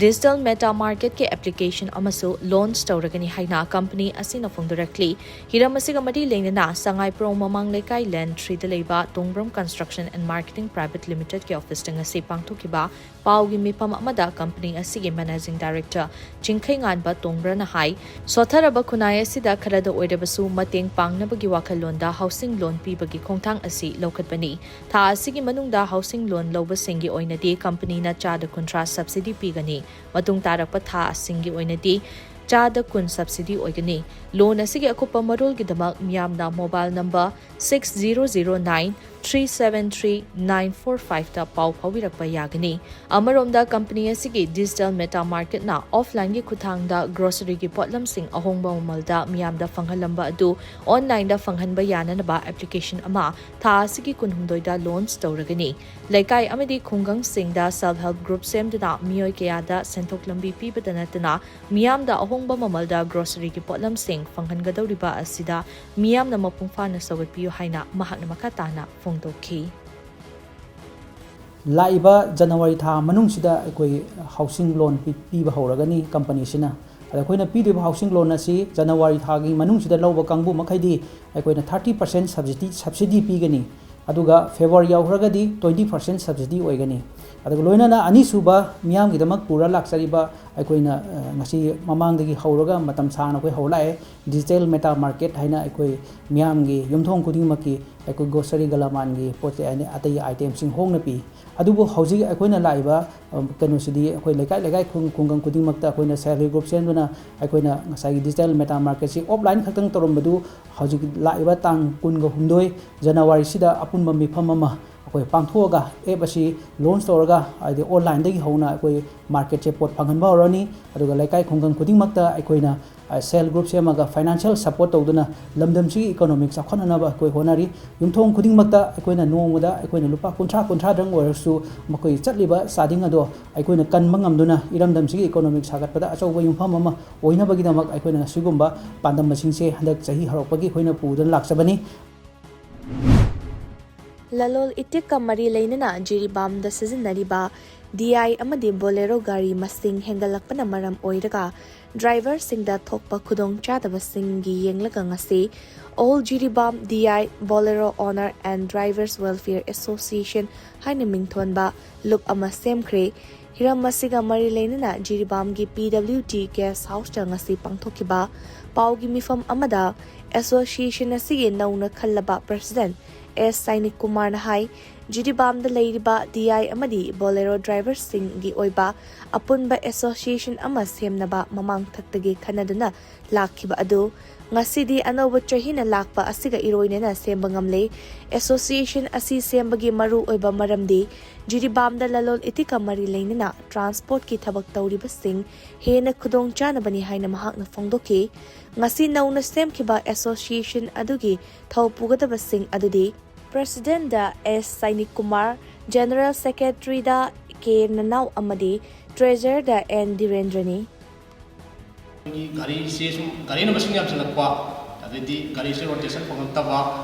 digital meta marketꯀꯤ application ꯑꯃꯁꯨ launch ꯇꯧꯔꯒꯅꯤ ꯍꯥꯏꯅ company ꯑꯁꯤꯅ ꯐꯣꯡꯗꯣꯔꯛꯂꯤ꯫ ꯍꯤꯔꯝ ꯑꯁꯤꯒ ꯃꯔꯤ ꯂꯩꯅꯅ ꯁꯉꯥꯏꯄ꯭ꯔꯧ ꯃꯃꯥꯡ ꯂꯩꯀꯥꯏ Lane threeꯗ ꯂꯩꯕ ꯇꯣꯡꯕ꯭ꯔꯝ Construction and Marketing Private Limitedꯀꯤ officeꯇ ꯉꯁꯤ ꯄꯥꯡꯊꯣꯛꯈꯤꯕ ꯄꯥꯎꯒꯤ ꯃꯤꯐꯝ ꯑꯃꯗ company ꯑꯁꯤꯒꯤ Managing Director ꯆꯤꯡꯈꯩꯉꯥꯟꯕ ꯇꯣꯡꯕ꯭ꯔꯅ ꯍꯥꯏ, ꯁꯣꯠꯊꯔꯕ ꯈꯨꯟꯅꯥꯏ ꯑꯁꯤꯗ ꯈꯔꯗ ꯑꯣꯏꯔꯕꯁꯨ ꯃꯇꯦꯡ ꯄꯥꯡꯅꯕꯒꯤ ꯋꯥꯈꯜꯂꯣꯟꯗ housing loan ꯄꯤꯕꯒꯤ ꯈꯣꯡꯊꯥꯡ ꯑꯁꯤ ꯂꯧꯈꯠꯄꯅꯤ꯫ ꯊꯥ ꯑꯁꯤꯒꯤ ꯃꯅꯨꯡꯗ housing loan ꯂꯧꯕꯁꯤꯡꯒꯤ ꯑꯣꯏꯅꯗꯤ companyꯅ ꯆꯥꯗ ꯀꯨꯟꯊ꯭ꯔꯥ subsidy ꯄꯤꯒꯅꯤ꯫ ꯃꯇꯨꯡ ꯇꯥꯔꯛꯄ ꯊꯥꯁꯤꯡꯒꯤ ꯑꯣꯏꯅꯗꯤ ꯆꯥꯗ ꯀꯨꯟ subsidy ꯑꯣꯏꯒꯅꯤ꯫ Loan ꯑꯁꯤꯒꯤ ꯑꯀꯨꯞꯄ ꯃꯔꯣꯜꯒꯤꯗꯃꯛ ꯃꯤꯌꯥꯝꯅ mobile number six zero zero nine three seven three nine four fiveꯇ ꯄꯥꯎ ꯐꯥꯎꯕꯤꯔꯛꯄ ꯌꯥꯒꯅꯤ꯫ ꯑꯃꯔꯣꯝꯗ company ꯑꯁꯤꯒꯤ digital meta marketꯅ offlineꯒꯤ ꯈꯨꯠꯊꯥꯡꯗ groceryꯒꯤ ꯄꯣꯠꯂꯝꯁꯤꯡ ꯑꯍꯣꯡꯕ ꯃꯃꯜꯗ ꯃꯤꯌꯥꯝꯗ ꯐꯪꯍꯜꯂꯝꯕ ꯑꯗꯨ onlineꯗ ꯐꯪꯍꯟꯕ ꯌꯥꯅꯅꯕ application ꯑꯃ ꯊꯥ ꯑꯁꯤꯒꯤ ꯀꯨꯟꯍꯨꯝꯗꯣꯏꯗ launch ꯇꯧꯔꯒꯅꯤ꯫ ꯂꯩꯀꯥꯏ ꯑꯃꯗꯤ ꯈꯨꯡꯒꯪꯁꯤꯡꯗ self help group ꯁꯦꯝꯗꯨꯅ ꯃꯤꯑꯣꯏ ꯀꯌꯥꯗ ꯁꯦꯟꯊꯣꯛ ꯂꯝꯕꯤ ꯄꯤꯕꯗ ꯅꯠꯇꯅ ꯃꯤꯌꯥꯝꯗ ꯑꯍꯣꯡꯕ ꯃꯃꯜꯗ groceryꯒꯤ ꯄꯣꯠꯂꯝꯁꯤꯡ ꯐꯪꯍꯟꯒꯗꯧꯔꯤꯕ ꯑꯁꯤꯗ ꯃꯤꯌꯥꯝꯅ ꯃꯄꯨꯡ ꯐꯥꯅ ꯁꯧꯒꯠꯄꯤꯌꯨ ꯍꯥꯏꯅ ꯃꯍꯥꯛꯅ ꯃꯈꯥ ꯇꯥꯅ ꯐꯣꯡꯗꯣꯛꯈꯤ꯫ ꯂꯥꯛꯏꯕ January ꯊꯥ ꯃꯅꯨꯡꯁꯤꯗ ꯑꯩꯈꯣꯏ housing loan ꯄꯤ-, ꯄꯤꯕ ꯍꯧꯔꯒꯅꯤ companyꯁꯤꯅ꯫ ꯑꯗ ꯑꯩꯈꯣꯏꯅ ꯄꯤꯗꯣꯏꯕ housing loan ꯑꯁꯤ January ꯊꯥꯒꯤ ꯃꯅꯨꯡꯁꯤꯗ ꯂꯧꯕ ꯀꯥꯡꯕꯨ ꯃꯈꯩꯗꯤ ꯑꯩꯈꯣꯏꯅ thirty percent subsidy, subsidy ꯄꯤꯒꯅꯤ꯫ ꯑꯗꯨꯒ February ꯌꯧꯈ꯭ꯔꯒꯗꯤ twenty percent subsidy ꯑꯣꯏꯒꯅꯤ꯫ ꯑꯗꯨꯒ ꯂꯣꯏꯅꯅ ꯑꯅꯤꯁꯨꯕ ꯃꯤꯌꯥꯝꯒꯤꯗꯃꯛ ꯄꯨꯔ ꯂꯥꯛꯆꯔꯤꯕ ꯑꯩꯈꯣꯏꯅ, ꯑ, ꯉꯁꯤ ꯃꯃꯥꯡꯗꯒꯤ ꯍꯧꯔꯒ ꯃꯇꯝ ꯁꯥꯡꯅ ꯑꯩꯈꯣꯏ ꯍꯧꯔ ꯂꯥꯛꯑꯦ, digital meta market ꯍꯥꯏꯅ ꯑꯩꯈꯣꯏ ꯃꯤꯌꯥꯝꯒꯤ ꯌꯨꯝꯊꯣꯡ ꯈꯨꯗꯤꯡꯃꯛꯀꯤ ꯑꯩꯈꯣꯏ grocery ꯒꯂꯥꯃꯥꯟꯒꯤ ꯄꯣꯠ ꯆꯩ ꯍꯥꯏꯗꯤ ꯑꯇꯩ itemꯁꯤꯡ ꯍꯣꯡꯅ ꯄꯤ꯫ ꯑꯗꯨꯕꯨ ꯍꯧꯖꯤꯛ ꯑꯩꯈꯣꯏꯅ ꯂꯥꯛꯏꯕ, ꯑ, ꯀꯩꯅꯣꯁꯤꯗꯤ ꯑꯩꯈꯣꯏ ꯂꯩꯀꯥꯏ ꯂꯩꯀꯥꯏ ꯈꯨꯡ-, ꯈꯨꯡꯒꯪ ꯈꯨꯗꯤꯡꯃꯛꯇ ꯑꯩꯈꯣꯏꯅ self help group ꯁꯦꯝꯗꯨꯅ ꯑꯩꯈꯣꯏꯅ ꯉꯁꯥꯏꯒꯤ digital meta marketꯁꯤ offline ꯈꯛꯇꯪ ꯇꯧꯔꯝꯕꯗꯨ ꯍꯧꯖꯤꯛ ꯂꯥꯛꯏꯕ ꯇꯥꯡ ꯀꯨꯟꯒ ꯍꯨꯝꯗꯣꯏ Januaryꯁꯤꯗ ꯑꯄꯨꯟꯕ ꯃꯤꯐꯝ ꯑꯃ ꯑꯩꯈꯣꯏ ꯄꯥꯡꯊꯣꯛꯑꯒ app ꯑꯁꯤ launch ꯇꯧꯔꯒ ꯍꯥꯏꯗꯤ onlineꯗꯒꯤ ꯍꯧꯅ ꯑꯩꯈꯣꯏ marketꯁꯦ ꯄꯣꯠ ꯐꯪꯍꯟꯕ ꯍꯧꯔꯅꯤ꯫ ꯑꯗꯨꯒ ꯂꯩꯀꯥꯏ ꯈꯨꯡꯒꯪ ꯈꯨꯗꯤꯡꯃꯛꯇ ꯑꯩꯈꯣꯏꯅ ꯁꯦꯜꯐ ꯒ꯭ꯔꯨꯞ ꯁꯦꯝꯃꯒ ꯐꯥꯏꯅꯥꯟꯁꯤꯌꯦꯜ ꯁꯄꯣꯔꯠ ꯇꯧꯗꯨꯅ ꯂꯝꯗꯝꯁꯤꯒꯤ ꯏꯀꯣꯅꯣꯃꯤꯛ ꯆꯥꯎꯈꯠꯅꯅꯕ ꯑꯩꯈꯣꯏ ꯍꯣꯠꯅꯔꯤ꯫ ꯌꯨꯝꯊꯣꯡ ꯈꯨꯗꯤꯡꯃꯛꯇ ꯑꯩꯈꯣꯏꯅ ꯅꯣꯡꯃꯗ ꯑꯩꯈꯣꯏꯅ ꯂꯨꯄꯥ ꯀꯨꯟꯊ꯭ꯔꯥ, ꯀꯨꯟꯊ꯭ꯔꯥꯗꯪ ꯑꯣꯏꯔꯁꯨ ꯃꯈꯣꯏ ꯆꯠꯂꯤꯕ ꯆꯥꯗꯤꯡ ꯑꯗꯣ ꯑꯩꯈꯣꯏꯅ ꯀꯟꯕ ꯉꯝꯗꯨꯅ ꯏꯔꯝꯗꯝꯁꯤꯒꯤ ꯏꯀꯣꯅꯣꯃꯤꯛ ꯁꯥꯒꯠꯄꯗ ꯑꯆꯧꯕ ꯌꯨꯝꯐꯝ ꯑꯃ ꯑꯣꯏꯅꯕꯒꯤꯗꯃꯛ ꯑꯩꯈꯣꯏꯅ ꯁꯤꯒꯨꯝꯕ ꯄꯥꯟꯗꯝꯁꯤꯡꯁꯦ ꯍꯟꯗꯛ ꯆꯍꯤ ꯍꯧꯔꯛꯄꯒꯤ ꯑꯩꯈꯣꯏꯅ ꯄꯨꯗꯨꯅ ꯂꯥꯛꯆꯕꯅꯤ꯫ ꯂꯂꯣꯜ ꯏꯇꯤꯛꯀ ꯃꯔꯤ ꯂꯩꯅꯅ ꯖꯤꯔꯤꯕꯥꯝꯗ ꯁꯤꯖꯤꯟꯅꯔꯤꯕ ꯗꯤ ꯑꯥꯏ ꯑꯃꯗꯤ ꯕꯣꯂꯦꯔꯣ ꯒꯥꯔꯤ ꯃꯁꯤꯡ ꯍꯦꯟꯒꯠꯂꯛꯄꯅ ꯃꯔꯝ ꯑꯣꯏꯔꯒ ꯗ꯭ꯔꯥꯏꯚꯔꯁꯤꯡꯗ ꯊꯣꯛꯄ ꯈꯨꯗꯣꯡꯆꯥꯗꯕꯁꯤꯡꯒꯤ ꯌꯦꯡꯂꯒ ꯉꯁꯤ All Jiribam D I Bolero Owner and Drivers Welfare Association ꯍꯥꯏꯅ ꯃꯤꯡꯊꯣꯟꯕ ꯂꯨꯞ ꯑꯃ ꯁꯦꯝꯈ꯭ꯔꯦ꯫ ꯍꯤꯔꯝ ꯑꯁꯤꯒ ꯃꯔꯤ ꯂꯩꯅꯅ ꯖꯤꯔꯤꯕꯥꯝꯒꯤ ꯄꯤ ꯗꯕ꯭ꯂꯤꯎ ꯇꯤ ꯒꯦꯁ ꯍꯥꯎꯁꯇ ꯉꯁꯤ ꯄꯥꯡꯊꯣꯛꯈꯤꯕ ꯄꯥꯎꯒꯤ ꯃꯤꯐꯝ ꯑꯃꯗ ꯑꯦꯁꯣꯁꯤꯌꯦꯁꯟ ꯑꯁꯤꯒꯤ ꯅꯧꯅ ꯈꯜꯂꯕ ꯄ꯭ꯔꯁꯤꯗꯦꯟꯠ ꯑꯦꯁ ꯁꯥꯏꯅꯤꯛ ꯀꯨꯃꯥꯔꯅ ꯍꯥꯏ, ꯖꯤꯔꯤꯕꯥꯝꯗ ꯂꯩꯔꯤꯕ ꯗꯤ ꯑꯥꯏ ꯑꯃꯗꯤ ꯕꯣꯂꯦꯔꯣ ꯗ꯭ꯔꯥꯏꯚꯔꯁꯤꯡꯒꯤ ꯑꯣꯏꯕ ꯑꯄꯨꯟꯕ ꯑꯦꯁꯣꯁꯤꯌꯦꯁꯟ ꯑꯃ ꯁꯦꯝꯅꯕ ꯃꯃꯥꯡ ꯊꯛꯇꯒꯤ ꯈꯟꯅꯗꯨꯅ ꯂꯥꯛꯈꯤꯕ ꯑꯗꯨ ꯉꯁꯤꯗꯤ ꯑꯅꯧꯕ ꯆꯍꯤꯅ ꯂꯥꯛꯄ ꯑꯁꯤꯒ ꯏꯔꯣꯏꯅꯅ ꯁꯦꯝꯕ ꯉꯝꯂꯦ꯫ ꯑꯦꯁꯣꯁꯤꯌꯦꯁꯟ ꯑꯁꯤ ꯁꯦꯝꯕꯒꯤ ꯃꯔꯨ ꯑꯣꯏꯕ ꯃꯔꯝꯗꯤ ꯖꯤꯔꯤꯕꯥꯝꯗ ꯂꯂꯣꯜ ꯏꯇꯤꯛꯀ ꯃꯔꯤ ꯂꯩꯅꯅ ꯇ꯭ꯔꯥꯟꯁꯄꯣꯔꯠꯀꯤ ꯊꯕꯛ ꯇꯧꯔꯤꯕꯁꯤꯡ ꯍꯦꯟꯅ ꯈꯨꯗꯣꯡ ꯆꯥꯅꯕꯅꯤ ꯍꯥꯏꯅ ꯃꯍꯥꯛꯅ ꯐꯣꯡꯗꯣꯛꯈꯤ꯫ ꯉꯁꯤ ꯅꯧꯅ ꯁꯦꯝꯈꯤꯕ ꯑꯦꯁꯣꯁꯤꯌꯦꯁꯟ ꯑꯗꯨꯒꯤ ꯊꯧ ꯄꯨꯒꯗꯕꯁꯤꯡ ꯑꯗꯨꯗꯤ ꯄ꯭ꯔꯁꯤꯗꯦꯟꯠꯗ ꯑꯦꯁ ꯁꯥꯏꯅꯤꯛ ꯀꯨꯃꯥꯔ, ꯖꯦꯅꯔꯦꯜ ꯁꯦꯀ꯭ꯔꯦꯇꯔꯤꯗ ꯀꯦ ꯅꯅꯥꯎ ꯑꯃꯗꯤ ꯇ꯭ꯔꯦꯖꯔꯗ ꯑꯦꯟ ꯙꯤꯔꯦꯟꯗ꯭ꯔꯅꯤ꯫ ꯑꯩꯈꯣꯏꯒꯤ ꯒꯥꯔꯤꯁꯦ ꯁꯨꯝ ꯒꯥꯔꯤꯅ ꯃꯁꯤꯡ ꯌꯥꯝꯁꯤꯜꯂꯛꯄ, ꯑꯗꯩꯗꯤ ꯒꯥꯔꯤꯁꯦ ꯔꯣꯇꯦꯁꯟ ꯐꯪꯉꯛꯇꯕ,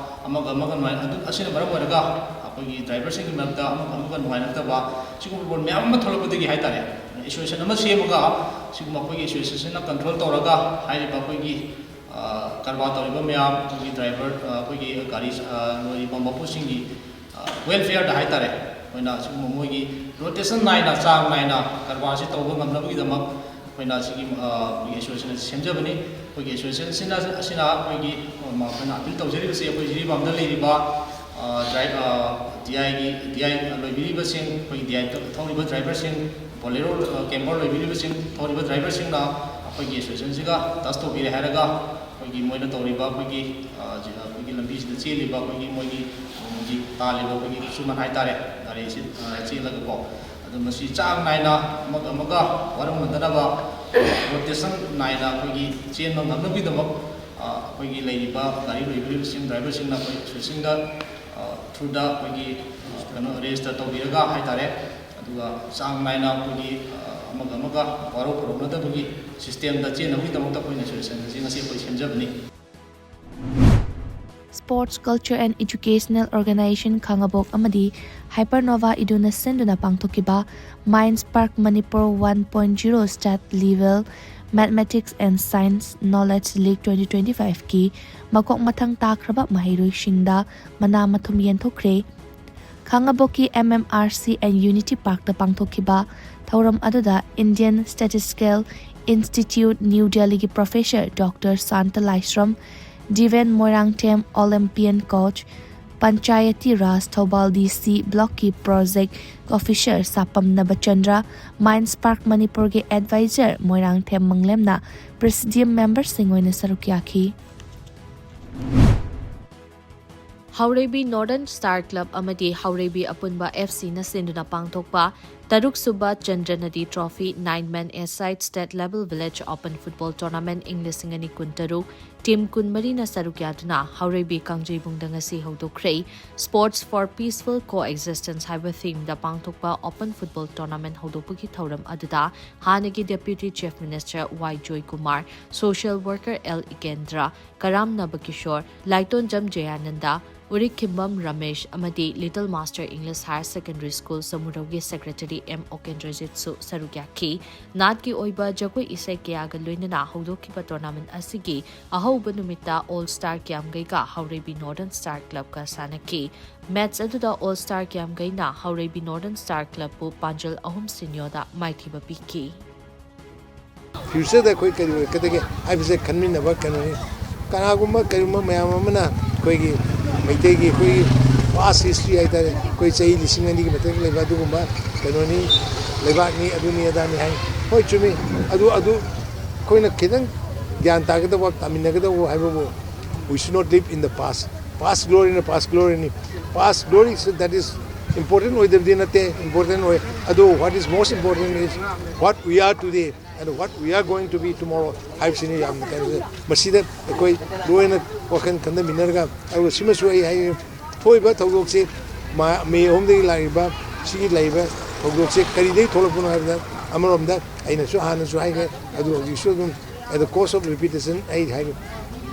ꯑꯃꯒ ꯑꯃꯒ ꯅꯨꯡꯉꯥꯏ-, ꯑꯗꯨ, ꯑꯁꯤꯅ ꯃꯔꯝ ꯑꯣꯏꯔꯒ ꯑꯩꯈꯣꯏꯒꯤ ꯗ꯭ꯔꯥꯏꯚꯔꯁꯤꯡꯒꯤ ꯃꯔꯛꯇ ꯑꯃꯒ ꯑꯃꯒ ꯅꯨꯡꯉꯥꯏꯅꯔꯛꯇꯕ, ꯁꯤꯒꯨꯝꯕ ꯄ꯭ꯔꯣꯕ꯭ꯂꯦꯝ ꯃꯌꯥꯝ ꯑꯃ ꯊꯣꯛꯂꯛꯄꯗꯒꯤ ꯍꯥꯏꯇꯥꯔꯦ, ꯑꯦꯁꯣꯁꯤꯌꯦꯁꯟ ꯑꯃ ꯁꯦꯝꯃꯒ, ꯁꯤꯒꯨꯝꯕ ꯑꯩꯈꯣꯏꯒꯤ ꯑꯦꯁꯣꯁꯤꯌꯦꯁꯟꯅ ꯀꯟꯇ꯭ꯔꯣꯜ ꯇꯧꯔꯒ ꯍꯥꯏꯔꯤꯕ ꯑꯩꯈꯣꯏꯒꯤ, ꯑ, ꯀꯔꯕꯥꯔ ꯇꯧꯔꯤꯕ ꯃꯌꯥꯝ, ꯑꯩꯈꯣꯏꯒꯤ ꯗ꯭ꯔꯥꯏꯚꯔ, ꯑ, ꯑꯩꯈꯣꯏꯒꯤ ꯒꯥꯔꯤ, ꯑ, ꯂꯣꯏꯔꯤꯕ ꯃꯄꯨꯁꯤꯡꯒꯤ, ꯑ, ꯋꯦꯜꯐꯤꯌꯔꯗ ꯍꯥꯏꯇꯥꯔꯦ, ꯑꯩꯈꯣꯏꯅ ꯁꯤꯒꯨꯝꯕ ꯃꯣꯏꯒꯤ ꯔꯣꯇꯦꯁꯟ ꯅꯥꯏꯅ, ꯆꯥꯡ ꯅꯥꯏꯅ ꯀꯔꯕꯥꯔꯁꯤ ꯇꯧꯕ ꯉꯝꯅꯕꯒꯤꯗꯃꯛ ꯑꯩꯈꯣꯏꯅ ꯁꯤꯒꯤ, ꯑ, ꯑꯩꯈꯣꯏꯒꯤ ꯑꯦꯁꯣꯁꯤꯌꯦꯁꯟ ꯑꯁꯤ ꯁꯦꯝꯖꯕꯅꯤ꯫ ꯑꯩꯈꯣꯏꯒꯤ ꯑꯦꯁꯣꯁꯤꯌꯦꯁꯟ ꯑꯁꯤꯅ, ꯑꯁꯤꯅ ꯑꯩꯈꯣꯏꯒꯤ, ꯑ, ꯃ-, ꯑꯩꯈꯣꯏꯅ ꯑꯄꯤꯜ ꯇꯧꯖꯔꯤꯕꯁꯤ ꯑꯩꯈꯣꯏ ꯖꯤꯔꯤꯕꯥꯝꯗ ꯂꯩꯔꯤꯕ, ꯑ, ꯗ꯭ꯔꯥꯏ-, ꯑ, ꯗꯤ ꯑꯥꯏꯒꯤ, ꯗꯤ ꯑꯥꯏ ꯂꯣꯏꯕꯤꯔꯤꯕꯁꯤꯡ, ꯑꯩꯈꯣꯏꯒꯤ ꯗꯤ ꯑꯥꯏ ꯊꯧꯔꯤꯕ ꯗ꯭ꯔꯥꯏꯚꯔꯁꯤꯡ, ꯕꯣꯂꯦꯔꯣ, ꯑ, ꯀꯦꯝꯄꯔ ꯂꯣꯏꯕꯤꯔꯤꯕꯁꯤꯡ, ꯊꯧꯔꯤꯕ ꯗ꯭ꯔꯥꯏꯚꯔꯁꯤꯡꯅ ꯑꯩꯈꯣꯏꯒꯤ ꯑꯦꯁꯣꯁꯤꯌꯦꯁꯟꯁꯤꯒ ꯇꯆ ꯇꯧꯕꯤꯔꯦ ꯍꯥꯏꯔꯒ, ꯑꯩꯈꯣꯏꯒꯤ ꯃꯣꯏꯅ ꯇꯧꯔꯤꯕ ꯑꯩꯈꯣꯏꯒꯤ, ꯑ, ꯖꯤ-, ꯑ, ꯑꯩꯈꯣꯏꯒꯤ ꯂꯝꯕꯤꯁꯤꯗ ꯆꯦꯜꯂꯤꯕ ꯑꯩꯈꯣꯏꯒꯤ ꯃꯣꯏꯒꯤ ꯅꯣꯡꯃꯒꯤ ꯇꯥꯜꯂꯤꯕ ꯑꯩꯈꯣꯏꯒꯤ ꯈꯨꯠꯁꯨꯃꯟ ꯍꯥꯏꯇꯥꯔꯦ, ꯒꯥꯔꯤꯁꯤ, ꯑ, ꯆꯦꯜꯂꯒꯀꯣ, ꯑꯗꯨ ꯃꯁꯤ ꯆꯥꯡ ꯅꯥꯏꯅ ꯑꯃꯒ ꯑꯃꯒ ꯋꯥꯔꯧꯅꯗꯅꯕ, ꯔꯣꯇꯦꯁꯟ ꯅꯥꯏꯅ ꯑꯩꯈꯣꯏꯒꯤ ꯆꯦꯟꯕ ꯉꯝꯅꯕꯒꯤꯗꯃꯛ, ꯑ, ꯑꯩꯈꯣꯏꯒꯤ ꯂꯩꯔꯤꯕ ꯒꯥꯔꯤ ꯂꯩꯕꯤꯔꯤꯕꯁꯤꯡ, ꯗ꯭ꯔꯥꯏꯚꯔꯁꯤꯡꯅ ꯑꯩꯈꯣꯏ ꯑꯦꯁꯣꯁꯤꯌꯦꯁꯟꯗ, ꯑ, ꯊ꯭ꯔꯨꯗ ꯑꯩꯈꯣꯏꯒꯤ, ꯑ, ꯀꯩꯅꯣ, ꯔꯦꯖꯤꯁꯇꯔ ꯇꯧꯕꯤꯔꯒ ꯍꯥꯏꯇꯥꯔꯦ, ꯑꯗꯨꯒ ꯆꯥꯡ ꯅꯥꯏꯅ ꯑꯩꯈꯣꯏꯒꯤ, ꯑ, ꯑꯃꯒ ꯑꯃꯒ ꯋꯥꯔꯧ ꯄꯨꯔꯧꯅꯗꯕꯒꯤ ꯁꯤꯁꯇꯦꯝꯗ ꯆꯦꯟꯅꯕꯒꯤꯗꯃꯛꯇ ꯑꯩꯈꯣꯏꯅ ꯑꯦꯁꯣꯁꯤꯌꯦꯁꯟ ꯑꯁꯤ ꯉꯁꯤ ꯑꯩꯈꯣꯏ ꯁꯦꯝꯖꯕꯅꯤ꯫ Sports Culture and Educational Organization ꯈꯥꯉꯕꯣꯛ ꯑꯃꯗꯤ Hypernova ꯏꯗꯨꯅ ꯁꯤꯟꯗꯨꯅ ꯄꯥꯡꯊꯣꯛꯈꯤꯕ Minds Park Manipur one point zero State Level Mathematics and Science Knowledge League twenty twenty-five ꯀꯤ ꯃꯀꯣꯛ ꯃꯊꯪ ꯇꯥꯈ꯭ꯔꯕ ꯃꯍꯩꯔꯣꯏꯁꯤꯡꯗ ꯃꯅꯥ ꯃꯊꯨꯝ ꯌꯦꯟꯊꯣꯛꯈ꯭ꯔꯦ꯫ ꯈꯥꯉꯕꯣꯛꯀꯤ M M R C and Unity Parkꯇ ꯄꯥꯡꯊꯣꯛꯈꯤꯕ ꯊꯧꯔꯝ ꯑꯗꯨꯗ Indian Statistical Institute New Delhiꯒꯤ Professor Doctor Santa Laishram, Diven Moirangthem, Olympian coach, Panchayati Raj ꯊꯧꯕꯥꯜ D C blockꯀꯤ project officer Sapam Nabachandra, Minds Park ꯃꯅꯤꯄꯨꯔꯒꯤ advisor ꯃꯣꯏꯔꯥꯡꯊꯦꯝ ꯃꯪꯂꯦꯝꯅ presidium memberꯁꯤꯡ ꯑꯣꯏꯅ ꯁꯔꯨꯛ ꯌꯥꯈꯤ꯫ ꯍꯥꯎꯔꯩꯕꯤ Northern Star Club ꯑꯃꯗꯤ ꯍꯥꯎꯔꯩꯕꯤ ꯑꯄꯨꯟꯕ F Cꯅ ꯁꯤꯟꯗꯨꯅ ꯄꯥꯡꯊꯣꯛꯄ ꯇꯔꯨꯛ ꯁꯨꯕ ꯆꯟꯗ꯭ꯔꯅꯗꯤ Trophy nine man A-side State Level Village Open Football Tournament ꯏꯪ ꯂꯤꯁꯤꯡ ꯑꯅꯤ ꯀꯨꯟꯇꯔꯨꯛ team ꯀꯨꯟꯃꯔꯤꯅ ꯁꯔꯨꯛ ꯌꯥꯗꯨꯅ ꯍꯥꯎꯔꯩꯕꯤ ꯀꯥꯡꯖꯩꯕꯨꯡꯗ ꯉꯁꯤ ꯍꯧꯗꯣꯛꯈ꯭ꯔꯦ꯫ Sports for Peaceful Coexistence ꯍꯥꯏꯕ themeꯗ ꯄꯥꯡꯊꯣꯛꯄ Open Football Tournament ꯍꯧꯗꯣꯛꯄꯒꯤ ꯊꯧꯔꯝ ꯑꯗꯨꯗ ꯍꯥꯟꯅꯒꯤ Deputy Chief Minister Y Joykumar, social worker L ꯏꯀꯦꯟꯗ꯭ꯔ, ꯀꯔꯥꯝ ꯅꯕꯀꯤꯁꯣꯔ, ꯂꯥꯏꯇꯣꯟꯖꯝ ꯖꯌꯥꯅꯟꯗ, ꯎꯔꯤꯛꯈꯤꯝꯕꯝ ꯔꯃꯦꯁ ꯑꯃꯗꯤ Little Master English Higher Secondary School ꯁꯃꯨꯔꯧꯒꯤ secretary M ꯑꯣꯀꯦꯟꯗ꯭ꯔꯖꯤꯠꯁꯨ ꯁꯔꯨꯛ ꯌꯥꯈꯤ꯫ ꯅꯥꯠꯀꯤ ꯑꯣꯏꯕ ꯖꯒꯣꯏ ꯏꯁꯩ ꯀꯌꯥꯒ ꯂꯣꯏꯅꯅ ꯍꯧꯗꯣꯛꯈꯤꯕ tournament ꯑꯁꯤꯒꯤ ꯑꯍꯧꯕ ꯅꯨꯃꯤꯠꯇ All Star ꯀ꯭ꯌꯥꯝꯒꯩꯒ ꯍꯥꯎꯔꯩꯕꯤ Northern Star Clubꯀ ꯁꯥꯟꯅꯈꯤ꯫ Match ꯑꯗꯨꯗ All Star ꯀ꯭ꯌꯥꯝꯒꯩꯅ ꯍꯥꯎꯔꯩꯕꯤ Northern Star Clubꯄꯨ ꯄꯥꯟꯖꯜ ꯑꯍꯨꯝ ꯁꯤꯅꯣꯗ ꯃꯥꯏꯊꯤꯕ ꯄꯤꯈꯤ꯫ Futureꯗ ꯑꯩꯈꯣꯏ ꯀꯔꯤ ꯑꯣꯏꯔꯛꯀꯗꯒꯦ ꯍꯥꯏꯕꯁꯦ ꯈꯟꯃꯤꯟꯅꯕ ꯀꯩꯅꯣꯅꯤ꯫ ꯀꯅꯥꯒꯨꯝꯕ ꯀꯔꯤꯒꯨꯝꯕ ꯃꯌꯥꯝ ꯑꯃꯅ ꯑꯩꯈꯣꯏꯒꯤ ꯃꯩꯇꯩꯒꯤ ꯑꯩꯈꯣꯏꯒꯤ past history ꯍꯥꯏꯇꯥꯔꯦ, ꯑꯩꯈꯣꯏ ꯆꯍꯤ ꯂꯤꯁꯤꯡ ꯑꯅꯤꯒꯤ ꯃꯊꯛ ꯂꯩꯕ ꯑꯗꯨꯒꯨꯝꯕ ꯀꯩꯅꯣꯅꯤ, ꯂꯩꯕꯥꯛꯅꯤ, ꯑꯗꯨꯅꯤ ꯑꯗꯥꯅꯤ ꯍꯥꯏ꯫ ꯍꯣꯏ, ꯆꯨꯝꯃꯤ꯫ ꯑꯗꯨ, ꯑꯗꯨ ꯑꯩꯈꯣꯏꯅ ꯈꯤꯇꯪ ꯒ꯭ꯌꯥꯟ ꯇꯥꯒꯗꯕ, ꯇꯥꯃꯤꯟꯅꯒꯗꯕ ꯍꯥꯏꯕꯕꯨ, we should not live in the past. Past gloryꯅ past gloryꯅꯤ꯫ Past glory, that is important ꯑꯣꯏꯗꯕꯗꯤ ꯅꯠꯇꯦ, important ꯑꯣꯏ꯫ ꯑꯗꯨ what is most important is what we are today. And what we are going to be tomorrow ꯍꯥꯏꯕꯁꯤꯅꯤ ꯌꯥꯝꯅ ꯀꯩꯅꯣꯁꯦ꯫ ꯃꯁꯤꯗ ꯑꯩꯈꯣꯏ ꯂꯣꯏꯅ ꯋꯥꯈꯜ ꯈꯟꯊꯃꯤꯟꯅꯔꯒ, ꯑꯗꯨꯒ ꯁꯤꯃꯁꯨ ꯑꯩ ꯍꯥꯏ, ꯊꯣꯛꯏꯕ ꯊꯧꯗꯣꯛꯁꯤ ꯃꯥ-, ꯃꯦ ꯑꯍꯨꯝꯗꯒꯤ ꯂꯥꯛꯏꯕ ꯁꯤꯒꯤ ꯂꯩꯔꯤꯕ ꯊꯧꯗꯣꯛꯁꯦ ꯀꯔꯤꯗꯒꯤ ꯊꯣꯛꯂꯛꯄꯅꯣ ꯍꯥꯏꯕꯗ, ꯑꯃꯔꯣꯝꯗ ꯑꯩꯅꯁꯨ ꯍꯥꯟꯅꯁꯨ ꯍꯥꯏꯈ꯭ꯔꯦ, ꯑꯗꯨ ꯍꯧꯖꯤꯛꯁꯨ ꯑꯗꯨꯝ at the cost of repetition ꯑꯩ ꯍꯥꯏꯔꯤ,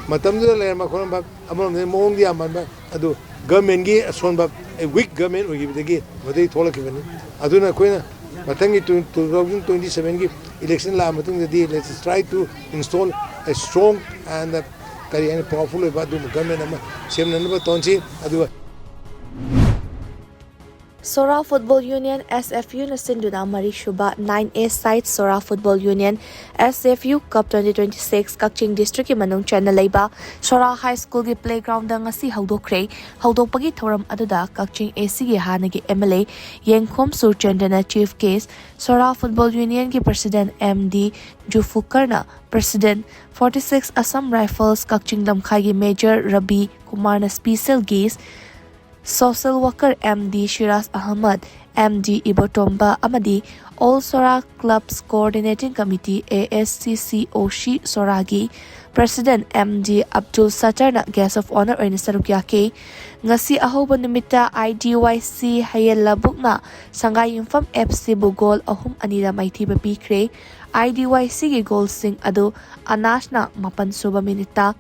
ꯃꯇꯝꯗꯨꯗ ꯂꯩꯔꯝꯕ ꯈꯣꯠꯂꯝꯕ ꯑꯃꯔꯣꯝꯗ ꯃꯑꯣꯡꯗꯤ ꯌꯥꯝ ꯃꯥꯟꯕ, ꯑꯗꯨ ꯒꯚꯔꯟꯃꯦꯟꯒꯤ ꯑꯁꯣꯟꯕ, weak government ꯑꯣꯏꯈꯤꯕꯗꯒꯤ ꯃꯗꯨꯗꯒꯤ ꯊꯣꯛꯂꯛꯈꯤꯕꯅꯤ꯫ ꯑꯗꯨꯅ ꯑꯩꯈꯣꯏꯅ ꯃꯊꯪꯒꯤ two thousand twenty sevenꯒꯤ election ꯂꯥꯛꯑ ꯃꯇꯨꯡꯗꯗꯤ let's try to install a strong and ꯀꯔꯤ ꯍꯥꯏꯅ powerful ꯑꯣꯏꯕ ꯑꯗꯨꯒꯨꯝꯕ government ꯑꯃ ꯁꯦꯝꯅꯅꯕ ꯇꯧꯍꯟꯁꯤ꯫ ꯑꯗꯨꯒ Sora Football Union, S F Uꯅ ꯁꯤꯟꯗꯨꯅ ꯃꯔꯤꯁꯨꯕ nine A side Sora Football Union, S F U Cup twenty twenty six ꯀꯛꯆꯤꯡ districtꯀꯤ ꯃꯅꯨꯡ ꯆꯟꯅ ꯂꯩꯕ Sora High Schoolꯒꯤ playgroundꯗ ꯉꯁꯤ ꯍꯧꯗꯣꯛꯈ꯭ꯔꯦ꯫ ꯍꯧꯗꯣꯛꯄꯒꯤ ꯊꯧꯔꯝ ꯑꯗꯨꯗ ꯀꯛꯆꯤꯡ ACꯒꯤ ꯍꯥꯟꯅꯒꯤ MLA ꯌꯦꯡꯈꯣꯝ ꯁꯨꯔꯆꯟꯗ꯭ꯔꯅ chief guest, Sora Football Unionꯒꯤ president M D ꯖꯨꯐꯨꯀꯔꯅ president, forty six Assam Rifles ꯀꯛꯆꯤꯡ ꯂꯝꯈꯥꯏꯒꯤ major ꯔꯕꯤ ꯀꯨꯃꯥꯔꯅ special guest, social worker M D Siraj Ahmad, M D ꯏꯕꯣꯇꯣꯝꯕ ꯑꯃꯗꯤ All Sora Clubs Coordinating Committee, A S C C O C Soraꯒꯤ president M D Abdul ꯁꯠꯇꯔꯅ guest of honour ꯑꯣꯏꯅ ꯁꯔꯨꯛ ꯌꯥꯈꯤ꯫ ꯉꯁꯤ ꯑꯍꯧꯕ ꯅꯨꯃꯤꯠꯇ IDYC ꯍꯌꯦꯜ ꯂꯕꯨꯛꯅ ꯁꯪꯒꯥꯏ ꯌꯨꯝꯐꯝ FCꯕꯨ goal ꯑꯍꯨꯝ ꯑꯅꯤꯗ ꯃꯥꯏꯊꯤꯕ ꯄꯤꯈ꯭ꯔꯦ꯫ IDYCꯒꯤ goalꯁꯤꯡ ꯑꯗꯨ ꯑꯅꯥꯁꯅ ꯃꯥꯄꯟ ꯁꯨꯕ minuteꯇ,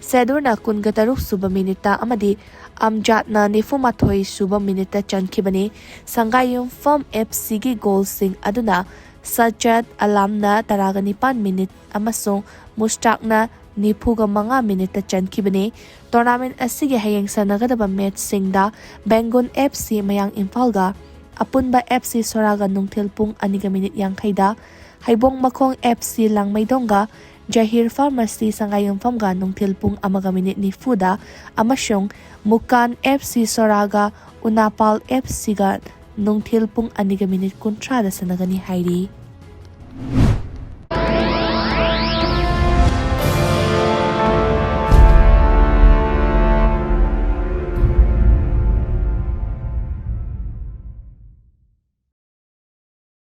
ꯁꯦꯗꯨꯔꯅ ꯀꯨꯟꯒ ꯇꯔꯨꯛ ꯁꯨꯕ minuteꯇ ꯑꯃꯗꯤ ꯑꯝꯖꯥꯗꯅ ꯅꯤꯐꯨ ꯃꯥꯊꯣꯏ ꯁꯨꯕ minuteꯇ ꯆꯟꯈꯤꯕꯅꯤ꯫ ꯁꯪꯒꯥꯏ ꯌꯨꯝꯐꯝ FCꯒꯤ goalꯁꯤꯡ ꯑꯗꯨꯅ ꯁꯖꯥꯗ ꯑꯂꯥꯝꯅ ꯇꯔꯥꯒ ꯅꯤꯄꯥꯟ minute ꯑꯃꯁꯨꯡ ꯃꯨꯁꯇꯥꯛꯅ ꯅꯤꯐꯨꯒ ꯃꯉꯥ minuteꯇ ꯆꯟꯈꯤꯕꯅꯤ꯫ Tournament ꯑꯁꯤꯒꯤ ꯍꯌꯦꯡ ꯁꯥꯟꯅꯒꯗꯕ matchꯁꯤꯡꯗ ꯕꯦꯡꯒꯨꯟ FC ꯃꯌꯥꯡ ꯏꯝꯐꯥꯜꯒ, ꯑꯄꯨꯟꯕ FC ꯁꯣꯔꯥꯒ ꯅꯨꯡꯊꯤꯜ ꯄꯨꯡ ꯑꯅꯤꯒ minute ꯌꯥꯡꯈꯩꯗ, ꯍꯩꯕꯣꯡ ꯃꯈꯣꯡ FC ꯂꯥꯡꯃꯩꯗꯣꯡꯒ, ꯖꯍꯤꯔ Pharmacy ꯁꯉꯥꯏꯌꯨꯝꯐꯝꯒ ꯅꯨꯡꯊꯤꯜ ꯄꯨꯡ ꯑꯃꯒ minute ꯅꯤꯐꯨꯗ ꯑꯃꯁꯨꯡ ꯃꯨꯀꯥꯟ FC ꯁꯣꯔꯥꯒ ꯎꯅꯥꯄꯥꯜ FCꯒ ꯅꯨꯡꯊꯤꯜ ꯄꯨꯡ ꯑꯅꯤꯒ minute ꯀꯨꯟꯊ꯭ꯔꯥꯗ ꯁꯥꯟꯅꯒꯅꯤ ꯍꯥꯏꯔꯤ꯫